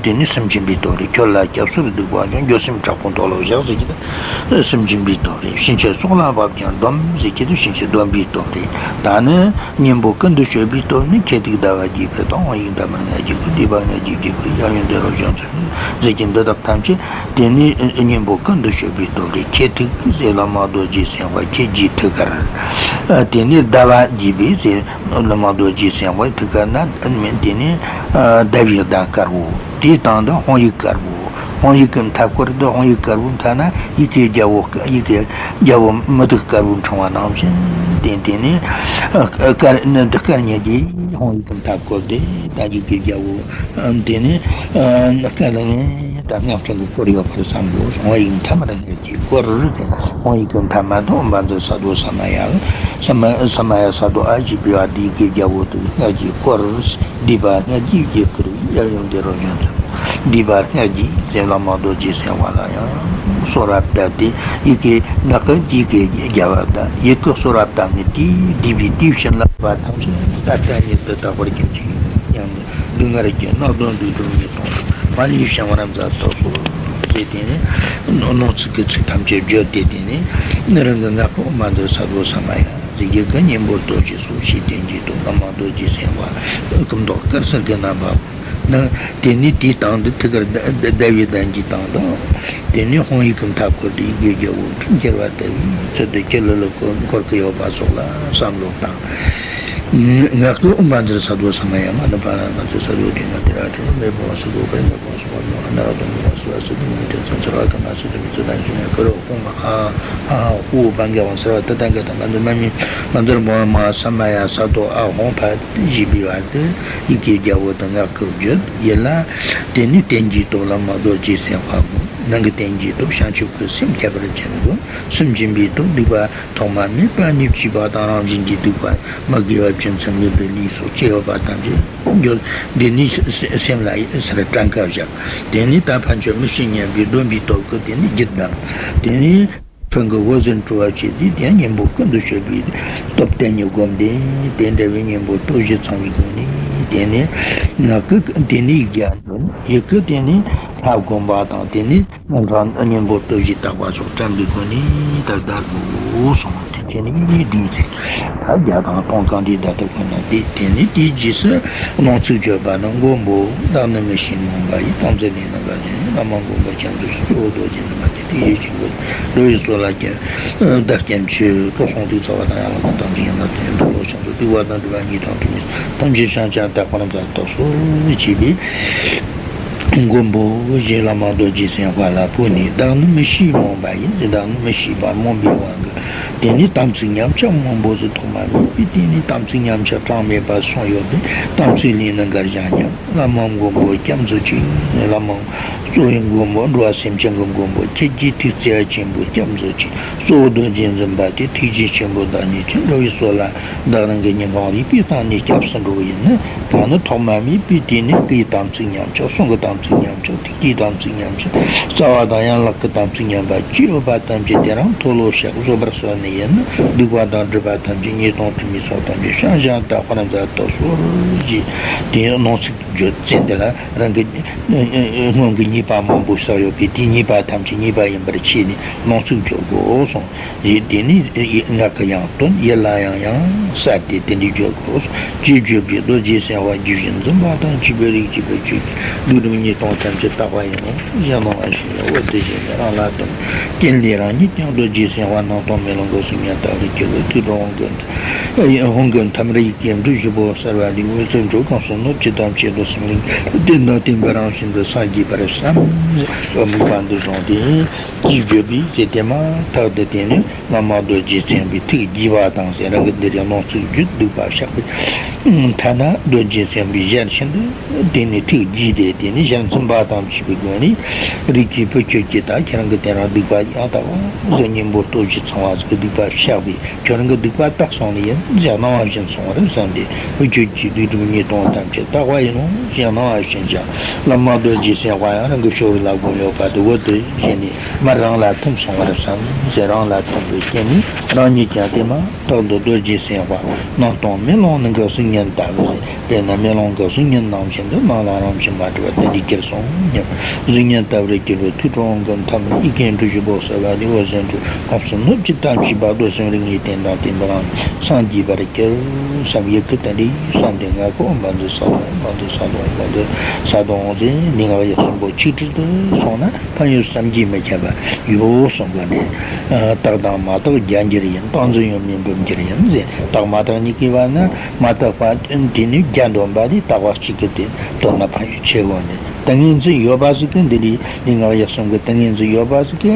དེ་ནི་སེམས་ཅན་པའི་སྟོབས་རེད། ཁྱོད་ལ་སྐྱབས་སུ་འདུག་པ་བྱུང་། འགྱོད་སེམས་དྲག་པོའི་མཐོལ་ལོ་བཤགས་ཟེར་རྒྱུ་དེ་སེམས་ཅན་པའི་སྟོབས་རེད། ཕྱིན་ཆད་སྲོག་ལ་བབ་ཀྱང་སྡོམ་ཟེར་རྒྱུ་དེ་ཕྱིན་ཆད་སྡོམ་པའི་སྟོབས་རེད། ད་ནི། གཉེན་པོ་ཀུན་ཏུ་སྤྱོད་པའི་སྟོབས་ནི། ཁྱེད་ཐུགས་ཟླ་བ་རྒྱས་པའི་དང་། དབང་ཡིག་འདབ་མ་ལྔ་བརྒྱའི་སྐུ། བསྡུས་པ་ལྔ་བརྒྱའི་རྒྱལ་པོ་ཡབ་ཡུམ་སྡེ་རུ་བྱོན་ཚུལ་ཟེར་གྱི་འདི་དག་ཐམས་ཅད་དེ་ནི་གཉེན་པོ་ཀུན་ཏུ་སྤྱོད་པའི་སྟོབས་རེད། ཁྱེད་ཐུགས་ཟེར་བླ་མ་རྡོ་རྗེ་སེམས་དཔའ་ཁྱེད་ཀྱི་ཐུགས་ཀར། དེ་ནི་ཟླ་བ་རྒྱས་པའི་ཟེར་བླ་མ་རྡོ་རྗེ་སེམས་དཔའི་ཐུགས་ཀར་ན་དེ་ནི་ཟླ་བའི་གདན་དཀར་པོ། དེའི་སྟེང་དུ་དཔང་ཡིག་དཀར་པོ། དཔང་ཡིག་གི་མཐའ་སྐོར་དུ་དཔང་ཡིག་དཀར་པོའི་མཐའ་ན་ཡི་གེ་རྒྱལ་པོ། ཡི་གེ་རྒྱལ་པོ་མུ་ཏིག་དཀར་པོ་འཕྲེང་བ་ནང་བཞིན་བསྟན། དེ་ནས་དཀར་ནི་འདི་དཀར་ཉིད་ཀྱིས་དཔང་ཡིག་གི་མཐའ་སྐོར་ཏེ། ད་ཡི་གེ་རྒྱལ་པོ་དེ་ནས་དཀར་ནི་ད་རྔ་ཕྲེང་གིས་བསྐོར་ཡོད་པར་བསམ་དགོས། དཔང་ཡིག་མཐའ་མར་སྔར་གྱིས་བསྐོར་ཟེར། དཔང་ཡིག་གི་མཐའ་མ་དུ་ཨོཾ་བཛྲ་སཏྭ་ས་མ་ཡ། ས་མ་ས་མ་ཡ་སཏྭ་ཨ་ཞེས་པའི་བར་དུ་ཡི་གེ་རྒྱལ་པོ་དེ་སྔར་གྱིས་བསྐོར། བསྡུས་པ་སྔར་གྱིས་རྒྱས་པར་ཡབ་ཡུམ་སྡེ་རུ་བྱོན་ཚུལ། བསྡུས་པ་སྔར་གྱིས་ཟེར་བླ་མ་རྡོ་རྗེ་སེམས་དཔའ་ལ་ཡང་གསོལ་བ་བཏབ་སྟེ། ཡི་གེ་ངག་གི་ཡི་གེ་རྒྱལ་བ་དང་། ཡི་གེ་གསོལ་བ་བཏབ་ནས་དེའི་བསྡུས་པའི་དེའི་བྱིན་རླབས་པ་ཐམས་ཅད་ད་ལྟ་ཉིད་དུ་དག་པར་གྱུར་ཅིག་སྙམ་ནས། སྡུག་བསྔལ་གྱི་སྣ་གདོང་དུ་སྒྲོལ་མའི་དོན་དུ་མ་ལུས་བྱང་བར་མཛད་དོ་ཟེར། དེ་ནས་ནོར་ཚིག་གི་ཚིག་ཐམས་ཅད་བརྗོད་དེ། དེ་ནས་རང་གི་ངག་གི་ཨོཾ་མ་འདི་ས་རྡོ་ས་མ་ཡ་ཟེར་རྒྱུ་གི་གཉེན་པོ་རྡོ་རྗེ་སོགས་ཕྱིའི་རྟེན་གྱི་སྟོབས། བླ་མ་རྡོ་རྗེ་སེམས་དཔའ་སྐུ་མདོག་དཀར་སེར་གྱི་རྣམ་པ་ནི། དེ་ནས་དེའི་སྟེང་དུ་ཐུགས་ཀར་ཟླ་བའི་གདན་གྱི་སྟེང་དུ། དེ་ནས་དཔང་ཡིག་གི་མཐའ་སྐོར་དུ་ཡི་གེ་རྒྱལ་པོ་འཕྲིན་ཁྱེར་བ་ལྟ་བུའི་ཚུལ་དུ་ཁྱེར་ལེ་ལེ་འཁོར་གྱི་ཡོད་པ་སོགས་ལ་བསམ་བློ་བཏང་། ངག་གི་ཨོཾ་བཛྲ་སཏྭ་ས་མ་ཡ་མ་ནུ་པཱ་ཎ་ན་ཙི་ས་རུ་ཏི་ན་ཏི་ར་ཏི་ན་མེ་བོ་སུ་རུ་པེ་མེ་བོ་སུ་བ་ནོ་ཨ་ན་ར་དོ་མི་ཡ་སུ་བ་སུ་དི་མི་ཏི་ཙམ་ཚ་ར་ཀ་ན་སུ་དི་མི་ཙི་ན་ཞུ་ན་ཀ་རོ་ཧོ་མ་ཨ་ཧ་ཧ་ཧོ་བ་ག་བ་ས་ར་ཏ་ཏ་ག་ཏ་མ་ནུ་མ་མི་མ་ཛར་བོ་མ་ས་མ་ཡ་ས་དོ་ཨ་ཧོ་ཕ་ཏི་ཞི་བི་བ་ཏི་ཡི་གེ་རྒྱ་བོ་དང་ངག་གི་བརྗོད་ཡི་ལ། དེ་ནི་རྟེན་གྱི་སྟོབས་བླ་མ་རྡོ་རྗེ་སེམས་དཔའ་དགོས། ནང་གི་རྟེན་གྱི་སྟོབས་བྱང་ཆུབ་ཀྱི་སེམས་ཁྱད་པར་ཅན་དགོས། སེམས་སྦྱིན་པའི་སྟོབས་སྡིག་པ་ཐོག་མ་མེད་པ་ནས་བྱས་པ་དང་རང་བཞིན་གྱིས་སྡིག་པ་མི་དགེ་བ་བཅུ་མཚམས་མེད་པའི་ལས་སོགས་སྐྱེ་བ་པ་ཐམས་ཅད་འགྱུར། འདི་ནི་སེམས་ལ་ཡི་སར་གྲངས་ཀ་བཞག་དེ་ནི་ད་ཕན་ཆད་མི་ཤེས་སྙམ་པའི་སྡོམ་པའི་སྟོབས་ཀྱིས་དེ་ནི་རྒྱུད་དང་། དེ་ནི་ཕུང་གི་འོད་ཟེར་འཕྲོ་བ་བྱེད་དུས་དེ་གཉེན་པོ་ཀུན་ཏུ་སྤྱོད་པའི་སྟོབས་དེ་ཉིད་བསྒོམ་སྟེ། དེ་འདྲ་བའི་གཉེན་པོ་སྟོབས་བཞི་ཚང་བའི་སྒོ་ནས་དེ་ནི་ངག་གི་དེ་ནི་ཡིག་བརྒྱ་འདོན། ཡི་གེ་དེ་ནི་ལྷ་བསྒོམ་པ་དང་། དེ་ནི་གཉེན་པོ་སྟོབས་བཞི་དག་པ་སོགས་བགྲང་གི་སྒོ་ནས་ད་ལྟ་བུ་གསུངས་ཏེ་ཁྱེད་ནི་བདུན་ཚེ་ད་བརྒྱ་དང་སྟོང་གང་དེའི་ཟླ་དུ་ཁོ་ན་སྟེ། དེ་ནི་དེའི་རྗེས་སུ་ནང་ཚིག་བརྗོད་པ་ནི་མགོན་པོ་བདག་ནི་མི་ཤེས་རྨོངས་པ་ཡི། དམ་ཚིག་ལས་ནི་འགལ་ཞིང་བླ་མ་མགོན་པོ་སྐྱབས་འགྲོ་ཞིང་། གཙོ་བོ་རྡོ་རྗེ་འཛིན་པ་སྟེ། ཐུགས་རྗེ་ཆེན་པོ་འགྲོ་བའི་བཟོད་པ་ཀྱི་བདག་སྐྱབས་མཆི། སྐུ་གསུང་ཐུགས་རྩ་བ་དང་ཡན་ལག་གི་དམ་ཚིག་ཡན་ལག་དོན་མཐར་ཐུག་ཕྱོགས་སུ་སྡིག་པ་དང་སྒྲིབ་པ་ཉེས་དང་དྲི་མ་ཐམས་ཅད་བྱང་ཆུབ་ཏུ་སྤངས་ཏེ་རྫོགས་སོ་ཞེས་པའི་མགོན་པོ་རྗེ་བླ་མ་རྡོ་རྗེ་སེམས་དཔའ་ལ་ཕུལ་ནས། བདག་ནི་མི་ཤེས་རྨོངས་པ་ཡིན་ཟེར། བདག་ནི་མི་ཤེས་པ་རྨོངས་པའི་དབང་གིས། དེ་ནས་དམ་ཚིག་ཉམས་ཆག་མང་པོ་ཟིག་ཐོག་མ་མེད་པའི་དེ་ནས་དམ་ཚིག་ཉམས་ཆག་གྲངས་མེད་པ་སོང་ཡོད་པས། དམ་ཚིག་ལས་ནི་འགལ་ཞིང་སྙོམས། བླ་མ་མགོན་པོ་སྐྱབས་སུ་མཆི། བླ་མ་གཙོ་བོའི་མགོན་པོ་འགྲོ་བ་སེམས་ཅན་གྱི་མགོན་པོ་ཁྱེད་ཀྱི་ཐུགས་རྩེ་ཆེན་པོ་སྐྱབས་སུ་མཆི། གཙོ་བོ་རྡོ་རྗེ་འཛིན་པ་སྟེ། ཐུགས་རྗེ་ཆེན་པོ་བདག་ཉིད་མཁྱེན། འགྲོ་བའི་བཟོད་པ་བདག་རང་གི་ཉིན་གང་རིག་པའི་སྟེང་ནས་སྐྱབས་སུ་འགྲོ་བ་ཡིན་ན། ད་ནི་ཐོག་མ་མེད་པའི་དུས་ནས་སྐུའི་དམ་ཚིག་ཉམས་ཆག་གསུང་གི་དམ་ཚིག་ཉམས་ཆག་ཐུགས་ཀྱི་དམ་ཚིག་ཉམས་ཆག་རྩ་བ་དང་ཡན་ལག་གི་དམ་ཚིག་ཉམས་པ་ཅི་ཡོད་པ་ཐམས་ཅད་དེ་རིང་མཐོལ་ལོ་བཤགས། བཟོད་པར་གསོལ་ནི་ཡིན་ན། སྡིག་པ་དང་སྒྲིབ་པ་ཐམས་ཅད་ཉེས་དང་དྲི་མའི་ཚོགས་ཐམས་ཅད་བྱང་ཞིང་དག་པར་མཛད་དུ་གསོལ་ཞེས་དེའི་ནང་ཚིག་བརྗོད་ཚེ་འདི་ལ་རང་གི་སྔོན་གྱི་ཉེས་པ་མང་པོ་བསགས་ཡོད་པས། དེའི་ཉེས་པ་ཐམས་ཅད་ཉེས་པ་ཡིན་པར་ཤེས་ནས་ནང་ཚིག་བརྗོད་དགོས་གསུངས། ཡིད་དེ་ནི་ངག་གི་ཡང་དོན་ཡིད་ལ་ཡང་ཡང་གསལ་ཏེ་དེ་འདྲའི་བརྗོད་དགོས། ཅེས་བརྗོད་པས་རྡོ་རྗེ་སེམས་དཔའ་རྒྱུད་བཞི་འཛིན་པ་དང་བཅས་པའི་རིགས་ཀྱི་བུ་ཁྱོད་ཀྱི་སྡིག་སྒྲིབ་ཉེས་ལྟུང་ཐམས་ཅད་དག་པ་ཡིན་ནོ་ཞེས་གནང་བ་ཞིག་ཡོད། འོ་དེ་བཞིན་རང་ལ་དམ་རྟེན་ལས་རང་ཉིད་ཀྱང་རྡོ་རྗེ་སེམས་དཔའ་སྣང་སྟོང་མེ་ལོང་གི་གསུང་སྙན་ལྟ་བུར་གྱུར་པའི་ཐུགས་སྤྲོ་བ་ཀུན་ཧོང་གི་འཐམ་རིགས་སྐྱེ་འགྲོ་བཞི་པོ་གསལ་བ་ལས་འོད་ཟེར་འཕྲོས་གང་གསུང་ནོར་གྱི་དམ་བཅས་རྡོར་སེམས་ལས་བརྟན་དང་བརྟན་པ་རང་བཞིན་དུ་སངས་རྒྱས་པར་བསམ། དམིགས་པ་འདི་བཟུང་སྟེ། ཅེས་བརྗོད་པས་དེ་དེ་མ་ཐག་ཏུ་དེ་ནས་བླ་མ་རྡོ་རྗེ་སེམས་དཔའི་ཐུགས་དགྱེས་པ་དང་ཟེར། རང་གི་འདིར་ཡང་ནང་ཚིག་བརྗོད་སྡིག་པ་བཤགས་པའི་ཐ་ན་རྡོ་རྗེ་སེམས་དཔའི་ཞལ་ཆེན་དུ་དེ་ནས་ཐུགས་དགྱེས་ཏེ། དེ་ནས་ཞལ་མཐུན་པ་དང་བཅས་པའི་སྒོ་ནས་རིགས་ཀྱི་བུ་ཁྱོད་ཀྱིས་ད་ཁྱེད་རང་གི་དེ་རིང་སྡིག་པ་ཡང་དག་པ་ཟེར་གཉེན་པོ་སྟོབས་བཞི་ཚང་བ་ཟིག་གི་སྡིག་པ་བཤགས་པས། ཁྱོད་རང་གི་སྡིག་པ་དག་སོང་ནི་ཡིན་ཟེར་གནང་བ་བཞིན་སོང་བར་བསམ་སྟེ། བུ་ཁྱོད་ཀྱི་སྡིག་སྒྲིབ་ཉེས་ལྟུང་ཐམས་ཅད་དག་པ་ཡིན་ནོ་ཞེས་གནང་བ་བཞིན་བྱ། བླ་མ་རྡོ་རྗེ་སེམས་དཔའ་ཡང་རང་གི་ཕྱོགས་ལ་བསྒོམས་ཡོད་པ་དེ་འོ་དེ་བཞིན་ནི་མར་རང་ལ་ཐིམ་སོང་བར་བསམ་ཟེར། རང་ལ་ཐིམ་པའི་རྐྱེན་ནི་རང་ཉིད་ཀྱང་དེ་མ་ཐག་ཏུ་རྡོ་རྗེ་སེམས་དཔའ་སྣང་སྟོང་མེ་ལོང་ནང་གི་གསུང་སྙན་ལྟ་བུ་ཟེར། དཔེར་ན་མེ་ལོང་གི་གསུང་སྙན་ནང་བཞིན་དུ་སྣང་ལ་རང་བཞིན་མ་གྲུབ་པ་དེ་འདྲའི་གྱུར་སོང་སྙམ། གཟུགས་བརྙན་ལྟ་བུར་གྱུར་པའི་ཐུགས་སྤྲོ་བ་ཀུན་འཐིམ་ནས་ཡིད་ཀྱི་འགྲོས་བཞི་པོ་གསལ་བ་ལས་འོད་ཟེར་འཕྲོས་གང་གསུང་ནོར་གྱི་དམ་བཅས་པ་རྡོར་སེམས་རིགས་ལྔའི་རྟེན་དང་བརྟེན་པ་རང་སངས་རྒྱས་པར་གྱུར་བསམ། ཡི་གེ་དེ་འདྲའི་བསམ་སྟེ་ངག་གི་ཨོཾ་བཛྲ་སཏྭ་ཨོཾ་བཛྲ་སཏྭ་ཨོཾ་བཛྲ་སཏྭ་ཨོཾ་ཟེར་ནས་ངག་ཡིད་གསུམ་པོ་ཆིག་དྲིལ་དུ་སོང་ན། ཕན་ཡོན་བསམ་གྱིས་མི་ཁྱབ་པ་ཡོད་གསུང་གི་འདུག་རྟག་དང་མ་རྟག་བརྒྱ་འགྱུར་ཡིན། རྟག་འཛིན་ཡོད་མེད་འབུམ་འགྱུར་ཡིན་ཟེར། རྟག་མ་རྟག་གཉིས་ཀའི་བར་ན་མ་རྟག་པ་དེ་ནི་བརྒྱ་འདོན་པ་དེ་རྟག་པ་གཅིག་གི་དེ་འདོན་ན་ཕན་ཡོན་ཆེ་བོ་ནི། ཏིང་ངེ་འཛིན་ཡོད་པ་ཟིག་གི་འདི་ལས་ནི་ངག་ཡིད་གསུམ་གི་ཏིང་ངེ་འཛིན་ཡོད་པ་ཟིག་གི་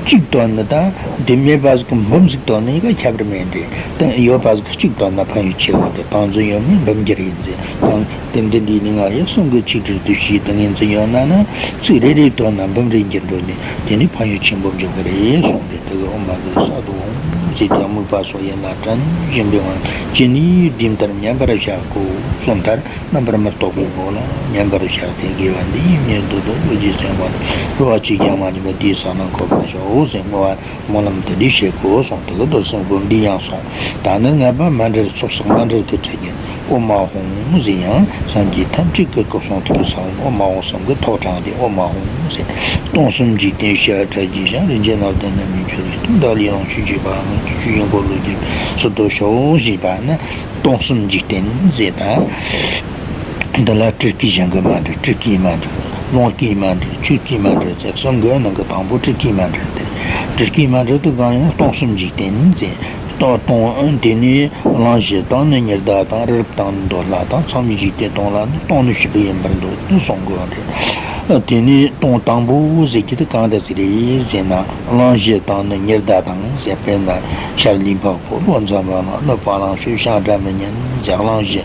གཅིག་འདོན་ནི་དང་དེ་མེད་པ་ཟིག་གི་འབུམ་ཟིག་འདོན་ནི་ག་ཁྱད་པར་མེད་འདྲ། ཏིང་ཡོད་པ་ཟིག་གི་གཅིག་འདོན་ན་ཕན་ཡོན་ཆེ་བོ་དེ་རྟག་འཛིན་ཡོད་མེད་འབུམ་འགྱུར་ཡིན་ཟེར། དེ་འདི་འདྲའི་ནི་ངག་ཡིད་གསུམ་གྱི་ཆིག་དྲིལ་དུ་བྱས་ཏིང་ངེ་འཛིན་ཡོད་ན་ན་ཚིག་རེ་རེ་འདོན་ན་འབུམ་རེ་འགྱུར་འགྲོ་ནས་དེ་ནི་ཕན་ཡོན་ཆེན་པོ་འབྱུང་གི་རེད་གསུངས་ཏེ། དེ་གི་ཨོཾ་བཛྲ་སཏྭ་ཨོཾ་ཞེས་ཀྱང་དམིགས་པ་སོགས་ཡིད་ལ་དྲན་བཞིན་པའི་དབང་ཇི་སྙེད་བདེན་མཐར་མཉམ་པར་བཞག་གོ་གསུངས་མཐར། རྣམ་པར་མི་རྟོག་པའི་ངོ་ལ་མཉམ་པར་བཞག་སྟེ། དགེ་བ་འདི་ཡིས་ཉིད་དུ་བསྡུ། རྡོ་རྗེ་སེམས་དཔའ་འགྲོ་བ་གཅིག་ཀྱང་མ་ལུས་པ། དེ་ས་ན་འཁོར་བར་ཤོག་ཟེར་བསྔོ་བ་སྨོན་ལམ་དེ་འདྲ་བྱེད་དགོས་གསུངས། དེ་གི་རྡོར་སེམས་སྒོམ་འདི་ཡང་སོང་། ད་ནི་ལྔ་པ་མཎྜལ་ཚོགས་བསགས་མཎྜལ་གྱི་ཁྲིད་ཀྱི་ཨོཾ་ཨཱཿཧཱུྃ་ཟེར་ཡང་སངས་རྒྱས་ཐམས་ཅད་ཀྱི་སྐུ་གསུང་ཐུགས་ཀྱི་ས་བོན་ཨོཾ་ཨཱཿཧཱུྃ་གསུམ་གྱིས་ཐོག་དྲངས་ཏེ་ཨོཾ་ཨཱཿཧཱུྃ་ཟེར། སྟོང་གསུམ་འཇིག་རྟེན་ཤེས་རབ་ཕྲ་རྒྱས་ཤིང་། རིན་ཆེན་ནོར་དང་རྣམ་སྨིན་ཆོས་ཀྱི་སྟོབས། བདག་ལས་རང་ཆོས་རྒྱས་པ་ངང་། ཆོས་ཀྱི་དབྱིངས་པོ་ལུས་ཀྱི་ཚུལ་དུ་ཤོག་ཞེས་པ་ནི། སྟོང་གསུམ་འཇིག་རྟེན་ཟེར་དང་། འདི་ལ་སྤྲུལ་སྐུའི་ཞིང་གི་མཎྜལ། སྤྲུལ་སྐུའི་མཎྜལ། ལོངས་སྐུའི་མཎྜལ། ཆོས་སྐུའི་མཎྜལ་ཟེར་གསུམ་གྱི་ནང་གི་དང་པོ་སྤྲུལ་སྐུའི་མཎྜལ་ཏེ། སྤྲུལ་སྐུའི་མཎྜལ་དུ་གང་ཡིན། སྟོང་གསུམ་འཇིག་རྟེན་ཟེར། སྟོང་། དེ་ནས་གླང་བཞི་དང་ནི་ཉི་ཟླ་དང་། རི་རབ་དང་ནི་འདོད་ལྷ་དང་། མཚམས་མེད་འཇིག་རྟེན་སྟོང་ལ་ནི། སྟོང་ནི་བཞི་པོ་ཡིན་པར་འདོད། དེ་གསུང་དགོས་པ་རེད། དེ་ནས་སྟོང་དང་པོ་ཟེར་གྱི་དེ་གང་འདྲ་ཟིག་རེད་ཟེར་ན། གླང་བཞི་དང་ནི་ཉི་ཟླ་དང་ཟེར། དཔེར་ན་ཤར་ལུས་འཕགས་པོ། ལྷོ་འཛམ་བུ་གླིང་། ནུབ་བ་ལང་སྤྱོད། བྱང་སྒྲ་མི་སྙན་ཟེར། གླང་བཞི།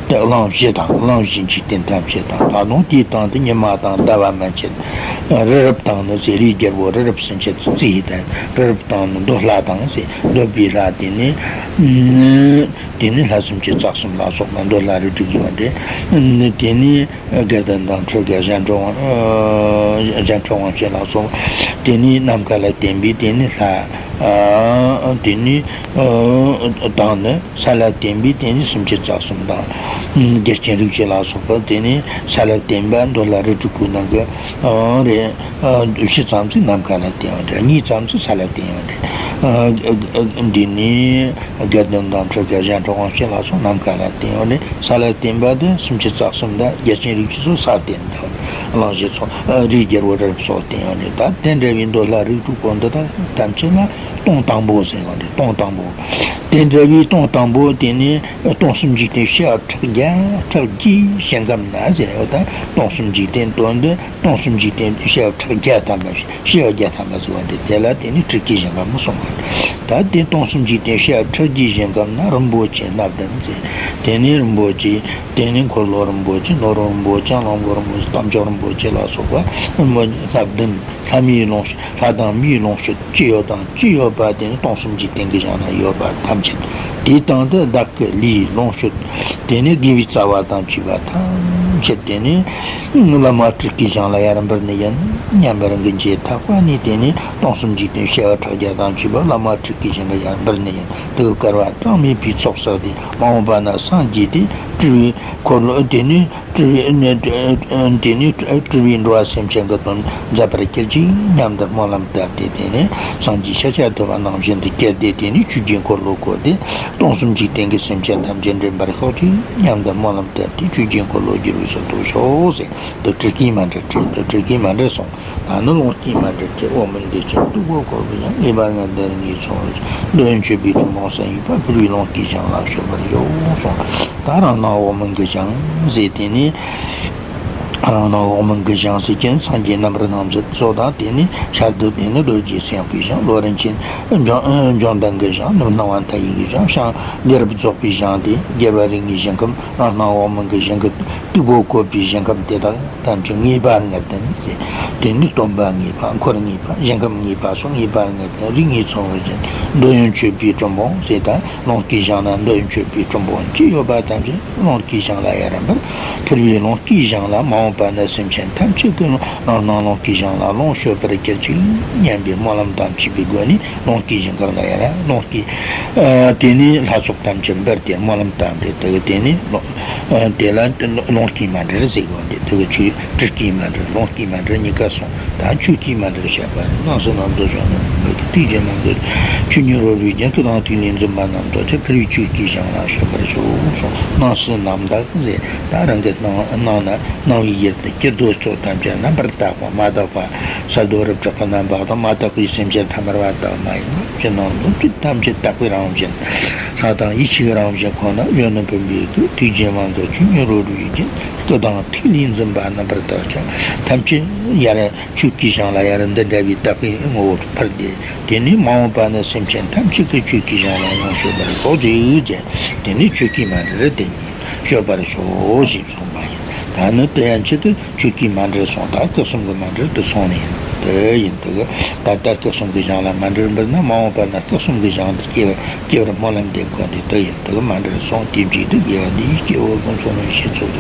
དེ་གླང་བཞི་དང་། གླང་བཞི་འཇིག་རྟེན་ཐམས་ཅད་དང་། ད་དུང་དེའི་སྟེང་དུ་ཉི་མ་དང་ཟླ་བ་མན་ཆད། རི་རབ་དང་ནི་ཟེར། རིའི་རྒྱལ་པོ་རི་རབ་སུམ་ཅུ་རྩིས་ཡི་དང་། རི་རབ་དང་ནི་འདོད་ལྷ་དང་ཟེར། འདོད་པའི་ལྷ་དེ་ནི། དེ་ནི་ལྷ་སུམ་ཅུ་རྩ་གསུམ་ལ་སོགས་པ། འདོད་ལྷ་རིགས་དྲུག་ཡོད་རེད། དེ་ནི་དགེ་འདུན་དང་ཁྲི་བརྒྱ། གཞན་འཕྲུལ་དབང་། གཞན་འཕྲུལ་དབང་བྱེད་ལ་སོགས། དེ་ནི་ནམ་མཁའ་ལ་བརྟེན་པའི་དེ་ནི་ལྷ། དེ་ནི་དང་ནི། ས་ལ་བརྟེན་པའི་དེ་ནི་སུམ་ཅུ་རྩ་གསུམ་དང་། རྒྱལ་ཆེན་རིགས་བཞི་ལ་སོགས་པ། དེ་ནི་ས་ལ་བརྟེན་པ་འདོད་ལྷ་རིགས་དྲུག་པོའི་ནང་གི། ཨ། རེད། ཨ། བཞི་ཙམ་ཞིག་ནམ་མཁའ་ལ་བརྟེན་ཡོད་རེད། གཉིས་ཙམ་ཞིག་ས་ལ་བརྟེན་ཡོད་རེད། ཨ། འདི་ནི་དགེ་འདུན་དང་ཁྲི་བརྒྱ། གཞན་འཕྲུལ་དབང་བྱེད་ལ་སོགས་ནམ་མཁའ་ལ་བརྟེན་ཡོད་རེད། ས་ལ་བརྟེན་པ་དེ་སུམ་ཅུ་རྩ་གསུམ་དང་རྒྱལ་ཆེན་རིགས་བཞི་སོགས་ས་བརྟེན་ཡོད་རེད། གླང་བཞི་སོགས། ཨ། རིའི་རྒྱལ་པོ་རི་རབ་སོགས་བརྟེན་ཡོད་རེད། ད་དེ་འདྲ་བའི་འདོད་ལྷ་རིགས་དྲུག་པོ་འདི་དག་ཐམས་ཅད་ལ་སྟོང་དང་པོ་ཟེར་བ་རེད། སྟོང་དང་པོ། དེ་འདྲ་བའི་སྟོང་དང་པོ་དེ་ནི་སྟོང་གསུམ་འཇིག་རྟེན་བྱེ་བ་ཕྲག་བརྒྱ་ཕྲག་བརྒྱའི་ཞིང་ཁམས་ན་ཟེར་བ་དང་། སྟོང་གསུམ་འཇིག་རྟེན་དོན་འདི་སྟོང་གསུམ་འཇིག་རྟེན་བྱེ་བ་ཕྲག་བརྒྱ་ཐམ་པ། བྱེ་བ་བརྒྱ་ཐམ་པ་ཟེར་བ་འདི། དེ་ལ་དེ་ནི་སྤྲུལ་སྐུའི་ཞིང་ཁམས་གསུངས་པ་རེད། ད་དེ་སྟོང་གསུམ་འཇིག་རྟེན་བྱེ་བ་ཕྲག་བརྒྱའི་ཞིང་ཁམས་ན་རིན་པོ་ཆེ་སྣ་བདུན་ཟེར། དེ་ནི་རིན་པོ་ཆེ། དེ་ནི་འཁོར་ལོ་རིན་པོ་ཆེ། ནོར་བུ་རིན་པོ་ཆེ། གླང་པོ་རིན་པོ་ཆེ། དམ་ཅོག་རིན་པོ་ཆེ་ལ་སོགས་པ་རིན་པོ་སྣ་བདུན། ལྷ་མིའི་ལོངས་སྤྱོད། ལྷ་དང་མིའི་ལོངས་སྤྱོད་ཅི་ཡོད་དང་ཅི་ཡོད་པ་དེ་ནི་སྟོང་གསུམ་འཇིག་རྟེན་གྱི་ཞིང་ན་ཡོད་པ་ཐམས་ཅད། དེའི་སྟེང་དུ་བདག་གི་ལུས་ལོངས་སྤྱོད། དེ་ནི་དགེ་བའི་རྩ་བ་དང་བཅས་པ་ཐམས་ཅད་དེ་ནི་བླ་མ་སྤྲུལ་སྐུའི་ཞིང་ལ་ཡར་འབུལ་ནི་ཡིན་སྙམ་པའི་རང་གི་འཇའ་ཐག་པ་ནས། དེ་ནི་སྟོང་གསུམ་འཇིག་རྟེན་བྱེ་བ་ཕྲག་བརྒྱ་དང་བཅས་པ་བླ་མ་སྤྲུལ་སྐུའི་ཞིང་ལ་ཡར་འབུལ་ནི་ཡིན། དེ་གི་བསྐལ་པ་གྲངས་མེད་པའི་ཚོགས་བསགས་ཏེ། མ་འོངས་པ་ན་སངས་རྒྱས་ཏེ་སྤྲུལ་པའི་འཁོར་ལོ། དེ་ནི་སྤྲུལ་པའི། དེ་ནི་སྤྲུལ་པའི་འགྲོ་བ་སེམས་ཅན་གྱི་དོན་མཛད་པར་གྱུར་ཅིག་སྙམ་དུ་སྨོན་ལམ་བཏབ་སྟེ། དེ་ནི་སངས་རྒྱས་ཤཱཀྱ་ཐུབ་པ་ནང་བཞིན་དུ་གྱུར་ཏེ། དེ་ནི་ཆོས་ཀྱི་འཁོར་ལོ་བསྐོར་ཏེ། སྟོང་གསུམ་འཇིག་རྟེན་གྱི་སེམས་ཅན་ཐམས་ཅད་འདྲེན་པར་ཤོག་ཅིག་སྙམ་དུ་སྨོན་ལམ་བཏབ་སྟེ། ཆོས་ཀྱི་འཁོར་ལོ་བསྒྱུར་བའི་ཚུལ་དུ་ཤོག་ཟེར། དེ་སྤྲུལ་སྐུའི་མཎྜལ་བྲིས། དེ་སྤྲུལ་སྐུའི་མཎྜལ་སོང་། ད་ནི་ལོངས་སྐུའི་མཎྜལ་བྲིས། ཨོཾ་མི་འདུས་ཆེན་སྟུག་པོ་བསྐོར་བའི་ཡང་། ངེས་པ་ལྔ་ལྡན་རིགས་ལྔའི་ཚོགས། འདོད་ཡོན་མཆོད་པའི་ཁྲོ་མོ་སེམས་དབྱུང་བ། ཕུལ་བའི་ལོངས་སྐུའི་ཞིང་ལ་སྤྱོད་པར་ཤོག་གསུངས། ད་རང་སྣང་འོག་མིན་གྱི་ཞིང་ཟེར། དེ་ནི་རང་སྣང་འོག་མིན་གྱི་ཞིང་ཟེར་གྱི་སངས་རྒྱས་རྣམ་པར་སྣང་མཛད་སོགས་དང་། དེ་ནི་ཤར་དུ་དེ་ནི་རྡོ་རྗེ་སེམས་དཔའི་ཞིང་། ལྷོར་རིན་ཆེན་འབྱུང་ལྡན་གྱི་ཞིང་། ནུབ་སྣང་བ་མཐའ་ཡས་ཀྱི་ཞིང་། བྱང་ལས་རབ་རྫོགས་པའི་ཞིང་སྟེ། རྒྱལ་བ་རིགས་ལྔའི་ཞིང་ཁམས། རང་སྣང་འོག་མིན་གྱི་ཞིང་གི་སྟུག་པོ་བསྐོར་བའི་ཞིང་ཁམས་དེ་དག་ཐམས་ཅད་ངེས་པ་ལྔ་ལྡན་ཟེར། དེ་ནི་སྟོན་པ་ངེས་པ། འཁོར་ངེས་པ། ཞིང་ཁམས་ངེས་པ་སོགས་ངེས་པ་ལྔ་ལྡན་རིགས་ལྔའི་ཚོགས་ཀྱིས་བཞིན། འདོད་ཡོན་མཆོད་པའི་ཁྲོ་མོ་ཟེར། ད་ལོངས་སྐུའི་ཞིང་ན་འདོད་ཡོན་མཆོད་པའི་ཁྲོ་མོ་ཅི་ཡོད་པ་ཐམས་ཅད་ལོངས་སྐུའི་ཞིང་ལ་ཡར་འབུལ། ཕུལ་བའི་ལོངས་སྐུའི་ཞིང་ལ་མ་འོངས་པ་ན་སེམས་ཅན་ཐམས་ཅད་ཀྱི་རང་སྣང་ལོངས་སྐུའི་ཞིང་ལ་ལོངས་སྤྱོད་པར་གྱུར་ཅིག་སྙམ་པའི་སྨོན་ལམ་དང་བཅས་པའི་སྒོ་ནས། ལོངས་སྐུའི་ཞིང་ཁམས་ལ་ཡར་ལོངས་སྐུའི། ཨ། དེ་ནས་ལྷ་ཚོགས་ཐམས་ཅད་འབུལ་ཏེ་སྨོན་ལམ་བཏབ་སྟེ། དེ་དེ་ནས་ལོ། ཨ། དེ་ལ་ལོངས་སྐུའི་མཎྜལ་ཟེར་གོ་འདི། དེ་གི་ཆོས་སྤྲུལ་སྐུའི་མཎྜལ། ལོངས་སྐུའི་མཎྜལ་གཉིས་ཀ་སོང་། ད་ཆོས་སྐུའི་མཎྜལ་བཤད་པ་རེད། སྣང་སྲིད་རྣམ་རྟོག་ཆོས་རྣམས་མེད་ཀྱི། དུས་རྒྱུན་མ་འགགས་ཆོས་ཉིད་རོ་རིག་ཅན། སྐུ་དང་ཐིག་ལེས་འཛིན་པ་རྣམས་རྡོ་རྗེ། ཕུལ་བས་ཆོས་སྐུའི་ཞིང་ལ་སྤྱོད་པར་ཤོག་གསུངས། སྣང་སྲིད་རྣམ་དག་ཟེར། ད་རང་གི་སྣང་སྣང་ན་སྣང་བའི་ཡུལ་དུ་སྤྱི་ལྡོག་ཕྱོགས་ཐམས་ཅད་རྣམ་པར་དག་པ་མ་དག་པ། ས་རྡོ་རི་བྲག་གི་རྣམ་པ་དང་། མ་དག་པའི་སེམས་ཅན་ཐ་མལ་པ་དག་མ་ཡིན་ནོ། ཕྱི་ནང་ལུས་ཐམས་ཅད་དག་པའི་རང་བཞིན། ལྷ་དང་ཡེ་ཤེས་རང་བཞིན་ཁོ་ན་གཞོན་ནུ་བུམ་པའི་སྐུ། དུས་རྒྱུན་མ་འགགས་ཆོས་ཉིད་རོ་རིག་ཅན། སྐུ་དང་ཐིག་ལེས་འཛིན་པ་རྣམ་པར་དག་ཅིང་། ཐམས་ཅད་ཡར་ཆོས་སྐུའི་ཞིང་ལ་ཡར་འདི་འདྲ་བའི་དག་པའི་ངོ་བོར་འཕར་ཏེ། དེ་ནས་མ་འོངས་པ་ན་སེམས་ཅན་ཐམས་ཅད་ཀྱི་ཆོས་སྐུའི་ཞིང་ལ་ཡང་སྤྱོད་པར་ཤོག་ཅིག་ཅེས། དེ་ནས་ཆོས་སྐུའི་མཎྜལ་དེ་ཉིད་སྤྱོད་པར་ཤོག་ཅེས་གསུངས་པ་ཡིན། ད་ནི་དེ་ཡན་ཆད་དུ་ཆོས་སྐུའི་མཎྜལ་སོང་། ད་སྐུ་གསུམ་གྱི་མཎྜལ་དེ་སོང་ནི་ཡིན། དེ་ཡིན་དུས་ད་ལྟ་སྐུ་གསུམ་གྱི་ཞིང་ལ་མཎྜལ་འབུལ་ན། མ་འོངས་པ་ན་སྐུ་གསུམ་གྱི་ཞིང་དུ་སྐྱེ་བར་སྐྱེ་བར་སྨོན་ལམ་འདེབས་དགོས་ཏེ། དེ་ཡིན་དུས་མཎྜལ་སོང་། དེའི་མཇུག་ཏུ་དགེ་བ་འདི་ཡིས། སྐྱེ་བོ་ཀུན་ཚོགས་ནོར་ཤིང་ཚོགས་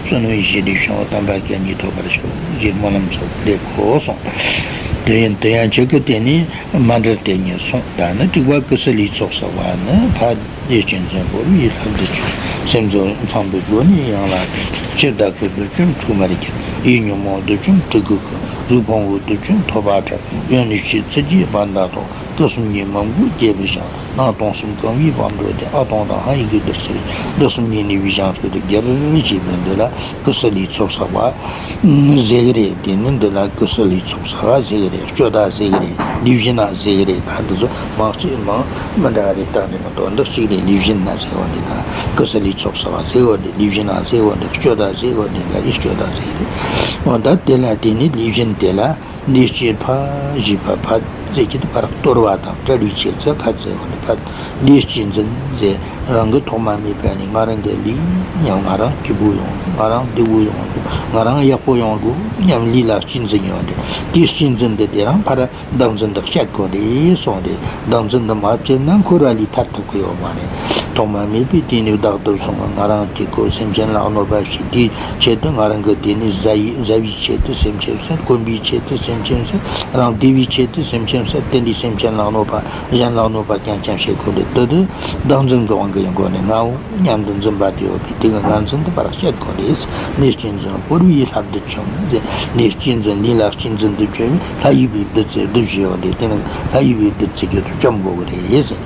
སུ། བརྩོན་འགྲུས་ཡེ་ཤེས་དྲི་ཞིམ་པ། དམ་པ་སྐད་གཉིས་ཐོབ་པར་ཤོག་ཅེས་སྨོན་ལམ་ཚོགས་འདེབས་དགོས་གསུངས། དེ་ཡིན་དུས་ཡན་ཆད་ཀྱི་དེ་ནས་མཎྜལ་དེ་ཉིད་སོང་། ད་ནི་དྲུག་པ་ཀུ་སུ་ལུའི་ཚོགས་བསགས་པ་ནི། ཕ་བདེ་ཆེན་བཙན་པོ་ལུས་ལྷ་བདུད་ཅན། སེམས་ཙོག་ཚངས་པའི་སྒོ་ནས་ཡང་ལ་ཕྱིར། ཕྱི་བདག་གི་བདུད་ཅན་ཁྲོས་མར་གྱུར། ཡིད་ཉོན་མོངས་བདུད་ཅན་གྲི་གུ་ཁུ། གཟུགས་ཕུང་པོའི་བདུད་ཅན་ཐོད་པ་བྲལ། གཡོན་ནས་བྱེད་ཚུལ་གྱིས་བར་མདའ་ཐོགས། སྐུ་གསུམ་གྱི་མང་པོ་རྒྱས་པའི་ཞིང་། ནང་སྟོང་གསུམ་གང་བའི་བང་མགྲོན་དེ། ཨ་ཐོང་དང་ཧ་ཡིག་གི་བདུད་རྩི་རེད། འདི་གསུམ་གྱི་ནུས་པའི་ཞིང་ཁམས་དེ་རྒྱས་པར་བྱས་པའི་འདི་ལ་ཀུ་སུ་ལུའི་ཚོགས་བསགས་པ་ཟེར་གི་རེད། དེ་ནི་འདི་ལ་ཀུ་སུ་ལུའི་ཚོགས་བསགས་པ་ཟེར་གི་རེད། སྤྱོད་པ་ཟེར་གི་རེད། ལུས་སྦྱིན་པ་ཟེར་གི་རེད། ད་འདི་ཚོ་མང་གཅིག་མང་མི་འདྲ་བ་རེད། བཏགས་ནས་མི་འདུག་འདི་གཅིག་རེད། ལུས་སྦྱིན་པ་ཟེར་བ་འདི་དང་། ཀུ་སུ་ལུའི་ཚོགས་བསགས་པ་ཟེར་བ་འདི། ལུས་སྦྱིན་པ་ཟེར་བ་འདི། སྤྱོད་པ་ཟེར་བ་འདི་འདྲ་ཡི་སྤྱོད་པ་ཟེར་གི་རེད། འོ་ད་དེ་ལ་དེ་ནི་ལུས་སྦྱིན་དེ་ལ། ལུས་སྐྱེས་ཕ་བཞི་པ། ཕ་ཟེར་གྱི་དེ་ཕར་གཏོར་བ་དང་བྲལ་བའི་ཕྱིར་ཟེར། ཕ་ཟེར་བ་ནི་ཕ། ལུས་གཅེས་འཛིན་ཟེར། རང་གི་ཐོག་མ་མེད་པ་ནས་ང་རང་གི་ལུས་ཉམས། ང་རང་སྐྱིད་པོ་ཡོང་དགོས། ང་རང་བདེ་པོ་ཡོང་དགོས། ང་རང་ཡག་པོ་ཡོང་དགོས་སྙམ་ལུས་ལ་གཅེས་འཛིན་ཡོད་རེད། དེ་གཅེས་འཛིན་དེ་དེ་རང་ཕར་བདག་འཛིན་དེ་བྱེད་དགོས་རེད་གསུངས་རེད། བདག་འཛིན་དེ་མ་བྱས་ན་འཁོར་བ་ལས་ཐར་ཐུབ་ཀྱི་ཡོད་མ་རེད། ཐོག་མ་མེད་པའི་དུས་ནས་བདག་ཏུ་བཟུང་བ། ང་རང་གཅིག་པོ་སེམས་ཅན་ལ་གནོད་པ་བྱེད། དེའི་ཆེད་དུ་ང་རང་གི་དེ་ནས་བཟའ་ཡི་བཟའ་བའི་ཆེད་དུ་སེམས་ཅན་བསད། གོན་པའི་ཆེད་དུ་སེམས་ཅན་བསད། རང་བདེ་བའི་ཆེད་དུ་སེམས་ཅན་བསད། དེ་འདྲའི་སེམས་ཅན་ལ་གནོད་པ། གཞན་ལ་གནོད་པ་རྐྱང་རྐྱང་བྱེད་དགོས་རེད། དེ་དུས་བདག་འཛིན་གྱི་དབང་གིས་ཡིན་དགོས་ནས། ངའོ་སྙམ་དུ་འཛིན་པ་དེ་ཡོད་པས། དེ་གི་ངར་འཛིན་དེ་ཕར་བཤད་དགོས་རེད། ལུས་གཅེས་འཛིན་བོར་བའི་ལྷ་བདུད་བཅོམ་ཟེར། ལུས་གཅེས་འཛིན་ལུས་ལ་གཅེས་འཛིན་དུ་བཅོས་པས། ལྷ་ཡི་བུའི་བདུད་རྩི་བདུད་བཞི་ཡོད་རེད། དེ་ནི་ལྷ་ཡི་བུའི་བདུད་རྩི་གི་དུ་བཅོམ་དགོས་གི་རེད་ཟེར།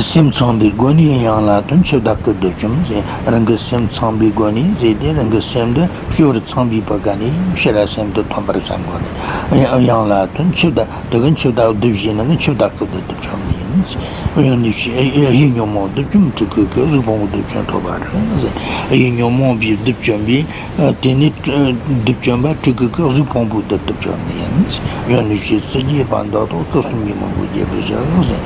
སེམས་ཚངས་པའི་སྒོ་ནས་ཡང་ལ་ཐོན། འཆི་བདག་གི་བདུད་བཅོམ་ཟེར། རང་གི་སེམས་ཚངས་པའི་སྒོ་ནས་ཟེར་ཏེ། རང་གི་སེམས་འདི་སྐྱོ་བར་ཚངས་པའི་བར་ག་ནས་ཕྱི་ར་སེམས་དེ་ཐོན་པར་བསམ་དགོས་ནས། ཡང་ཡང་ལ་ཐོན། འཆི་བདག་དེ་གི་འཆི་བདག་བདུད་བཞི་ནི་ནི་འཆི་བདག་གི་བདུད་དུ་བཅོམ་ནི་ཡིན། ཡང་ནི་ཡིད་ཉོན་མོངས་བདུད་བཅོམ་སྤྲུལ་སྐུ་གིས། གཟུགས་ཕུང་པོའི་བདུད་བཅོམ་ཐོད་པ་བྲལ་ཟེར། ཡིད་ཉོན་མོངས་པའི་བདུད་བཅོམ་པས། དེ་ནས་བདུད་བཅོམ་པ་སྤྲུལ་སྐུ་གིས་གཟུགས་ཕུང་པོའི་བདུད་དུ་བཅོམ་ནི་ཡིན། ཡང་ནི་ཡེ་ཤེས་རྩི་བྱེད་པ་འདི་དག། སྐུ་གསུམ་གྱི་མང་པོས་རྒྱས་པར་བཤད་ཟེར།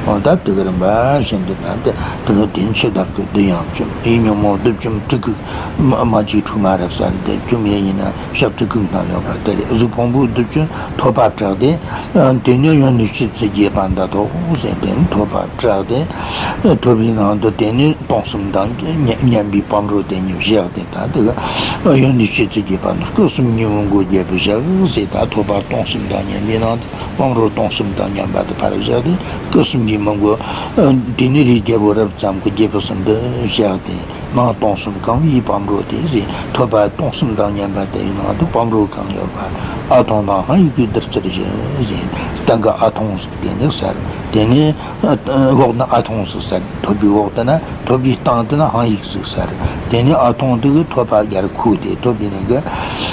འོ་ད་དེ་གི་རིམ་པ་བཞིན་དུ་ད་དེ་དེ་གི་དེ་འཆི་བདག་གི་བདུད་ཡང་བཅོམ། ཡིད་ཉོན་མོངས་བདུད་བཅོམ་སྤྲུལ་སྐུ་མ་མ་གཅིག་ཁྲུས་མ་རབ་གསལ་དེ་བཅོམ་ཡས་ཡིན་ན་ཞབས་སྤྲུལ་སྐུ་སྣང་ཡོད་པ་དེ་རེད། གཟུགས་ཕུང་པོའི་བདུད་བཅོམ་ཐོད་པ་བྲལ་ཏེ། དེ་ནས་ཡང་ནི་ཡེ་ཤེས་རྩི་བྱེད་པ་འདི་དག་ཟེར་ཏེ་ཐོད་པ་བྲལ་ཏེ། ཐོད་པའི་ནང་དུ་དེ་ནས་སྟོང་གསུམ་དང་མཉམ་པའི་བམ་རོ་དེ་ཉིད་བཞག་སྟེ། ད་དེ་གི་ཡང་ནི་ཡེ་ཤེས་རྩི་བྱེད་པ་འདི། སྐུ་གསུམ་གྱི་མང་པོས་རྒྱས་པར་བཤད་ཟེར། ད་ཐོད་པ་སྟོང་གསུམ་དང་མཉམ་པའི་ནང་དུ་བམ་རོ་སྟོང་གསུམ་དང་མཉམ་པ་དེ་ཕར་བཞག་སྟེ། སྐུ་གསུམ་གྱི་མང་པོས་དེ་ནས་རིགས་བརྒྱད་པོ་རབ་ཙམ་གྱིས་རྒྱས་པར་གསུམ་དུ་བཞག་སྟེ། ནང་སྟོང་གསུམ་གང་བའི་བམ་རོ་དེ་ཟེར། ཐོད་པ་སྟོང་གསུམ་དང་མཉམ་པ་དེའི་ནང་དུ་བམ་རོ་གང་ཡོད་པ། ཨ་ཐོང་དང་ཧ་ཡིག་གི་བདུད་རྩི་བཞི་ཟེར། སྟེང་གི་ཨ་ཐོང་ཟེར་དེ་ནི་ཟེར། དེ་ནས་འོག་ན་ཨ་ཐོང་ཟེར་ཟེར། ཐོད་པའི་འོག་དེ་ན། ཐོད་པའི་སྟེང་དེ་ན་ཧ་ཡིག་ཟེར་ཟེར། དེ་ནས་ཨ་ཐོང་དེ་གིས་ཐོད་པ་རྒྱར་ཁུག་སྟེ། ཐོད་པའི་ནང་གི་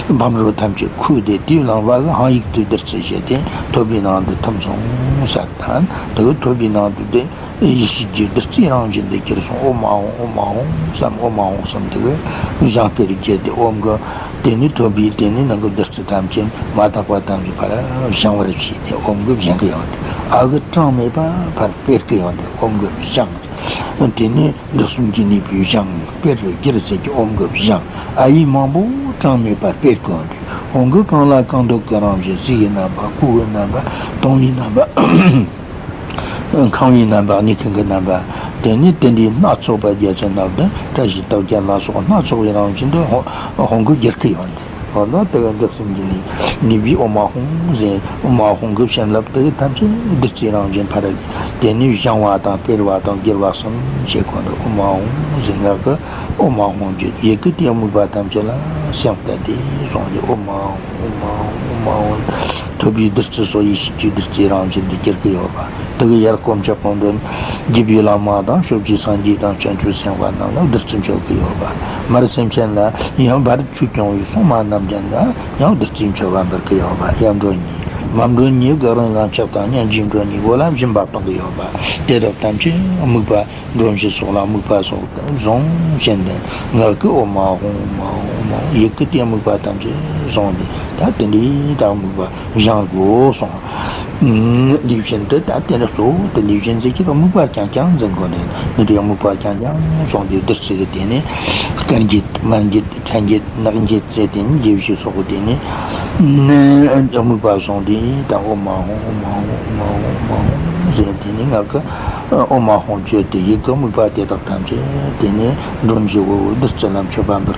བམ་རོ་ཐམས་ཅད་ཁུག་སྟེ། དེའི་ནང་བ་གི་ཧ་ཡིག་གི་བདུད་རྩི་བཞི་དེ་ཐོད་པའི་ནང་དུ་ཐིམ་སོང་ཟེར། ད་དེ་གི་ཐོད་པའི་ནང་དུ་དེ་ཡེ་ཤེས་ཀྱི་བདུད་རྩིའི་རང་བཞིན་དུ་གྱུར་སོང་། ཨོཾ་ཨཱཿཧཱུྃ་ཨོཾ་ཨཱཿཧཱུྃ་ཨོཾ་ཨཱཿཧཱུྃ་ཨོཾ་ཨཱཿཧཱུྃ་ཨོཾ་ཨཱཿཧཱུྃ་ཨོཾ་ཨཱཿཧཱུྃ་ཟེར་དེ་ཨོཾ་གི་དེ་ནི་ཐོད་པའི་དེ་ནི་ནང་གི་བདུད་རྩི་ཐམས་ཅད་མ་དག་པ་ཐམས་ཅད་ཕར་སྦྱང་བར་བྱས་ཏེ་ཨོཾ་གི་སྦྱང་གི་ཡོད་དེ། ཨ་གི་གྲངས་མེད་པ་ཕར་སྤེལ་གི་ཡོད་དེ་ཨོཾ་གི་སྦྱང་། དེ་ནི་འདི་གསུམ་གྱི་ནུས་པས་སྦྱང་སྤེལ་བའི་རྒྱུར་ཟེར་གྱི་ཨོཾ་གི་སྦྱང་། ཨ་ཡིག་མང་པོ་གྲངས་མེད་པ་སྤེལ་གི་ཡོད་དེ། ཨོཾ་གི་གང་ལ་གང་འདུལ་གྱི་རང་བཞིན། གཟུགས་ཀྱི་རྣམ་པ། སྐུ་གི་རྣམ་པ། སྟོང་པའི་རྣམ་པ། ཁང་བའི་རྣམ་པ། གནས་མཁན་གྱི་རྣམ་པ། དེ་ནས་དེ་འདྲའི་སྣ་ཚོགས་པ་བརྒྱ་བྱིན་རྣམས་དང་། བཀྲ་ཤིས་རྟགས་བརྒྱད་ལ་སོགས་སྣ་ཚོགས་པའི་རང་བཞིན་དུ་ཧོ་ཧོང་གི་བསྒྱུར་གྱི་ཡོད་འདི། འོ་ན་དེ་ག་འདི་གསུམ་གྱི་ནི་ནུས་པའི་ཨོཾ་ཨཱཿཧཱུྃ་ཟེར། ཨོཾ་ཨཱཿཧཱུྃ་གི་བྱིན་རླབས་དེ་གི་ཐམས་ཅད་བདུད་རྩིའི་རང་བཞིན་ཕར། དེ་ནས་སྦྱང་བ་དང་སྤེལ་བ་དང་བསྒྱུར་བ་གསུམ་བྱེད་དགོས་འདི། ཨོཾ་ཨཱཿཧཱུྃ་ཟེར། ངག་གི་ཨོཾ་ཨཱཿཧཱུྃ་བརྗོད། ཡིད་ཀྱིས་དེའི་དམིགས་པ་ཐམས་ཅད་ལ་སེམས་གཏད་དེ་གསུངས་ཏེ། ཨོཾ་ཨཱཿཧཱུྃ་ཨོཾ་ཨཱཿཧཱུྃ་ཨོཾ་ཨཱཿཧཱུྃ། ཐོད་པའི་བདུད་རྩི་སོགས་ཡེ་ཤེས་ཀྱི་བདུད་རྩིའི་རང་བཞིན་དུ་གྱུར་གྱི་ཡོད་པ། དེ་གི་ཡར་དཀོན་མཆོག་གུང་གདན་རྒྱལ་བའི་བླ་མ་དང་ཕྱོགས་བཅུའི་སངས་རྒྱས་དང་བྱང་ཆུབ་སེམས་དཔའ་རྣམས་ལ་བདུད་རྩི་མཆོད་ཀྱི་ཡོད་པ། མར་སེམས་ཅན་ལ་ཡང་བར་ཆོས་སྐྱོང་བའི་སྲུང་མ་རྣམས་ཀྱང་ལ་ཡང་བདུད་རྩིའི་མཆོད་པ་འབུལ་གྱི་ཡོད་པ། ཡར་འགྲོ་གཉིས། བར་འགྲོ་གཉིས་དགའ་རོ་ལངས་ཕྱག་དང་མཉམ། རྗེས་འགྲོ་གཉིས་པོ་ལ་སྦྱིན་པ་གཏོང་གི་ཡོད་པ། དེ་དག་ཐམས་ཅད་དམིགས་པ། སྒྲོམ་གཞི་སོགས་ལ་དམིགས་པ་སོགས་བཟུང་བཞིན་དུ། ངག་གི་ཨོཾ་ཨཱཿཧཱུྃ་ཨོཾ་ཨཱཿཧཱུྃ་ཨོཾ་ཨཱཿཧཱུྃ། ཡིད་ཀྱིས་དེའི་དམིགས་པ་ཐམས་ཅད་བཟུང་སྟེ། ད་དེ་འདྲའི་ད་དམིགས་པ་སྦྱང་དགོས་གསུངས། ལུས་སྦྱིན་དེ་ད་དེ་འདྲ་གཙོ་བོ་དེ་ལུས་སྦྱིན་ཟེར་གྱི་དམིགས་པ་རྐྱང་རྐྱང་འཛིན་དགོས་ནས། འདི་འདྲའི་དམིགས་པ་རྐྱང་རྐྱང་བཟུང་སྟེ། བདུད་རྩི་གི་དེ་ནས་དཀར་འགྱེད་དམར་འགྱེད་ཕྲ་འགྱེད་ནག་འགྱེད་ཟེར། དེ་ནས་འགྱེད་བཞི་སོགས་ཀྱི་དེ་ནས་དམིགས་པ་བཟུང་སྟེ། ད་ཨོཾ་ཨཱཿཧཱུྃ་ཨོཾ་ཨཱཿཧཱུྃ་ཨོཾ་ཨཱཿཧཱུྃ་ཨོཾ་ཨཱཿཧཱུྃ་ཟེར། དེ་ནས་ངག་གི་ཨོ་མ་ཧོང་བརྗོད་དེ་ཡི་གེ་དམིགས་པ་དེ་དག་ཐམས་ཅད་དེ་ནས་མགྲོན་གྱི་དབུ་བདུད་རྩི་ལ་མཆོད་པ་འབུལ་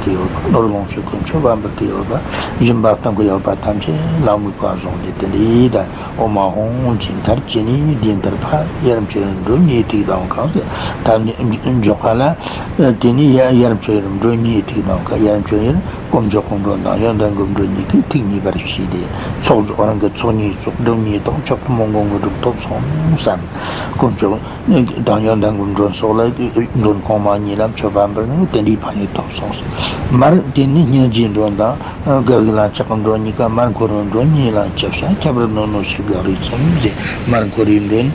གི་ཡོད་པ། ནོར་ལོངས་སྤྱོད་ཀྱི་མཆོད་པ་འབུལ་གི་ཡོད་པ། སྦྱིན་པ་གཏོང་གི་ཡོད་པ་ཐམས་ཅད་ལ་དམིགས་པ་བཟུང་སྟེ་དེ་འདྲའི་ད་ཨོ་མ་ཧོང་ཅིག་མཐར་ཇི་ནས་འདི་མཐར་ཕ་ཡར་མཆོད་ཡར་མགྲོན་གཉིས་ཐུགས་དམ་བསྐང་ཟེར། ཐབས་ནི་འཇོག་པ་ལ་དེ་ནས་ཡར་མཆོད་ཡར་མགྲོན་གཉིས་ཐུགས་དམ་བསྐང་། ཡར་མཆོད་ཡར་དཀོན་མཆོག་གི་མགྲོན་དང་ཡོན་ཏན་གྱི་མགྲོན་གཉིས་ཀྱིས་ཐུགས་མཉེས་པར་བྱས་ཏེ། ཚོགས་རྫོགས། རང་གི་ཚོགས་གཉིས་རྫོགས། སྒྲུབ་གཉིས་རྫོགས། མཆོག་ཏུ་མོས་གུས་དངོས་གྲུབ་ཐོབ་སོང་བསམ། དཀོན་མཆོག་དང་ཡོན་ཏན་གྱི་མགྲོན་སོགས་ལ་མགྲོན་གོང་མ་གཉིས་ལ་མཆོད་པ་འབུལ་ནས་དེ་འདྲའི་ཕན་ཡོན་ཐོབ་སོང་བསམ། མར་དེ་ནས་སྙིང་རྗེའི་མགྲོན་དང་དགེ་བའི་བླང་བྱ་གི་མགྲོན་གཉིས་ཀ། མར་འཁོར་བའི་མགྲོན་གཉིས་ལ་ཆིབས་ཤིང་། ཁྱད་པར་ནོར་ནོར་ཞིག་དགག་རིགས་ཙམ་ཟེར། མར་འཁོར་བའི་མགྲོན་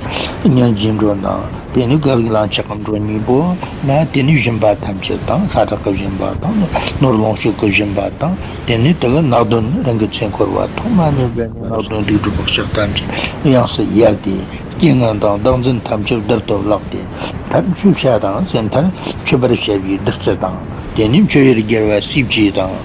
སྙིང་རྗེའི་མགྲོན་དང་། དེ་ནས་དགེ་བའི་བླང་བྱ་གི་མགྲོན་གཉིས་པོ་ན། དེ་ནས་སྦྱིན་པ་ཐམས་ཅད་དང་། ཤ་ཁྲག་གི་སྦྱིན་པ་དང་། ནོར་ལོངས་སྤྱོད་ཀྱི་སྦྱིན་པ་དང་། དེ་ནས་དེ་གི་ནག་དོན་རང་གི་ཚེ་འཁོར་བ་ཐོག་མ་ནས་བརྒྱུད་ནས་ནག་དོན་སྡིག་སྒྲིབ་བག་ཆགས་ཐམས་ཅད་ཡོངས་སུ་ཡལ་ཏེ། རྐྱེན་ངན་དང་བདག་འཛིན་ཐམས་ཅད་རྡུལ་དུ་བརླག་སྟེ། མཐར་མཆོད་བྱ་དང་ཟེར། མཐར་མཆོད་པར་བྱ་བའི་བདུད་རྩི་དང་། དེ་ནས་མཆོད་ཡུལ་རྒྱལ་བ་སྲས་བཅས་དང་།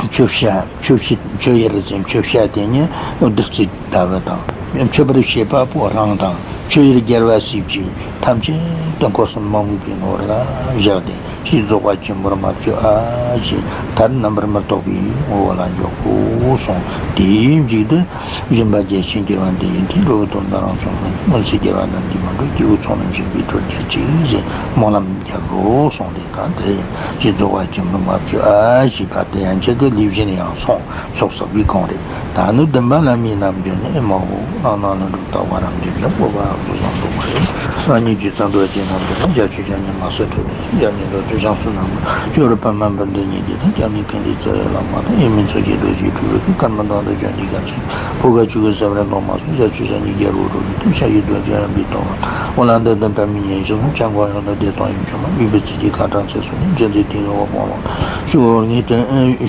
མཆོད་བྱ། མཆོད་བྱེད། མཆོད་ཡུལ་ཟེར། མཆོད་བྱ་དེ་ནི་བདུད་རྩི་ལྟ་བུ་དང་། མཆོད་པར་བྱེད་པ་པོ་རང་དང་། མཆོད་ཡུལ་རྒྱལ་བ་སྲས་བཅས་ཐམས་ཅད་དུ་འཁོར་གསུམ་མ་མོས་པའི་ངོ་བོར་བཞག་སྟེ། ཕྱིས་རྫོགས་པ་ཆེན་པོར་མ་བཅོས་ཨ་ཞེས། མཐར་རྣམ་པར་མི་རྟོག་པའི་ངོ་བོ་ལ་འཇོག་གོ་གསུངས། དེའི་མཇུག་ཏུ། སྦྱིན་པ་རྒྱ་ཆེན་གྱི་དབང་དུ་ཡིན་ཏེ། འགྲོ་བའི་དོན་དུ་རང་བྱུང་བ་ཡིན། སྔོན་ཚེ་རྒྱལ་བ་རྣམས་ཀྱི་མ་འགྲོ། སྐྱེ་བོའི་ཚོགས་རྣམས་ཞིང་པའི་འཕྲོར་གྱུར་ཅིག་ཟེར་སྨོན་ལམ་རྒྱག་དགོས་གསུངས་ཏེ། ད་དེ་ཕྱིས་རྫོགས་པ་ཆེན་པོར་མ་བཅོས་ཨ་ཞེས་པ་དེ་ཡན་ཆད་ཀྱི་ལུས་གཞན་ཡང་སོང་། ཚོགས་བསགས་པའི་གོང་རེད། ད་ནི་བདུན་པ་བླ་མའི་རྣལ་འབྱོར་ནི། ཨེ་མ་ཧོ། རང་སྣང་ལྷུན་གྲུབ་རྟག་པ་རབ་འབྱམས་ལ། སྤོབས་པ་རབ་ཏུ་བཟང་དུ་བར་རེ། རང་ཉིད་ཀྱི་རྩ་འགྲོ་རྗེ་རྣལ་འབྱོར་ན། རྒྱ་ཆོས་སྤྱན་གཉིས་མ་སུ་འཕྲད་ནས། རྒྱ་ཉིད་འགྲོ་དྲུག་བྱང་སེམས་རྣམ་པར་སྤྱོད་པར་པདྨ་འབུམ་དུ་བརྙེས་ཏེ། ད་སྐྱབས་གནས་ཀུན་འདུས་རྩ་བའི་བླ་མ་དང་། ཡེ་མིན་མཚོན་བྱེད་རྡོ་རྗེ་སྤྲུལ་པའི་སྐུ། ཀརྨ་དང་དུ་བྱོན་གྱི་སྐབས་སུ། ཕོ་ཁ་ཆོས་སྐུ་ཟབ་རིམ་སློབ་མ་སོགས། རྒྱ་ཆོས་སྤྱན་གཉིས་རྒྱལ་པོ་རོལ་པའི་སྐུ། ཞབས་ཀྱི་རྡོ་རྗེ་རིམ་པས་བརྡུངས་པ། འོ་ལ་འདི་དང་པདྨའི་ཉི་ཤུ་ཟུང་། བྱམས་མགོན་ཡང་དག་བདེ་སྟོང་ཡུམ་ཆེན་མ། མིག་དཔེ་ཚིག་གི་ཁ་ཕྲེང་ཚེ་སྲོག་ནི། རྗེ་བཙུན་དེ་ཡི་འོད་དཔུང་ལོངས།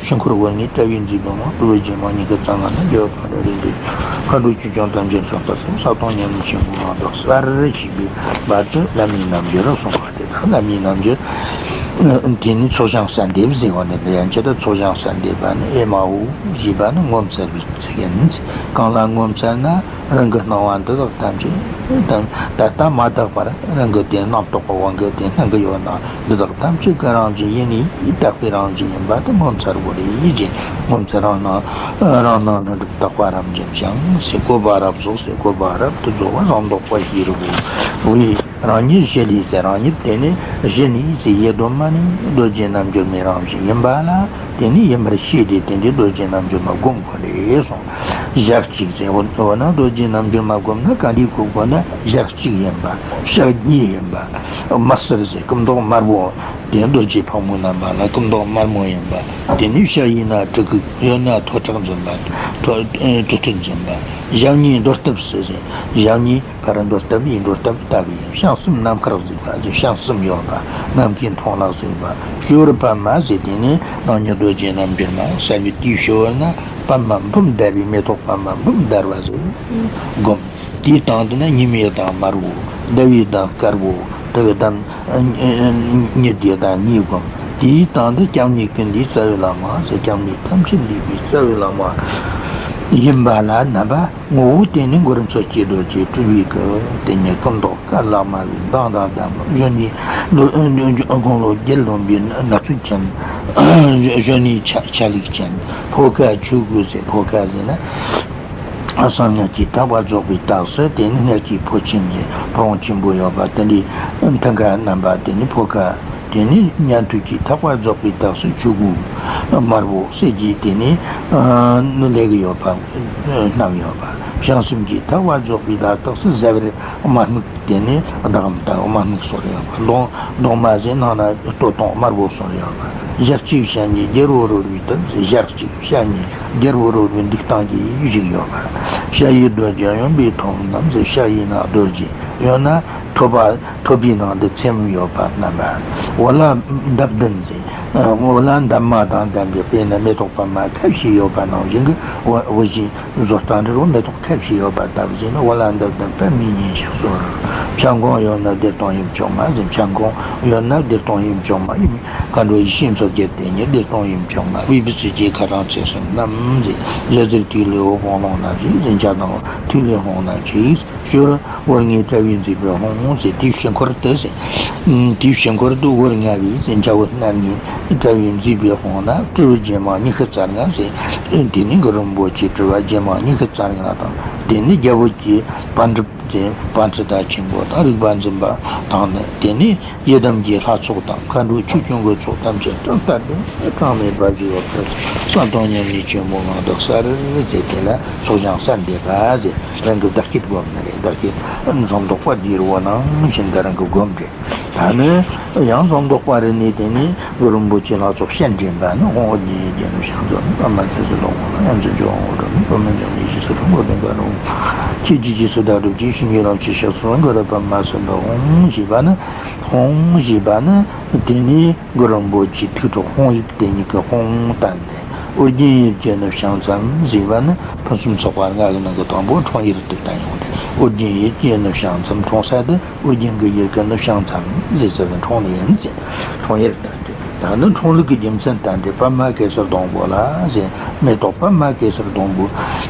ཆུ་འཁོར་ངོས་ནི་ཏྲ་བའི་མཛེས་ལྡན་མ། སྤྲུལ་པའི་མཛེས་ལྡན་མ། མྱུ་གུ་གཙང་ང་ན། རྒྱལ་བ་འཕགས་བདག་རིག་འཛིན། མཁའ་འགྲོ་ཆོས་སྐྱོང་དམ་ཅན་ཚོགས་པ་སོགས། ས་དང་མཉམ་པའི་ཆོས་སྐུ་ངང་དུ་གསལ་བར་བྱེད་པའི་བར་དུ་བླ་མའི་རྣལ་འབྱོར་གསུངས་པ་དེ་དག། བླ་མའི་རྣལ་འབྱོར་དེ་ནི་ཚོགས་ཞིང་གསལ་འདེབས་ཟེར་བ་ནི། དེ་ཡན་ཆད་དུ་ཚོགས་ཞིང་གསལ་འདེབས་པ་ནི། ཨེ་མ་ཧོ་ཞེས་པ་ནི་ངོ་མཚར་བའི་ཚིག་ཡིན། གང་ལ་ངོ་མཚར་ན། རང་གི་སྣང་བ་འདི་དག་ཐམས་ཅད་དང་ད་ལྟ་མ་དག་པར་རང་གི་དེ་རྣམ་རྟོག་གི་དབང་གིས་དེ་སྣང་གི་ཡོད་ན། འདི་དག་ཐམས་ཅད་ཀྱི་རང་བཞིན་ཡེ་ནས་དག་པའི་རང་བཞིན་ཡིན་པ་དེ་ངོ་མཚར་བོ་རེད་ཅེས། ངོ་མཚར་རང་སྣང་། རང་སྣང་ལྷུན་གྲུབ་དག་པ་རབ་འབྱམས་ཀྱང་ཟེར། བཀོད་པ་རབ་རྫོགས་ཟེར། བཀོད་པ་རབ་ཏུ་རྫོགས་པ་ཟང་ཟློག་པ་ཡིན་རུང་བས། རང་ཉིད་གཞི་ལས་ཟེར། རང་ཉིད་དེ་ནི་གཞི་ནས་ཟེར། ཡེ་གདོད་མ་ནས་རྡོ་རྗེ་རྣལ་འབྱོར་མའི་རང་བཞིན་ཡིན་པ་ལ། དེ་ནི་ཡིན་པར་ཤེས་ཏེ་དེ་འདྲའི་རྡོ་རྗེ་རྣལ་འབྱོར་མ་བསྒོམ་དགོས་རེད་གསུངས། ཞག་གཅིག་ཟེར། འོ་འོ་ན་རྡོ་རྗེ་རྣལ་འབྱོར་མ་བསྒོམ་ན་ག་འདྲའི་གོ་དགོས་ན། ཞག་གཅིག་ཡིན་པ། ཞག་གཉིས་ཡིན་པ། དམར་སེར་ཟེར། སྐུ་མདོག་དམར་པོ། དེ་རྡོ་རྗེ་ཕག་མོའི་རྣམ་པ་ལ་སྐུ་མདོག་དམར་མོ་ཡིན་པ། དེ་ནི་ཞག་ཡིན་ན་གྲི་གུག་ཡོད་ན་ཐོད་ཁྲག་འཛིན་པ། ཐོད་གྲི་ཐོད་འཛིན་པ། ཞག་གཉིས་འདོར་སྟབས་ཟེར། ཞག་གཉིས། ཕར་འདོར་སྟབས་ཡིན། འདོར་སྟབས་ལྟ་བུ་ཡིན། བྱང་སེམས་ནམ་མཁར་གཟིགས་པ་ཟེར། བྱང་སེམས་ཡོད་པ། ནམ་མཁའི་མཐོངས་ལ་གཟིགས་པ། སྤྱོད་པར་པདྨ་ཟེར། དེ་ནི་རང་ཉིད་རྡོ་རྗེ་རྣལ་འབྱོར་མ་གསལ་བའི་དུས་སྤྱོད་པ་ན། པདྨ་འབུམ་བརྡལ་བའི་མེ་ཏོག་པདྨ་འབུམ་བརྡལ་བ་ཟེར་བསྒོམ། དེའི་སྟེང་དུ་ན་ཉི་མའི་གདན་དམར་པོ། ཟླ་བའི་གདན་དཀར་པོ། དེ་གི་གདན་ཉི་ཟླའི་གདན་གཉིས་བསྒོམ། དེའི་སྟེང་དུ་སྐྱབས་གནས་ཀུན་འདུས་རྩ་བའི་བླ་མ་ཟེར། སྐྱབས་གནས་ཐམས་ཅད་འདུས་པའི་རྩ་བའི་བླ་མ་ཡིན་པ་ལ་རྣམ་པ། ངོ་བོ་དེ་ནི་མགོན་མཚོན་བཅས་རྡོ་རྗེ་སྤྲུལ་པའི་སྐུ། དེ་ནི་སྐུ་མདོག་དཀར་ལ་དམར་བའི་མདངས་དང་ལྡན་པ། གཞོན་ནུའི་དགུང་ལོ་བརྒྱད་ལོན་པའི་ན་ཚོད་ཅན། གཞོན་ནུའི་ཆ་ཆ་ལུགས་ཅན། ཕོ་ཁ་ཆོས་གོས་ཟེར། ཕོ་ཁ་ཟེར་ན། བསམ་ངན་གྱིས་ཐག་པ་རྫོགས་པའི་རྟགས་སུ། དེ་ནི་མངལ་གྱི་ཕོ་ཆེན་ཟེར། ཕོ་བོང་ཆེན་པོ་ཡོད་པ་དེ་འདྲའི་མཐིང་ག་རྣམ་པ། དེ་ནི་ཕོ་ཁ། དེ་ནས་ཉན་ཐོས་ཀྱི་ཐག་པ་རྫོགས་པའི་རྟགས་སུ་ཆོས་གོས་དམར་པོ་གསེར་གྱི་དེ་ནས་ནི་ལས་ཀྱི་ཡོད་པ་བསྣམས་ཡོད་པ། བྱང་སེམས་ཀྱི་ཐག་པ་རྫོགས་པའི་རྟགས་སུ་གཟའ་བར་དམར་སྨུག་དེ་ནས་ཟླ་གམ་ལྟ་བུ་དམར་སྨུག་སོགས་ཡོད་པ། གདོང་གདོང་མ་ཟེར་ནང་ན་སྟོད་ཐུང་དམར་པོ་སོགས་ཡོད་པ། ཞག་གཅིག་ཞག་གཉིས་རྒྱལ་པོ་རོལ་པའི་དུས་ཟེར། ཞག་གཅིག་ཞག་གཉིས་རྒྱལ་པོ་རོལ་པའི་འདུག་སྟངས་ཀྱིས་བཞུགས་ཡོད་པ། ཞག་ཡི་རྡོ་རྗེ་གཡོན་པས་ཐོབ་རྣམས་ཟེར། ཞག་ཡིན་ན་རྡོ་རྗེ། ཡང་ན་ཐོད་པ། ཐོད་པའི་ནང་དུ་ཚེམས་ཡོད་པ་རྣམས་པ། འོ་ལ་འདབ་བདུན་ཟེར། འོ་ལ་འདབ་མ་དང་ལྡན་པའི་དཔེར་ན་མེ་ཏོག་པདྨ་ཁ་བཞི་ཡོད་པ་ནང་བཞིན་གྱི། འོ་འོ་བཞིན་བཟོ་ལྟ་འདྲ་བོ་མེ་ཏོག་ཁ་བཞི་ཡོད་པ་ལྟ་བུ་ཟེར་ན། འོ་ལ་འདབ་བདུན་པདྨའི་ཉིན་ཞིག་གསོལ། བྱམས་མགོན་ཡོད་ན་བདེ་སྟོང་ཡུམ་མཆོག་མ་ཟེར། བྱམས་མགོན་ཡོད་ན་བདེ་སྟོང་ཡུམ་མཆོག་མ་ཡིན། མཁའ་འགྲོ་ཡེ་ཤེས་མཚོ་རྒྱལ་དེ་ཉིད། བདེ་སྟོང་ཡུམ་མཆོག་མ། སྤྲུལ་པའི་ཚུལ་གྱིས་ཁ་རང་ཚེ་གསུམ་རྣམས་ཟེར། ཞལ་གསེར་ཐིག་ལེ་འོད་དཔུང་ཀློང་ན་བཞུགས་ཟེར། འཇའ་དང་ཐིག་ལེ་ཀློང་ན་ཆིག་ཞུར། འོར་ལྔའི་དཔྲལ་བའི་མཛེས་པའི་ཧོང་ཟེར། དེའི་ཕྱི་འཁོར་དུ་ཟེར། དེའི་ཕྱི་འཁོར་དུ་འོར་ལྔ་བའི་ཟེར། འཇའ་འོད་སྣར་ལྔའི་དཔྲལ་བའི་མཛེས་པའི་ཧོང་ན་སྤྲུལ་པའི་རྒྱལ་མ་ཉི་ཤུ་རྩ་ལྔ་ཟེར། དེ་ནི་གུ་རུ་རིན་པོ་ཆེའི་སྤྲུལ་པ་རྒྱལ་མ་ཉི་ཤུ་རྩ་ལྔ་དང་། དེ་ནི་རྒྱལ་པོ་གྱི་པཎ་གྲུབ་ཟེར། པཎྜི་ཏ་ཆེན་པོ་དང་རིག་པ་འཛིན་པ་དང་ནི། དེ་ནི་ཡི་དམ་གྱི་ལྷ་ཚོགས་དང་། མཁའ་འགྲོ་ཆོས་སྐྱོང་གི་ཚོགས་ཐམས་ཅད་དང་ལྟ་འདི་གྲངས་མེད་པ་བཞུགས་པ་ཕུན་སུམ་ཚོགས་དང་མཉམ་ཉིད་ཆེན་པོ་ངང་དུ་གསལ་ཟེར། དེ་ལ་ཚོགས་ཀྱང་གསལ་འདེབས་པ་ཟེར། རང་གི་བདག་བསྐྱེད་སྒོམ་ནི་རེད། བདག་བསྐྱེད་ཟམ་གདོང་དཔལ་གྱི་རི་བོ་ནང་བཞིན་དུ་རང་གི་སྒོམ་རེད། ད་ནི་ཡང་ཟམ་གདོང་དཔལ་རི་ནས་དེ་ནས་གུ་རུ་རིན་པོ་ཆེ་ལྷ་ཚོགས་སྤྱན་འདྲེན་པ་ནི། ཧོང་ཨོ་རྒྱན་ཡེ་རྒྱལ་ནུབ་བྱང་མཚམས། པདྨ་གེ་སར་གདོང་པོ་ལ་ཡ་མཚན་མཆོག་དབང་པོ་སྒྲོལ་མ། པདྨ་འབྱུང་གནས་རྗེས་སུ་འཁྲུངས། འཁོར་དང་མཁའ་འགྲོ། ཁྱེད་ཀྱི་རྗེས་སུ་བདག་སྒྲུབ་ཀྱིས། བྱིན་གྱིས་རློབ་ཕྱིར་གཤེགས་སུ་གསོལ། གུ་རུ་པདྨ་སིདྡྷི་ཧཱུྃ་ཞེས་པ་ནི། ཧཱུྃ་ཞེས་པ་ནི་དེ་ནས་གུ་རུ་རིན་པོ་ཆེའི་ཐུགས་སྲོག་ཧཱུྃ་ཡིག་དེ་ཉིད་ཀྱི་ཧཱུྃ་བསྟན་ཏེ། ཨོ་རྒྱན་ཡེ་རྒྱལ་ནུབ་བྱང་མཚམས་ཟེར་བ་ནི་ཕུན་སུམ་ཚོགས་པ་ལྔ་གི་ནང་གི་དང་པོ་འཁྲུངས་ཡུལ་དུ་བསྟན་ཡོང་སྟེ། ཨོ་རྒྱན་ཡེ་རྒྱལ་ནུབ་བྱང་མཚམས། འཁྲུངས་ས་དེ་ཨོ་རྒྱན་གྱི་ཡུལ་གྱི་ནུབ་བྱང་མཚམས་ཟེར་ས་ལ་འཁྲུངས་ནི་ཡིན་ཟེར། འཁྲུངས་ཡུལ་བསྟན་ཏེ། ད་ནི་འཁྲུངས་ལུགས་ཀྱི་རྒྱུ་མཚན་བསྟན་ཏེ། པདྨ་གེ་སར་སྡོང་པོ་ལ་ཟེར། མེ་ཏོག་པདྨ་གེ་སར་སྡོང་པོ་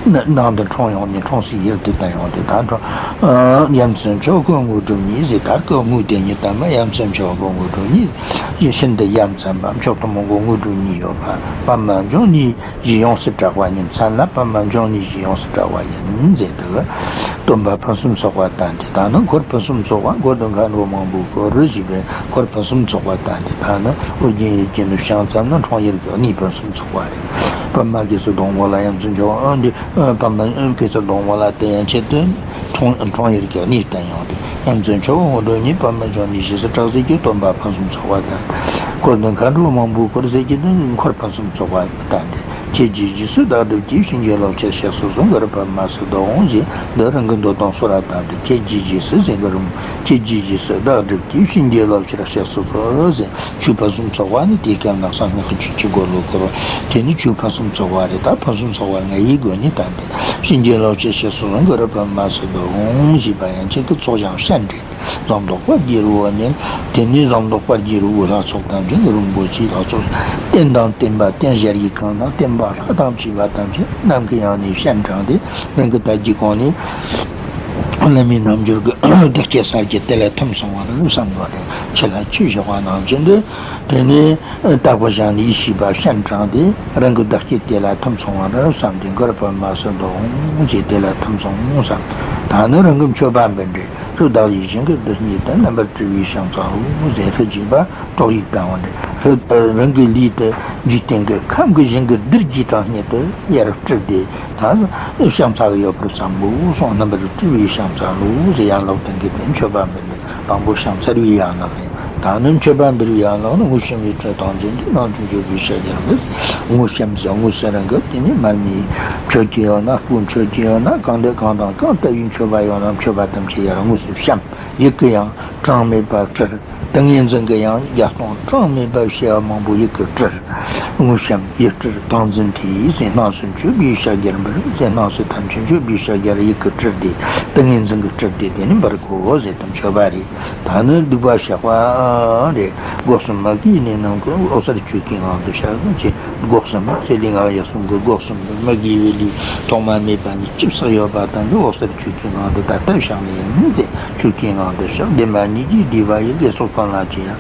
ནི་ནང་དུ་འཁྲུངས་ཡོང་ནས། འཁྲུངས་སའི་ཡུལ་དུ་བསྟན་ཡོང་སྟེ། ད་འཁྲུངས། ཡ་མཚན་མཆོག་སྐུ་དངོས་གྲུབ་བརྙེས་ཟེར། ད་སྐུ་དངོས་དེ་ཉིད་བསྟན་པ། ཡ་མཚན་མཆོག་སྐུ་དངོས་གྲུབ་བརྙེས། ཤིན་ཏུ་ཡ་མཚན་པ། མཆོག་ཐུན་མོང་གི་དངོས་གྲུབ་བརྙེས་ཡོད་པ། པདྨ་འབྱུང་གནས་ཀྱིས་ཡོངས་སུ་གྲགས་པ་ཉིད། མཚན་ལ་པདྨ་འབྱུང་གནས་ཀྱིས་ཡོངས་སུ་གྲགས་པ་ཡིན་ཟེར་དུས། སྟོན་པ་ཕུན་སུམ་ཚོགས་པ་བསྟན་ཏེ། ད་ནི་འཁོར་ཕུན་སུམ་ཚོགས་པ། འཁོར་དུ་མཁའ་འགྲོ་མང་པོས་བསྐོར་ཞེས་པའི་འཁོར་ཕུན་སུམ་ཚོགས་པ་བསྟན་ཏེ། ད་ནི་ཨོ་རྒྱན་ཡེ་རྒྱལ་ནུབ་བྱང་མཚམས་ནི་འཁྲུངས་ཡུལ་གྱི་གནས་ཕུན་སུམ་ཚོགས་པ་རེད། པདྨ་གེ་སར་སྡོང་པོ་ལ་ཡ་མཚན་མཆོག་འདི། པདྨ་གེ་སར་སྡོང་པོ་ལ་དེ་ཡན་ཆད་དུ་འཁྲུངས་འཁྲུངས་ཡུལ་གྱི་གནས་བསྟན་ཡོང་སྟེ། ཡ་མཚན་མཆོག་དངོས་གྲུབ་བརྙེས། པདྨ་འབྱུང་གནས་རྗེས་སུ་གྲགས་ཟེར་གྱི། སྟོན་པ་ཕུན་སུམ་ཚོགས་པ་དང་། འཁོར་དུ་མཁའ་འགྲོ་མང་པོས་བསྐོར་ཟེར་གྱི་དེ་འཁོར་ཕུན་སུམ་ཚོགས་པ་བསྟན་ཏེ། ཁྱེད་ཀྱི་རྗེས་སུ་བདག་སྒྲུབ་ཀྱིས། བྱིན་གྱིས་རློབ་ཕྱིར་གཤེགས་སུ་གསོལ། གུ་རུ་པདྨ་སིདྡྷི་ཧཱུྃ་ཞེས། འདི་རང་གི་འདོད་དོན་གསོལ་བ་བཏབ་སྟེ། ཁྱེད་ཀྱི་རྗེས་སུ་ཟེར། གུ་རུ། ཁྱེད་ཀྱི་རྗེས་སུ་བདག་སྒྲུབ་ཀྱིས། བྱིན་གྱིས་རློབ་ཕྱིར་གཤེགས་སུ་གསོལ་ཟེར། ཆོས་ཕུན་སུམ་ཚོགས་པ་ནི་དེའི་སྐབས་ན་གསང་སྔགས་ཀྱི་ཆོས་ཀྱི་སྒོ་ལས་བསྐོར་བ། དེ་ནི་ཆོས་ཕུན་སུམ་ཚོགས་པ་རེད། ད་ཕུན་སུམ་ཚོགས་པ་ལྔ་ཡི་སྒོ་ནས་བསྟན་ཏེ། བྱིན་གྱིས་རློབ་ཕྱིར་གཤེགས་སུ་གསོལ། གུ་རུ་པདྨ་སིདྡྷི་ཧཱུྃ་ཞེས་པ་ཡན་ཆད་ཀྱི་ཚོགས་ཀྱང་སྤྱན་འདྲེན། ཟམ་གདོང་དཔལ་གྱི་རི་བོ་ནས། དེ་ནས་ཟམ་གདོང་དཔལ་གྱི་རི་བོའི་ལྷ་ཚོགས་ཐམས་ཅད་ནི་རིན་པོ་ཆེའི་ལྷ་ཚོགས། རྟེན་དང་བརྟེན་པ་རྟེན་གཞལ་ཡས་ཁང་དང་། བརྟེན་པ་ལྷ་དང་བཅས་པ་ཐམས་ཅད་ནམ་མཁའི་དབྱིངས་ནས་སྤྱན་དྲངས་ཏེ། རང་གི་དལ་གྱིས་བསྐོར་ནས། བླ་མའི་རྣལ་འབྱོར་གྱི་བདག་བསྐྱེད་གསལ་བྱེད་དེ་ལས་ཐིམ་སོང་བ་རེད་བསམ་དགོས་རེད། ཕྱི་ལ་ཆོས་བཞག་པ་ནང་བཞིན་དུ། དེ་ནས་དྭགས་པོ་ཞལ་ནས་ཡེ་ཤེས་པ་སྤྱན་དྲངས་ཏེ། རང་གི་བདག་བསྐྱེད་དེ་ལ་ཐིམ་སོང་བ་རེད་བསམ་སྟེ། གུ་རུ་པདྨ་སིདྡྷི་ཧཱུྃ་ཞེས་དེ་ལ་ཐིམ་སོང་བསམ། ད་ནི་རང་གི་མཆོད་པ་འབུལ་འདྲི། ལྷོ་བདག་ཡིད་བཞིན་གྱི་བདུད་རྩི་དང་། རྣམ་པར་སྤྲུལ་པའི་ཕྱག་འཚལ་ལོ་ཟེར། ལྷོ་བྱེད་པ་གྲོགས་ཡིག་བཏང་བ་འདྲ། ལྷོ། རང་གི་ལུས་དེ་འཇིག་རྟེན་གྱི་ཁམས་ཀྱི་ཞིང་གི་རྡུལ་གྱི་གྲངས་སྙེད་དུ་ཡར་སྤྲུལ་ཏེ། ད་ཕྱག་འཚལ་གྱི་ཡོད་པར་བསམ་དགོས་གསུངས། རྣམ་པར་སྤྲུལ་པའི་ཕྱག་འཚལ་ལོ་ཟེར། ཡན་ལག་བདུན་གྱི་དེ་མཆོད་པ་འབུལ་ནས། དང་པོ་ཕྱག་འཚལ་བའི་ཡན་ལག་རེད། ད་ནི་མཆོད་པ་འབུལ་བའི་ཡན་ལག་ནི། དངོས་བཤམས་ཡིད་སྤྲུལ་ཏིང་འཛིན་ཏེ། སྣང་ཆུང་མཆོད་པའི་ཕྱག་རྒྱར་འབུལ། དངོས་བཤམས་ཟེར། དངོས་སུ་རང་གི་དེ་ནས་མར་མེ་མཆོད་ཀྱི་ཡོད་ན། སྤོས་མཆོད་ཀྱི་ཡོད་ན། གང་འདོད་གང་དང་གང་ལྟ་བུའི་མཆོད་པ་ཡོད་ན། མཆོད་པ་ཐམས་ཅད་ཡར་དངོས་སུ་བཤམས། ཡིད་ཀྱི་ཡང་གྲངས་མེད་པ་སྤྲུལ། ཏིང་ངེ་འཛིན་གྱི་ཡང་བརྒྱ་སྟོང་གྲངས་མེད་པ་བྱེ་བ་མང་པོ་ཡིད་ཀྱིས་སྤྲུལ། དངོས་བཤམས་ཡིད་སྤྲུལ་ཏིང་འཛིན་ཏེ་ཟེར། སྣང་སེམས་མཆོད་པའི་ཕྱག་རྒྱར་འབུལ་ཟེར། སྣང་སྲིད་ཐམས་ཅད་མཆོད་པའི་ཕྱག་རྒྱར་ཡིད་ཀྱིས་སྤྲུལ་ཏེ། ཏིང་ངེ་འཛིན་གྱིས་སྤྲུལ་ཏེ་དེ་ནི་འབུལ་དགོས་ཟེར་དུས་མཆོད་པ་རེད། ད་ནི་སྡིག་པ་བཤགས་པ་རེད། སྒོ་གསུམ་མ་གིའི་གནས་རྣམས་ཀུན། འོད་གསལ་ཆོས་ཀྱི་ངང་དུ་ཤར་ཟེར། སྒོ་གསུམ་ཚེ་ལས་སྔ་བ་ཡིད་གསུམ་གྱི་སྒོ་གསུམ་དུ། མ་གིའི་ལུས་ཐོག་མ་མེད་པ་ནས་ཇི་སྲིད་ཡོད་པ་དང་གི་འོད་གསལ་ཆོས་ཀྱི་ངང་དུ་ད་ལྟ་བཤགས་ནས་ཡིན་ཟེར། ཆོས་ཀྱི་ངང་དུ་བཤགས། བདེན་པ་གཉིས་ཀྱིས་བསྡུས་པ་ཡི། དགེ་ཚོགས་ཕུན་ལ་སྐྱེ་ཡང་།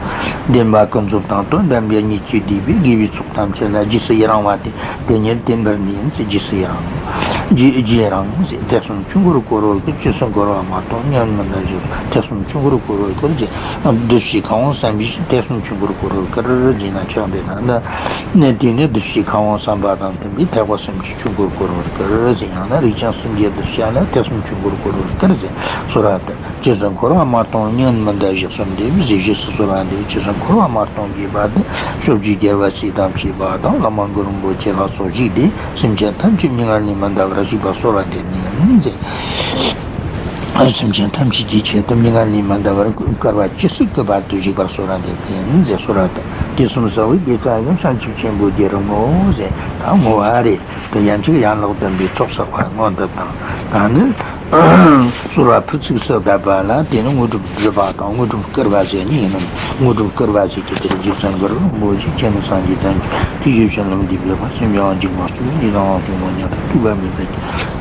བདེན་པ་ཀུན་རྫོབ་དང་དོན་དམ་པ་གཉིས་ཀྱིས་བསྡུས་པའི་དགེ་བའི་ཚོགས་ཐམས་ཅད་ལ་རྗེས་སུ་ཡི་རང་བ་སྟེ། དེ་ཉིད་བདེན་པར་གནས་ཡིན་ཟེར། རྗེས་སུ་ཡི་རང་། རྗེས་རྗེས་རང་ཟེར། ཐེག་གསུམ་ཆོས་འཁོར་བསྐོར་བའི་སྐུ། རྗེས་སུ་འཁོར་བ་མ་སྟོངས་ཉིད་མི་འདའ་ཞིག། ཐེག་གསུམ་ཆོས་འཁོར་བསྐོར་བའི་སྐུ་ཟེར། བདུད་བཞིའི་ཁམས་དབང་བསམ་པའི་ཕྱིར། ཐེག་གསུམ་ཆོས་འཁོར་བསྐོར་བའི་སྐུར་བགྱིས་ན་ཆོག་འདི་ན་ནི། གནས་དེ་ནི་བདུད་བཞིའི་ཁམས་དབང་བསམ་པ་དང་མཐུན་པའི་ཐེག་པ་གསུམ་གྱི་ཆོས་འཁོར་བསྐོར་བའི་སྐུ་ཟེར། ཡང་ན་རིགས་ཀྱང་སེམས་ཀྱི་གདུལ་བྱ་ལ། ཐེག་གསུམ་ཆོས་འཁོར་བསྐོར་བའི་སྐུར་ཟེར། གསོལ་བ་འདེབས། རྗེས་སུ་འཁོར་བ་མ་སྟོངས་ཉིད་མི་འདའ་ཞིག་གསུངས་ཏེ། ཟེར། རྗེས་སུ་གསོལ་བ་འདེབས། རྗེས་སུ་འཁོར་བ་མ་སྟོངས་པའི་བར་དུ་སྐྱབས་རྗེ་རྒྱལ་བ་སྲས་དང་བཅས་པ་དང་། བླ་མ་གུ་རུ་རིན་པོ་ཆེ་ལ་སོགས་བཞུགས་ཏེ། སེམས་ཅན་ཐམས་ཅད་མྱ་ངན་ལས་མི་འདའ་བར་བཞུགས་པར་གསོལ་བ་འདེབས་ནས་ཟེར། སེམས་ཅན་ཐམས་ཅད་ཀྱི་ཆེད་དུ་མྱ་ངན་ལས་མི་འདའ་བར་བསྐལ་པ་ཇི་སྲིད་བསྐལ་པ་དུ་བཞུགས་པར་གསོལ་བ་འདེབས་ཀྱི་ཡིན་ཟེར། གསོལ་བ་དང་། དུས་གསུམ་གསལ་བའི་གདུལ་དཀའ་ཡང་། བྱང་ཆུབ་ཆེན་པོའི་རྒྱལ་རིགས་ངོ་ཟེར། ད་བསྔོ་བ་རེད། དེ་ཡན་ཆད་ཡན་ལག་བདུན་པའི་ཚོགས་བསགས་པ་སྔོན་དུ་བཏང་། ད་ནི། གསོལ་བ་ཕུར་ཚུགས་སུ་བཏབ་པ་ལ། དེ་ནི་དངོས་གྲུབ་སྒྲུབ་པ་དང་དངོས་གྲུབ་བསྐུར་བ་ཟེར་གཉིས་ཡིན་ནོ། དངོས་གྲུབ་བསྐུར་བ་ཟེར་གྱི་དེར་རྗེ་བཙུན་གུ་རུ་རིན་པོ་ཆེ་ཁྱེད་ནི་སངས་རྒྱས་དང་ཐུགས་ཡིད་བྱིན་རློབ་འདི་ཕེབས་པ། སེམས་ཀྱང་འཇིགས་མ་སོགས་ཡི་དྭགས་དབང་ཕྱུག་མོ་ཉམས་སུ་ཐུག་པ་མེད་པའི་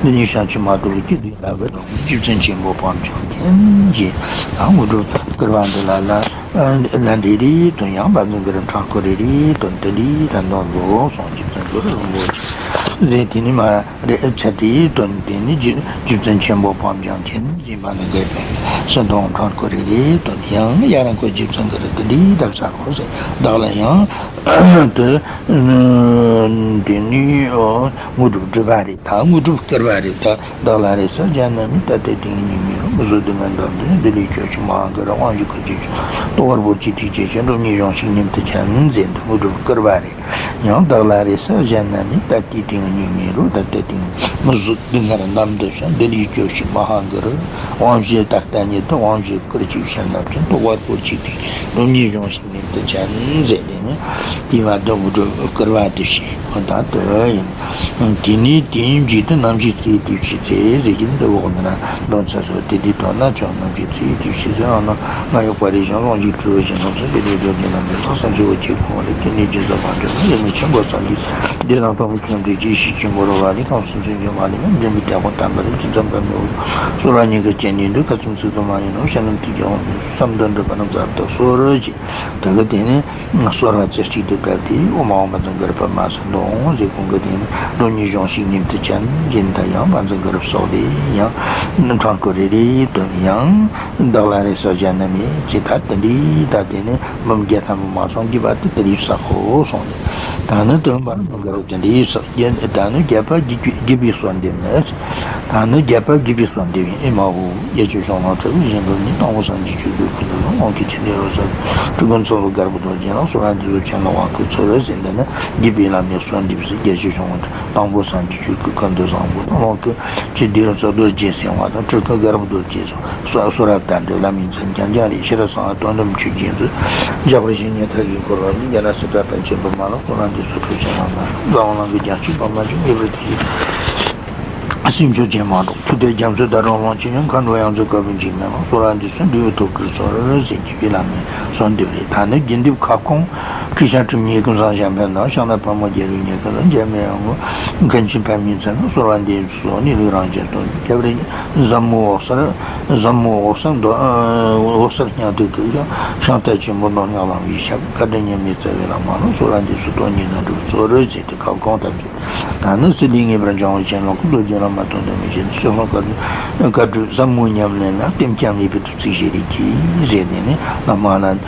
འདི་ཉིད་ཤ་ཆུ་མ་གཏོགས་ཀྱི་དུས་ལ་བུ་དང་རྗེ་བཙུན་ཆེན་པོ་སྤང་བྱང་ཐེམ་གྱིས་དང་དངོས་གྲུབ་བསྐུར་བ་འདི་ལ་ལ་ལ་འདི་རེད་དོན། ཡང་བཛྲ་གུ་རུ་འཕྲེང་སྐོར་རེ་རེ་དོན་དེ་འདི་ད་འདོན་དགོས་སོང་། རྗེ་བཙུན་གུ་རུ་རིན་པོ་ཆེ་ཟེར་དེ་ནི་མ་རེད། ཚེ་དེའི་དོན་དེ་ནི་རྗེ་རྗེ་བཙུན་ཆེན་པོ་སྤང་བྱང་ཐེམ་གྱིས་མ་ནི་འགལ་བའི་སེམས་དང་འཕྲེང་སྐོར་རེ་རེ་དོན། ཡང་ཡ་རང་ཁོ་རྗེ་བཙུན་གུ་རུ་དེ་འདི་ད་ས་ཁོ་ཟེར་བདག་ལ་ཡང་དུ་འདི་ནི་དངོས་གྲུབ་སྒྲུབ་པ་རེད། ད་དངོས་གྲུབ་བསྐུར་བ་རེད། ད་བདག་ལ་རེ་ས་ཅན་ན་མི་ད་ལྟའི་དེང་ཉིད་མི་རུང་། མི་བཟོད་སྡུག་བསྔལ་འདམ་དུ་འདི་ལས་སྐྱོབ་ཅིང་མ་ཧཱ་གུ་རུ་དབང་ཕྱུག་གི་རྗེས་སུ་རྟོག་པར་བོར་ཅིག་ཐུགས་རྗེ་ཆེ། སྒྲོལ་མའི་གཞུང་ཞིག་ཉིད་དུ་མཁྱེན་མཛད་དུ་དངོས་གྲུབ་བསྐུར་བ་རེད། ཡང་བདག་ལ་རེ་ས་ཅན་ན་མི་ད་ལྟའི་དེང་ཉིད་མི་རུང་། ད་ལྟའི་དེང་མི་བཟོད་སྡུག་བསྔལ་འདམ་དུ་ཞིང་འདི་ལས་སྐྱོབ་ཅིག་མ་ཧཱ་གུ་རུ་དབང་ཕྱུག་ད་ལྟ་ཉིད་དུ་དབང་ཕྱུག་བསྐུར་ཅིག་ཕྱིར་ནམ་ཕྱིན་རྟོག་པར་བོར་ཅིག་ཐུགས་སྒྲོལ་མའི་གཞུང་ཞིག་ཉིད་དུ་མཁྱེན་མཛད་དེ་ནི་དེ་བ་དུ་དངོས་གྲུབ་བསྐུར་བ་དེ་བཞིན་ད་ལྟ་ཡིན། དེ་ནས་དེའི་མཇུག་ཏུ་རྣམ་མཁྱེན་རྩེའི་བདུད་བཞི་ཚེ་ཟེར་གྱི་འདི་འོག་ནས་འདོན་ཚར་སོང་། དེ་དེ་དོན་ན་ཆོག་རྣམ་མཁྱེན་རྩེའི་བདུད་བཞི་ཚེ་འོག་ན་ང་ཡི་དཔའ་རིས་ཞང་ལོངས་སྤྱོད་འཁྲུལ་བའི་ཞིང་ཁམས་སུ་དེ་དེ་དོན་གྱི་རྣམ་འདྲེན་ལ་བསམ་ཤེས་པ་གྱིས་ཁོང་ལས་སྐྱེ་གནས་སྦྱིན་སོགས་མ་འདྲེས་ན་ཡེ་མི་ཆེན་པོ་བསམ་གྱིས་འདི་དང་སྟོང་གི་ཆོས་འདི་ཅི་ཞིག་ཆེན་པོ་རོ་བ་ནི་ཁམས་གསུམ་ཚུན་ཆད་མ་ལུས་པ་འདྲེན་པའི་དེ་ཁོང་དམ་པ་རེད། ཅི་ཙམ་པ་མི་འོ་གསོལ་བ་ཉིད་ཀྱི་སྤྱན་ནས་འདུག་ཁ་ཙུམ་ཚིག་ཙམ་མ་ཡིན་ནོ། ཞལ་ནས་ཐུགས་ཀྱི་འོང་བསམ་དོན་འགྲུབ་པ་རྣམས་ཙམ་དུ་གསོལ་རོ་ཅིག་ད་ག་དེ་ནས་གསོལ་བ་རྩེ་གཅིག་ཏུ་བཏབ་སྟེ་ཨོཾ་ཨཱཿཧཱུྃ་བཛྲ་གུ་རུ་པདྨ་སིདྡྷི་ཧཱུྃ་ཟེར་གོང་གི་དེ་ནས་སྒྲོལ་མའི་གཞུང་ཞིག་ཉིད་དུ་མཁྱེན་མཛད་ད་ཡང་བཛྲ་གུ་རུ་སོགས་ལས་ཡང་འཕྲེང་སྐོར་རེ་རེ་དོན། ཡང་བདག་ལ་རེ་ས་ཅན་ན་མི་ཅི་ད་དེ་འདྲའི་ད་དེ་ནས་འབུམ་བརྒྱ་ཐམ་པ་མ་སོང་གི་བར་དུ་དེ་རིགས་བསགས་ཤོག་གསུངས་ནས། ད་ནི་སྟོན་པ་རྣམས་ཀྱི་རོ་དེ་འདྲའི་ས་ད་ནི་རྒྱལ་པོ་དགྱེས་པའི་གསོལ་འདེབས་ནི། ད་ནི་རྒྱལ་པོ་དགྱེས་པའི་གསོལ་འདེབས་ཡིན། ཨེ་མ་ཧོ། ཡ་ཆོས་སྐྱོང་ལ་ཐུགས་བཞེངས་པ་ནི། དང་པོ་སངས་རྒྱས་ཆོས་སྐུའི་སྐུ་མདོག་དང་། དབང་གི་ཆེ་འདོད་རོ་ཟ་སྤྲུལ་སྐུ་མཚོ་ལྷོ་གར་པོ་རྡོ་རྗེ་ལ། གསོལ་བ་འདེབས་སོ་བྱིན་རླབས་དབང་བསྐུར་ཚུལ་ཟེར་འདི་ནི་དགྱེས་པའི་བླ་མའི་གསོལ་འདེབས་སུ། ཡ་ཆོས་སྐྱོང་ལ་ཐུགས་དང་པོ་སངས་རྒྱས་ཆོས་སྐུའི་སྐུ་མདོག་བཟང་པོ་དང་། དབང་གི་ཆེ་འདོད་རོ་ཟ་རྡོ་རྗེ་སེམས་དབང་དང་། སྤྲུལ་སྐུ་གར་པོ་རྡོ་རྗེ་སོགས་གསོལ་བ་བཏབ་འདོད་བླ་མའི་མཚན་བརྐྱང་བརྐྱང་རེ། ཤེས་རབ་གསང་བ་དོན་གྲུབ་ཆོས་རྒྱལ་མཚན། འཇམ་དཔལ་བཤེས་གཉེན་ཐབས་ཀྱི་འཁོར་ལོ་ནི། རྒྱ་ནག་སི་ཏཱ་པཎ་ཆེན་བི་མ་ལ། གསོལ་བ་འདེབས་སོ་འཁྲུལ་ཞིང་ལམ་སྣ། འཛམ་བུ་གླིང་གི་རྒྱ་མཚོའི་བར་མ་ཆུ་ངེས་པར་ཐིག་སེམས་མཆོག་སྦྱིན་མ་གཏོགས། ཐུགས་དེར་རྒྱ་མཚོའི་ཟླ་གྲངས་ལོངས་སྤྱོད་ཡང་། མཁའ་འགྲོ་ཡང་རྩེ་དཀར་པོའི་འཇིགས་མེད་ལ། གསོལ་བ་འདེབས་སོ་འབྲས་བུའི་ཐོབ་ཀྱི་ཚུལ་ཟེར། དགྱེས་པའི་བླ་མའི་གསོལ་འདེབས་རེད། ད་ནི་དགྱེས་འདེབས་ཁ་སྐོང་། མཁས་བྱང་སྤྲུལ་མི་ཡི་ཀུན་བཟང་གཞན་ཕན་དང་། ཕྱག་ན་པདྨོ་རྒྱལ་བའི་མྱུ་གུ་ལ། འཇམ་དཔལ་དབྱངས་མགོན་མཁན་ཆེན་ཕ་མའི་མཚན་ལ། གསོལ་བ་འདེབས་སོ་ནི་རིགས་རང་བཞིན་སྟོང་། སྐྱབས་རེ་ཟབ་མོ་འོད་གསལ། ཟབ་མོ་འོད་གསལ་མདོ། འོད་གསལ་སྙིང་ཐིག་གི་ཤིང་རྟ་ཆེན་པོ་མདོ་སྔགས་གླིང་པའི་ཞབས། བཀའ་དྲིན་མཉམ་མེད་རྩ་བའི་བླ་མ་ལ། གསོལ་བ་འདེབས་སོ་སྟོང་ཉིད་རྣམ་གྲོལ་གྱི་ཚུལ་ཟེར་ཏེ་ཁ་སྐོང་བཏབ་ཅིང་། ད་ནི་སྲིད་པའི་ངེས་པར་འབྱུང་བ་ཆེན་ལོངས་སྐུ། རྡོ་རྗེ་བླ་མ་དོན་དམ་མི་ཕྱེད་དུ། སྐྱོབ་སོང་བཀའ་བཀའ་སྒྲུབ་ཟབ་མོ་ཉམས་ལེན་ལ། ལྟེམ་རྐྱང་མེད་པའི་ཐུགས་ཚིག་ཤེས་རིག་གིས་ཟེར་ནས་ནི་བླ་མ་ལ།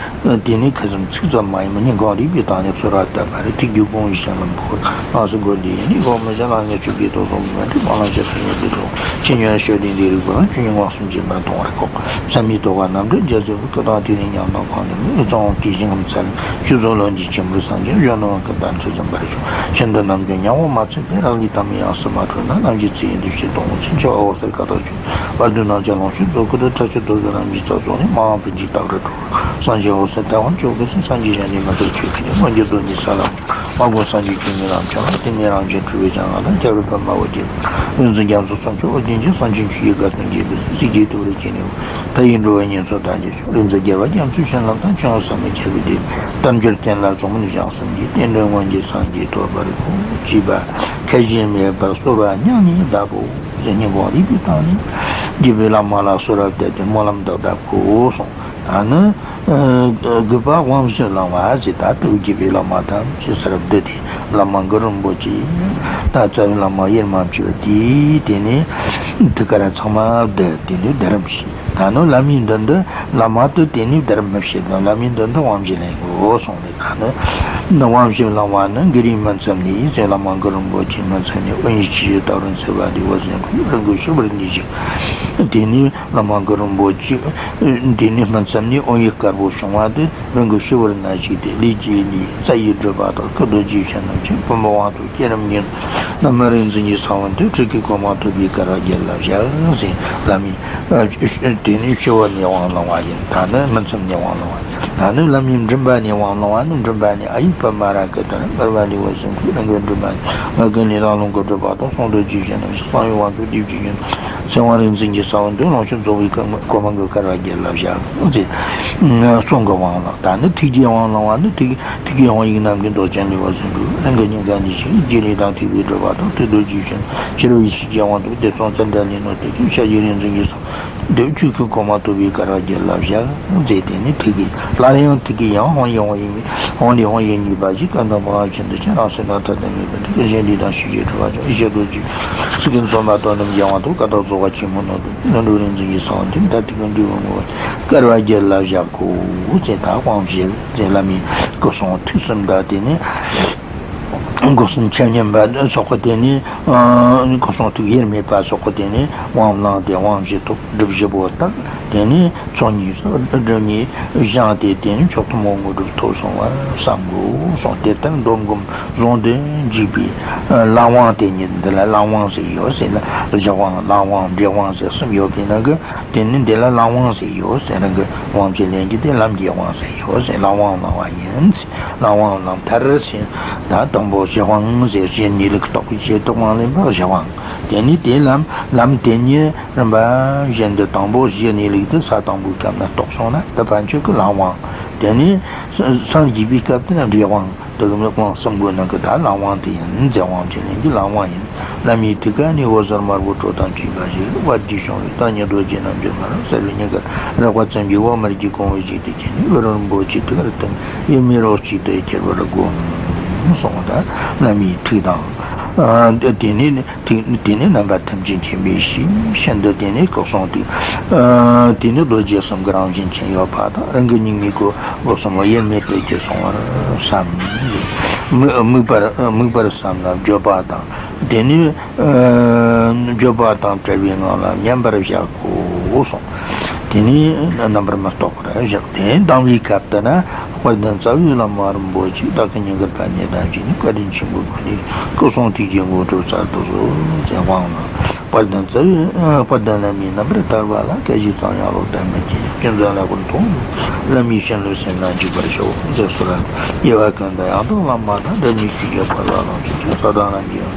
དེ་ནས་ཁ་ཙམ་ཚིག་ཙམ་མ་ཡིན་པ་སྙིང་གང་རུས་པའི་གཏིང་ནས་གསོལ་བ་བཏབ་པ་རེད། ཐུགས་རྒྱུད་སྤོང་བའི་ཞིང་ལ་འཕོ་བ་སྔགས་སུ་འགོད་འདི་ཡིན། ནི་གོང་མི་བྱ་ལ་ངས་ཆུ་བརྒྱད་དོ་སོགས་མི་མ་འདྲེས་པ་ལ་ཆ་ཚུལ་ངེས་པའི་ཐོག་ཆེ་ཉུང་ཤོད་དེ་འདི་རིགས་པ་ལ་ཆོས་ཉིད་དབང་གསུམ་རྗེན་པར་མཐོང་བར་ཤོག་བསམ་མི་རྟོག་པ་རྣམ་གྲོལ་རྒྱ་མཚོའི་སྐུ་དང་དེ་ནས་ཉམས་དང་གང་ནས་མི་གཙང་བ་སྐད་ཅིག་ངམ་ཚར་ཆུ་ཚོད་ལོ་འདི་ཆེན་པོའི་སངས་རྒྱས་གཞོན་ནུ་བ་ཀུན་དང་ཚུལ་འཛིན་པར་ཤོག་ཆེན་དུ་རྣམ་འགྱུར་ཉམ་པོ་མ་ཚུད་པའི་རང་ལུས་ཐ་མའི་ཡང་སྲིད་མ་གྲོལ་ན། རྣམ་འགྱུར་ཚེ་ཡི་འདུ་ཤེས་སྟོང་ངོ་ཚུན་ཆད་འོད་གསལ་ཀ་དག་ཆོད། བར་དོའི་སྣང་ཆ་ལོངས་སྤྱོད་རྫོགས་སྐུ་དང་ཐ་ཆད་རྡོ་རྗེ་རྣམ་བསྒྱིངས་རྩལ་རྫོགས་ནས། མ་འོངས་པའི་འཇིགས་སྐྲག་རི་ཁྲོད་སངས་རྒྱས་འོད་གསལ་དལ་བ་མཆོག་གི་སེམས། སངས་རྒྱས་གཞན་ནས་མ་ཐར་ཆོས་ཀྱི་དེ། མ་གྱུར་གདོད་ནས་ས་ལ་མ་གོམས་སངས་རྒྱས་ཆོས་ཉིད་ལམ་འཁྱོངས་ལ། དེ་ནས་རང་རྒྱལ་འཁྲུལ་པའི་གྱང་ང་ལ། སྐྱབས་རེ་པདྨ་འོད་ཀྱི་རིག་འཛིན་རྒྱ་མཚོ་གསུང་མཆོག་ཨོ་རྒྱན་གྱི། གསང་ཆེན་ཆོས་ཀྱི་དགའ་སྟོན་རྒྱས་པའི་གཟི་བརྗིད་ཐུབ་པར་བྱས་ནས། མཐའ་ཡས་འགྲོ་བའི་ཉེན་ཚོགས་དག་གྱུར་ཤོག་རིག་འཛིན་རྒྱལ་བ་རྒྱ་མཚོའི་བྱིན་རླབས་དང་། ཆོས་དབྱིངས་ཟབ་མོའི་ཁྱབ་པའི་དེ། རྟ་མགྱོགས་བསྟན་ལ་རྫོགས་སྨིན་ཞང་གསུམ་གྱི། བསྟན་འགྲོའི་མངོན་གྱུར་སངས་རྒྱས་ཐོབ་པར་ཤོག་ཅེས་པ་ཁ་ཞེ་མེད་པར་གསོལ་བ་སྙིང་ནས་གདབ་བོ་ཟེར། སྙིང་གང་རུས་པའི་གཏིང་ནས་དགྱེས་པའི་བླ་མ་ལ་གསོལ་བ་བཏབ་སྟེ་སྨོན་ལམ་འདི་གདབ་དགོས་གསུངས། ད་ནི་དགུ་པ་དབང་བཞི་བླང་བ་ཟེར། ད་ལྟ་དགྱེས་པའི་བླ་མ་ཐམས་ཅད་གསལ་བསྡུས་ཏེ་བླ་མ་གུ་རུ་རིན་པོ་ཆེ། ད་རྩ་བའི་བླ་མ་དབྱེར་མ་མཆིས་པ་དེས་དེ་ནས་ཐུགས་ཀར་ཚང་མ་བསྡུས་ཏེ་ནི་བསྡུ་རིམ་བྱས། ད་ནི་བླ་མའི་མདུན་དུ་བླ་མ་དེ་དེ་ནས་བསྡུ་རིམ་མི་བྱེད་དང་། བླ་མའི་མདུན་དུ་དབང་བཞི་ལེན་དགོས་གསུངས་ནས། ད་ནི་ནི་དབང་བཞི་བླང་བ་ནི་གུ་རུའི་སྨིན་མཚམས་ནས་ཟེར། བླ་མ་གུ་རུ་རིན་པོ་ཆེའི་སྨིན་མཚམས་ནས་དབོན་ཡིག་ཆོས་ཀྱི་ལྟ་བར་འཚེ་བ་ལས་འོད་ཟེར་འཕྲོས་རི་མགོ་ཞུ་བར་འདི་བཞིན། དེ་ནས་བླ་མ་གུ་རུ་རིན་པོ་ཆེ་དེ་ནས་སྨིན་མཚམས་ནས་དབོན་ཡིག་དཀར་པོ་བྱུང་བ་དེ་རི་མགོ་ཞུ་བར་ན་ཞིག་སྟེ། ལས་ཀྱི་ལས་རྩ་བའི་སྒྲུབ་པ་དང་། སྐུ་རྡོ་རྗེ་ཆེན་རྣམས་ཀྱི་བུམ་པ་དབང་དུ་བསྐྱེད་རིམ་གྱིས། རྣམ་སྨིན་རིག་འཛིན་གྱི་ས་བོན་དུ། སྤྲུལ་སྐུའི་གོ་འཕང་ཐོབ་པའི་སྐལ་བ་རྒྱལ་ལ་བཞག་ཟེར། བླ་མའི་དེ་ནས་ཞུ་བ་ནས་དབང་བླང་བ་ཡིན། ད་ནི་སྨིན་མཚམས་ནས་དབང་བླང་བ་ཡིན། ད་ནི་བླ་མའི་མགྲིན་པ་ནས་དབང་བླང་བ་ནི། མགྲིན་པ་ནས་ཨ་ཡིག་པདྨ་རཱ་ག་དང་། བསྐུར་བ་ལས་འོད་ཟེར་འཕྲོས་རི་མགོའི་མགྲིན་པ་ནས། མ་གི་ལས་དང་ལོངས་སྐུ་སྒྲུབ་པ་དང་། གསུང་རྡོ་རྗེ་ཆེན་རྣམས་ཀྱི། གསང་བའི་དབང་ཕྱུག་སྡེ་བརྒྱད་ཀྱི། ཚེ་དབང་རིག་འཛིན་གྱི་ས་བོན་དུ་ལོངས་སྤྱོད་རྫོགས་པའི་གོ་འཕང་གི་སྐལ་བ་རྒྱལ་ལ་བཞག་ཅེས་གསུང་གི་དབང་བླང་། ད་ནི་ཐུགས་ཀྱི་དབང་བླང་བ་ནི་ཐུགས་ཐུགས་ཀྱི་དབང་ཡིག་རྣམས་ཀྱི་མདོ་ཆེན་ལས་པ་ཟིན་པའི་རང་གི་སྙིང་ག་ནས་ཞིག་རྗེས་ལུས་དང་ཐུགས་པའི་སྒྲུབ་པ་དང་ཐུགས་རྡོ་རྗེ་ཆེན་ཕྱི་རོལ་ཡེ་ཤེས་ཀྱི་དབང་དུ་བདེ་སྟོང་ཙནྡྲ་ལས་ནོ་དེ་ཀྱང་ཤཱཀྱའི་རིག་འཛིན་གྱི་ས་འདིར་ཆོས་ཀྱི་གོ་འཕང་ཐོབ་པའི་སྐལ་བ་རྒྱལ་ལ་བཞག་མཛད་དེ་ནི་ཐུགས་ཀྱི་སླར་ཡང་ཐུགས་ཀྱི་ཡང་དབང་ཡིག་དབང་ཡིག་དབང་ལས་དབང་ཡིག་གཉིས་པ་ཞིག་སྐད་དང་བ་ཆེན་དུ་ཆེན་རང་སེམས་ལ་ཐ་དད་མེད་པར་ཐུགས་ཀྱི་རྗེས་ལུས་དང་ཤེས་བྱའི་སྒྲུབ་པ་ཀྱང་ཡེ་ཤེས་རྡོ་རྗེ་ཚིག་གི་མཚོན་པ་དོན་རྣམས་ཀྱི་དབང་དུ་ཀ་དག་རྫོགས་པ་ཆེན་པོ་ནོ་དུ་ནོ་འགྲོ་རིག་འཛིན་གྱི་ས་བོན་དེ་མཐར་ཐུག་གི་འབྲས་བུ་བསྔོ་བའི་སྐལ་བ་རྒྱལ་ལ་བཞག་གོ་ཟེར། ད་དབང་བཞི་ཟེར་བླ་མའི་སྐུ་གསུང་ཐུགས་གསུམ་དང་དེ་ནས། སྒོ་གསུམ་ཆ་མཉམ་པ་སོགས་ཀྱི་དེ་ནས་སྒོ་གསུམ་ཐུགས་དབྱེར་མེད་པ་སོགས་ཀྱི་དེ་ནས་དབང་བླངས་ཏེ་དབང་བཞི་ཐོབ་སྒྲུབ་བཞི་པོ་དག་དེ་ནས་ཚོགས་གཉིས་སུ་སྒྲུབ་གཉིས་བཞེངས་ཏེ་དེ་ནས་མཆོག་ཐུན་མོང་དངོས་གྲུབ་ཐོབ་སོང་བར་བསམ་དགོས་གསུངས། དེ་ལྟར་འདོམས་སྒོམ་བཟུང་སྟེ་འཇུག་པའི་ལམ་དབང་དེ་ཉིད་འདི་ལ་ལམ་དབང་ཟེར་ཡོད་ཟེར་ན། གཞི་དབང་ལམ་དབང་འབྲས་དབང་ཟེར་གསུམ་ཡོད་པའི་ནང་གི་དེ་ནི་འདི་ལ་ལམ་དབང་ཟེར་ཡོད་ཟེར་ན་གི་དབང་ཆེན་ལེན་རྒྱུ་དེ་ལམ་གྱི་དབང་ཟེར་ཡོད་ཟེར། ལམ་དབང་གནང་བ་ཡིན་ཟེར། ལམ་དབང་གནང་མཐར་ཕྱིན། ད་དང་པོ་གཞི་དབང་ཟེར་གཞི་གནས་ལུགས་རྟོགས་པའི་ཆེད་དུ་དབང་ལེན་པ་གཞི་དབང་། དེ་ནས་དེ་ལམ་ལམ་དེ་ཉིད་རིམ་པ་བཞིན་དུ་དང་པོ་གཞི་གནས་ལུགས་དེ་ས་དང་པོའི་སྐབས་ན་རྟོགས་སོང་ན་དེ་ཕན་ཆོད་ཀྱི་ལམ་དབང་། དེ་ནས་སངས་རྒྱས་པའི་སྐབས་དེ་ན་འབྲས་དབང་། དེ་གི་དབང་གསུམ་པོའི་ནང་གི་ད་ལམ་དབང་དེ་ཡིན། མཛད་དབང་ཆེན་ལེན་གྱི་ལམ་དབང་ཡིན། བླ་མའི་ཐུགས་ཀ་ནས་འོད་ཟེར་དམར་པོ་འཕྲོ་དང་བཅས་པ་ཞིག་ལ་བ་དྲིས་བྱུང་བའི་རྟགས་ཉིད་རྡོ་རྗེ་རྣམ་བསྒྱིངས་ལ་གསལ་བའི་སྙིང་གར་རེག་པ་ཙམ་གྱིས་འོག་མར་གྱི་གོང་བུ་ཞིག་ཏུ་གྱུར་ནས་འོད་རིང་པོ་ཆེའི་ཐུགས་ཀར་ཐིམ་ཡེ་མེ་རོ་གཅིག་ཏུ་གྱུར་པར་བསྒོམ་གསུངས། ད་བླ་མའི་ཐུགས་དང་། དེ་ནས་ཐུགས་དེ་ནས་རྣམ་པ་ཐམས་ཅད་མཁྱེན་པའི་ཕྱིར་ཤིན་ཏུ་དེ་ནས་སྐུ་གསུང་ཐུགས། དེ་ནས་རྡོ་རྗེ་གསུམ་གྱི་རང་བཞིན་ཅན་ཡོད་པ་དང་རང་གི་སྙིང་གའི་སྒོ་སྒོ་གསུམ་དབྱེར་མེད་དུ་གྱུར་སོང་བར་བསམ། དམིགས་དམིགས་པར་དམིགས་པར་བསམ་ལ་བརྗོད་པ་དང་། དེ་ནས་ཨ་བརྗོད་པ་དང་བྲལ་བའི་ངང་ལ་མཉམ་པར་བཞག་གོ་གསུངས། དེ་ནས་རྣམ་པར་མི་རྟོག་པར་བཞག་སྟེ་ལྡང་བའི་སྐབས་དེ་ན་དཔལ་ལྡན་རྩ་བའི་བླ་མ་རིན་པོ་ཆེ་བདག་གི་སྙིང་གར་ཕན་ནུས་དང་བཅས་ནས་བཀའ་དྲིན་ཆེན་པོའི་སྒོ་ནས་སྐུ་གསུང་ཐུགས་ཀྱི་དངོས་གྲུབ་སྩལ་དུ་གསོལ་ཟེར་དབང་གནང་། དཔལ་ལྡན་རྩ་བའི་དཔལ་ལྡན་བླ་མའི་རྣམ་པར་ཐར་པ་ལ་སྐད་ཅིག་ཙམ་ཡང་ལོག་ལྟ་མི་བྱེད། ཀུན་ཏུ་ལེགས་པར་མཐོང་བའི་བླ་མའི་བྱིན་རླབས་སེམས་ལ་འཇུག་པར་ཤོག་ཟེར་གསོལ་རས། དགེ་བ་ཀུན་དང་ཡང་དག་བླ་མ་དང་། འབྲལ་མེད་ཆོས་ཀྱི་འཁོར་ལོ་ལོངས་སྤྱོད་ཅིང་། ས་དང་ལམ་གྱི་ཡང་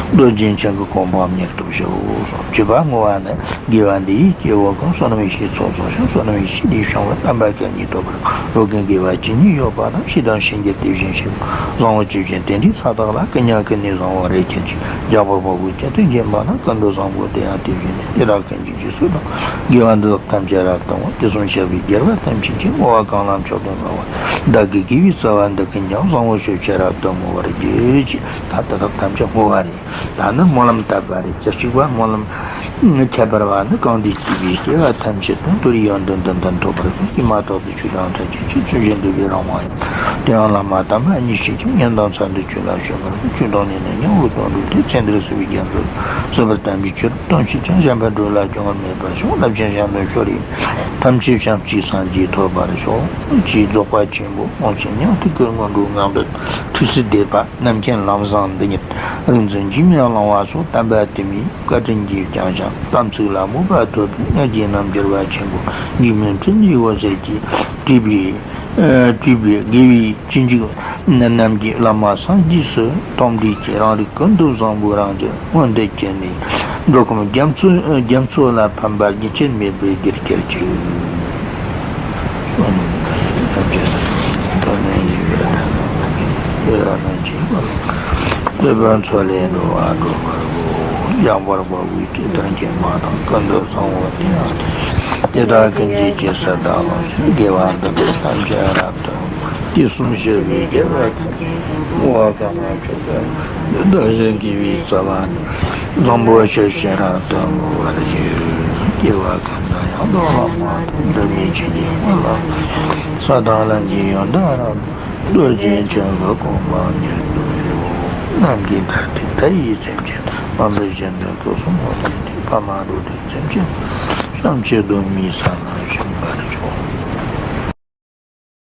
རྡོ་རྗེ་འཆང་གི་གོ་འཕང་མྱུར་ཐོབ་ཤོག་གསུངས། བཅུ་པ་བསྔོ་བ་ནི། དགེ་བ་འདི་ཡིས་སྐྱེ་བོ་ཀུན། བསོད་ནམས་ཡེ་ཤེས་ཚོགས་རྫོགས་ཤིང་། བསོད་ནམས་ཡེ་ཤེས་ལས་བྱུང་བའི། རྣམ་པ་ཀུན་གཉིས་ཐོབ་པར་འགྲོ་ཀུན། དགེ་བ་ཇི་སྙེད་ཡོད་པ་དང་། བྱས་དང་བྱེད་འགྱུར་དེ་བཞིན་གཤེགས། བཟང་པོ་ཇི་བཞིན་དེ་འདྲའི་ས་དག་ལ། ཀུན་ཀྱང་ཀུན་ནས་བཟང་བར་རེག་གྱུར་ཅིག། རྒྱལ་པོ་དཔའ་བོས་ཀུན་ཏུ་བརྒྱན་པ་ན། ཀུན་ཏུ་བཟང་པོ་དེ་ཡང་དེ་བཞིན་ཏེ། དེ་དག་ཀུན་གྱི་རྗེས་སུ་བདག་དགེ་བ་འདི་དག་ཐམས་ཅད་རབ་ཏུ་བསྔོ། དུས་གསུམ་གཤེགས་པའི་རྒྱལ་བ་ཐམས་ཅད་ཀྱིས། བསྔོ་བ་གང་ལ་མཆོག་ཏུ་དགའ་བ། བདག་གི་དགེ་བའི་རྩ་བ་འདི་ཀུན་ཀྱང་། བཟང་པོ་ཕྱོགས་བཅུར་རབ་ཏུ་བསྔོ་བར་བགྱི། ཅེས་ད་དེ་དག་ཐམས་ཅད་བསྔོ་བ་རེད། ད་ནི་སྨོན་ལམ་བཏབ་པ་རེད། བཅུ་གཅིག་པ་སྨོན་ལམ་ཁྱད་པར་བ་ནི། གང་འདུལ་གྱི་སྐྱེ་བ་ཐམས་ཅད་དུ། བདུད་ཡོན་ཏན་དུ་འདི་ཐོབ་པར་ཤོག། ཅེས་མ་ཐོག་ཏུ་ཆོས་དང་ཐམས་ཅད་ཀྱི་ཚུལ་བཞིན་དུ་སྦས་རང་དབང་ཡོད། དེ་ཡང་བླ་མ་དམ་པ་གཉིས་ཤིག་ཅིང་། ཉན་དང་ཚར་དུ་ཆོས་ལ་སྤྱོད་པར་ཤོག། ཆོས་བདག་ནི་ནི་སྙིང་པོ་དོན་གྲུབ་སྟེ། ཚེ་འདིར་བསོད་པའི་རྒྱ་མཚོ་བསོད་པར་དམ་པའི་ཆོས་སྟོན་བྱེད་ཅིང་། གཞན་ཕན་སྒྲུབ་ལ་སྐྱོ་ངལ་མེད་པར་ཤོག། རླབས་ཆེན་ཞིང་དུ་ཤོག་རིགས་ཐམས་ཅད་བྱང་ཆུབ་སངས་རྒྱས་ཐོབ་པར་ཤོག། ཅེས་རྫོགས་པ་ཆེན་པོ་དབང་ཆེན་མྱང་ཐུལ་གྱི་སྔོན་འགྲོའི་ངང་དུ་ཐུགས་སུ་བསྡེབས་པ། རྣམ་མཁྱེན་ལམ་བཟང་འདི་ཉིད་རིག་འཛིན་འཇིགས་མེད་གླིང་པ་སོགས་དམ་པ་དུ་མས་བཀའ་དྲིན་གྱིས་བསྐྱངས་ཤིང་། དམ་ཚིག་ལ་མོས་པ་ཐོབ་པའི་མངལ་སྐྱེས་རྣམས་གྱུར་པ་ཆེན་པོ་འཇིགས་མེད་འཕྲིན་ལས་འོད་ཟེར་གྱིས་སྤྲས་པའི་སྤྲས་པའི་དགེ་བའི་གཅིག་འཇུག་རྣམས་ཀྱིས་བླ་མ་སངས་རྒྱས་སུ་དམ་བསྒྲིགས་ཀྱིས། རང་རིགས་ཀུན་ཏུ་བཟང་པོའི་རང་རྒྱལ་མངོན་དུ་གྱུར་ནས། འགྲོ་ཀུན་རྒྱ་མཚོ་རྒྱ་མཚོ་ལ་ཕན་པ་རྒྱུན་ཆད་མེད་པའི་རྒྱུར་གྱུར་ཅིག། བསྟོད་པ་མཚོ་ལས་འགྲོ་བ་སྒྲོལ་བར་བསྐུལ། འཇམ་དཔལ་དཔའ་བོས་ཁྲིད་ལྟར་མཁྱེན་པ་དང་། ཀུན་ཏུ་བཟང་པོ་དེ་ཡང་དེ་དག་ཀུན་གྱི་རྗེས་སུ་བདག་སློབ་ཅིང་། དགེ་བ་འདི་དག་ཐམས་ཅད་རབ་ཏུ། དུས་གསུམ་སྤྱོད་པའི་རྒྱལ་བ་ཐམས་ཅད་བསྔོ་བ་གང་ལ་མཆོག་ཏུ། བདག་གཞན་དགེ་བའི་རྩ་བ་ནི། བཟང་པོ་ཕྱོགས་བཅུར་རབ་ཏུ་བསྔོ་བར་བགྱི། སྐྱེ་བ་ཀུན་ཏུ་ཡང་དག་བླ་མ་དང་། འབྲལ་མེད་ཆོས་ཀྱི་དབང་ལ། ས་དང་ལམ་གྱི་ཡང་དག་རབ་ཏུ། རྡོ་རྗེ་འཆང་གི་གོ་འཕང་མྱུར་ཐོབ་ཤོག། ནམ་མཁའི་མཐར་ཐུག་མཐའ་ཡས་སེམས་ཅན། མ་འབད་བཞིན་དུ་སྐུ་གསུང་ཐུགས་ཀྱི་ཐིག། ཕ་མ་རྡོ་རྗེ་འཛིན་ཅིང་། བྱམས་ཆེན་གདོད་མའི་ས་ལ།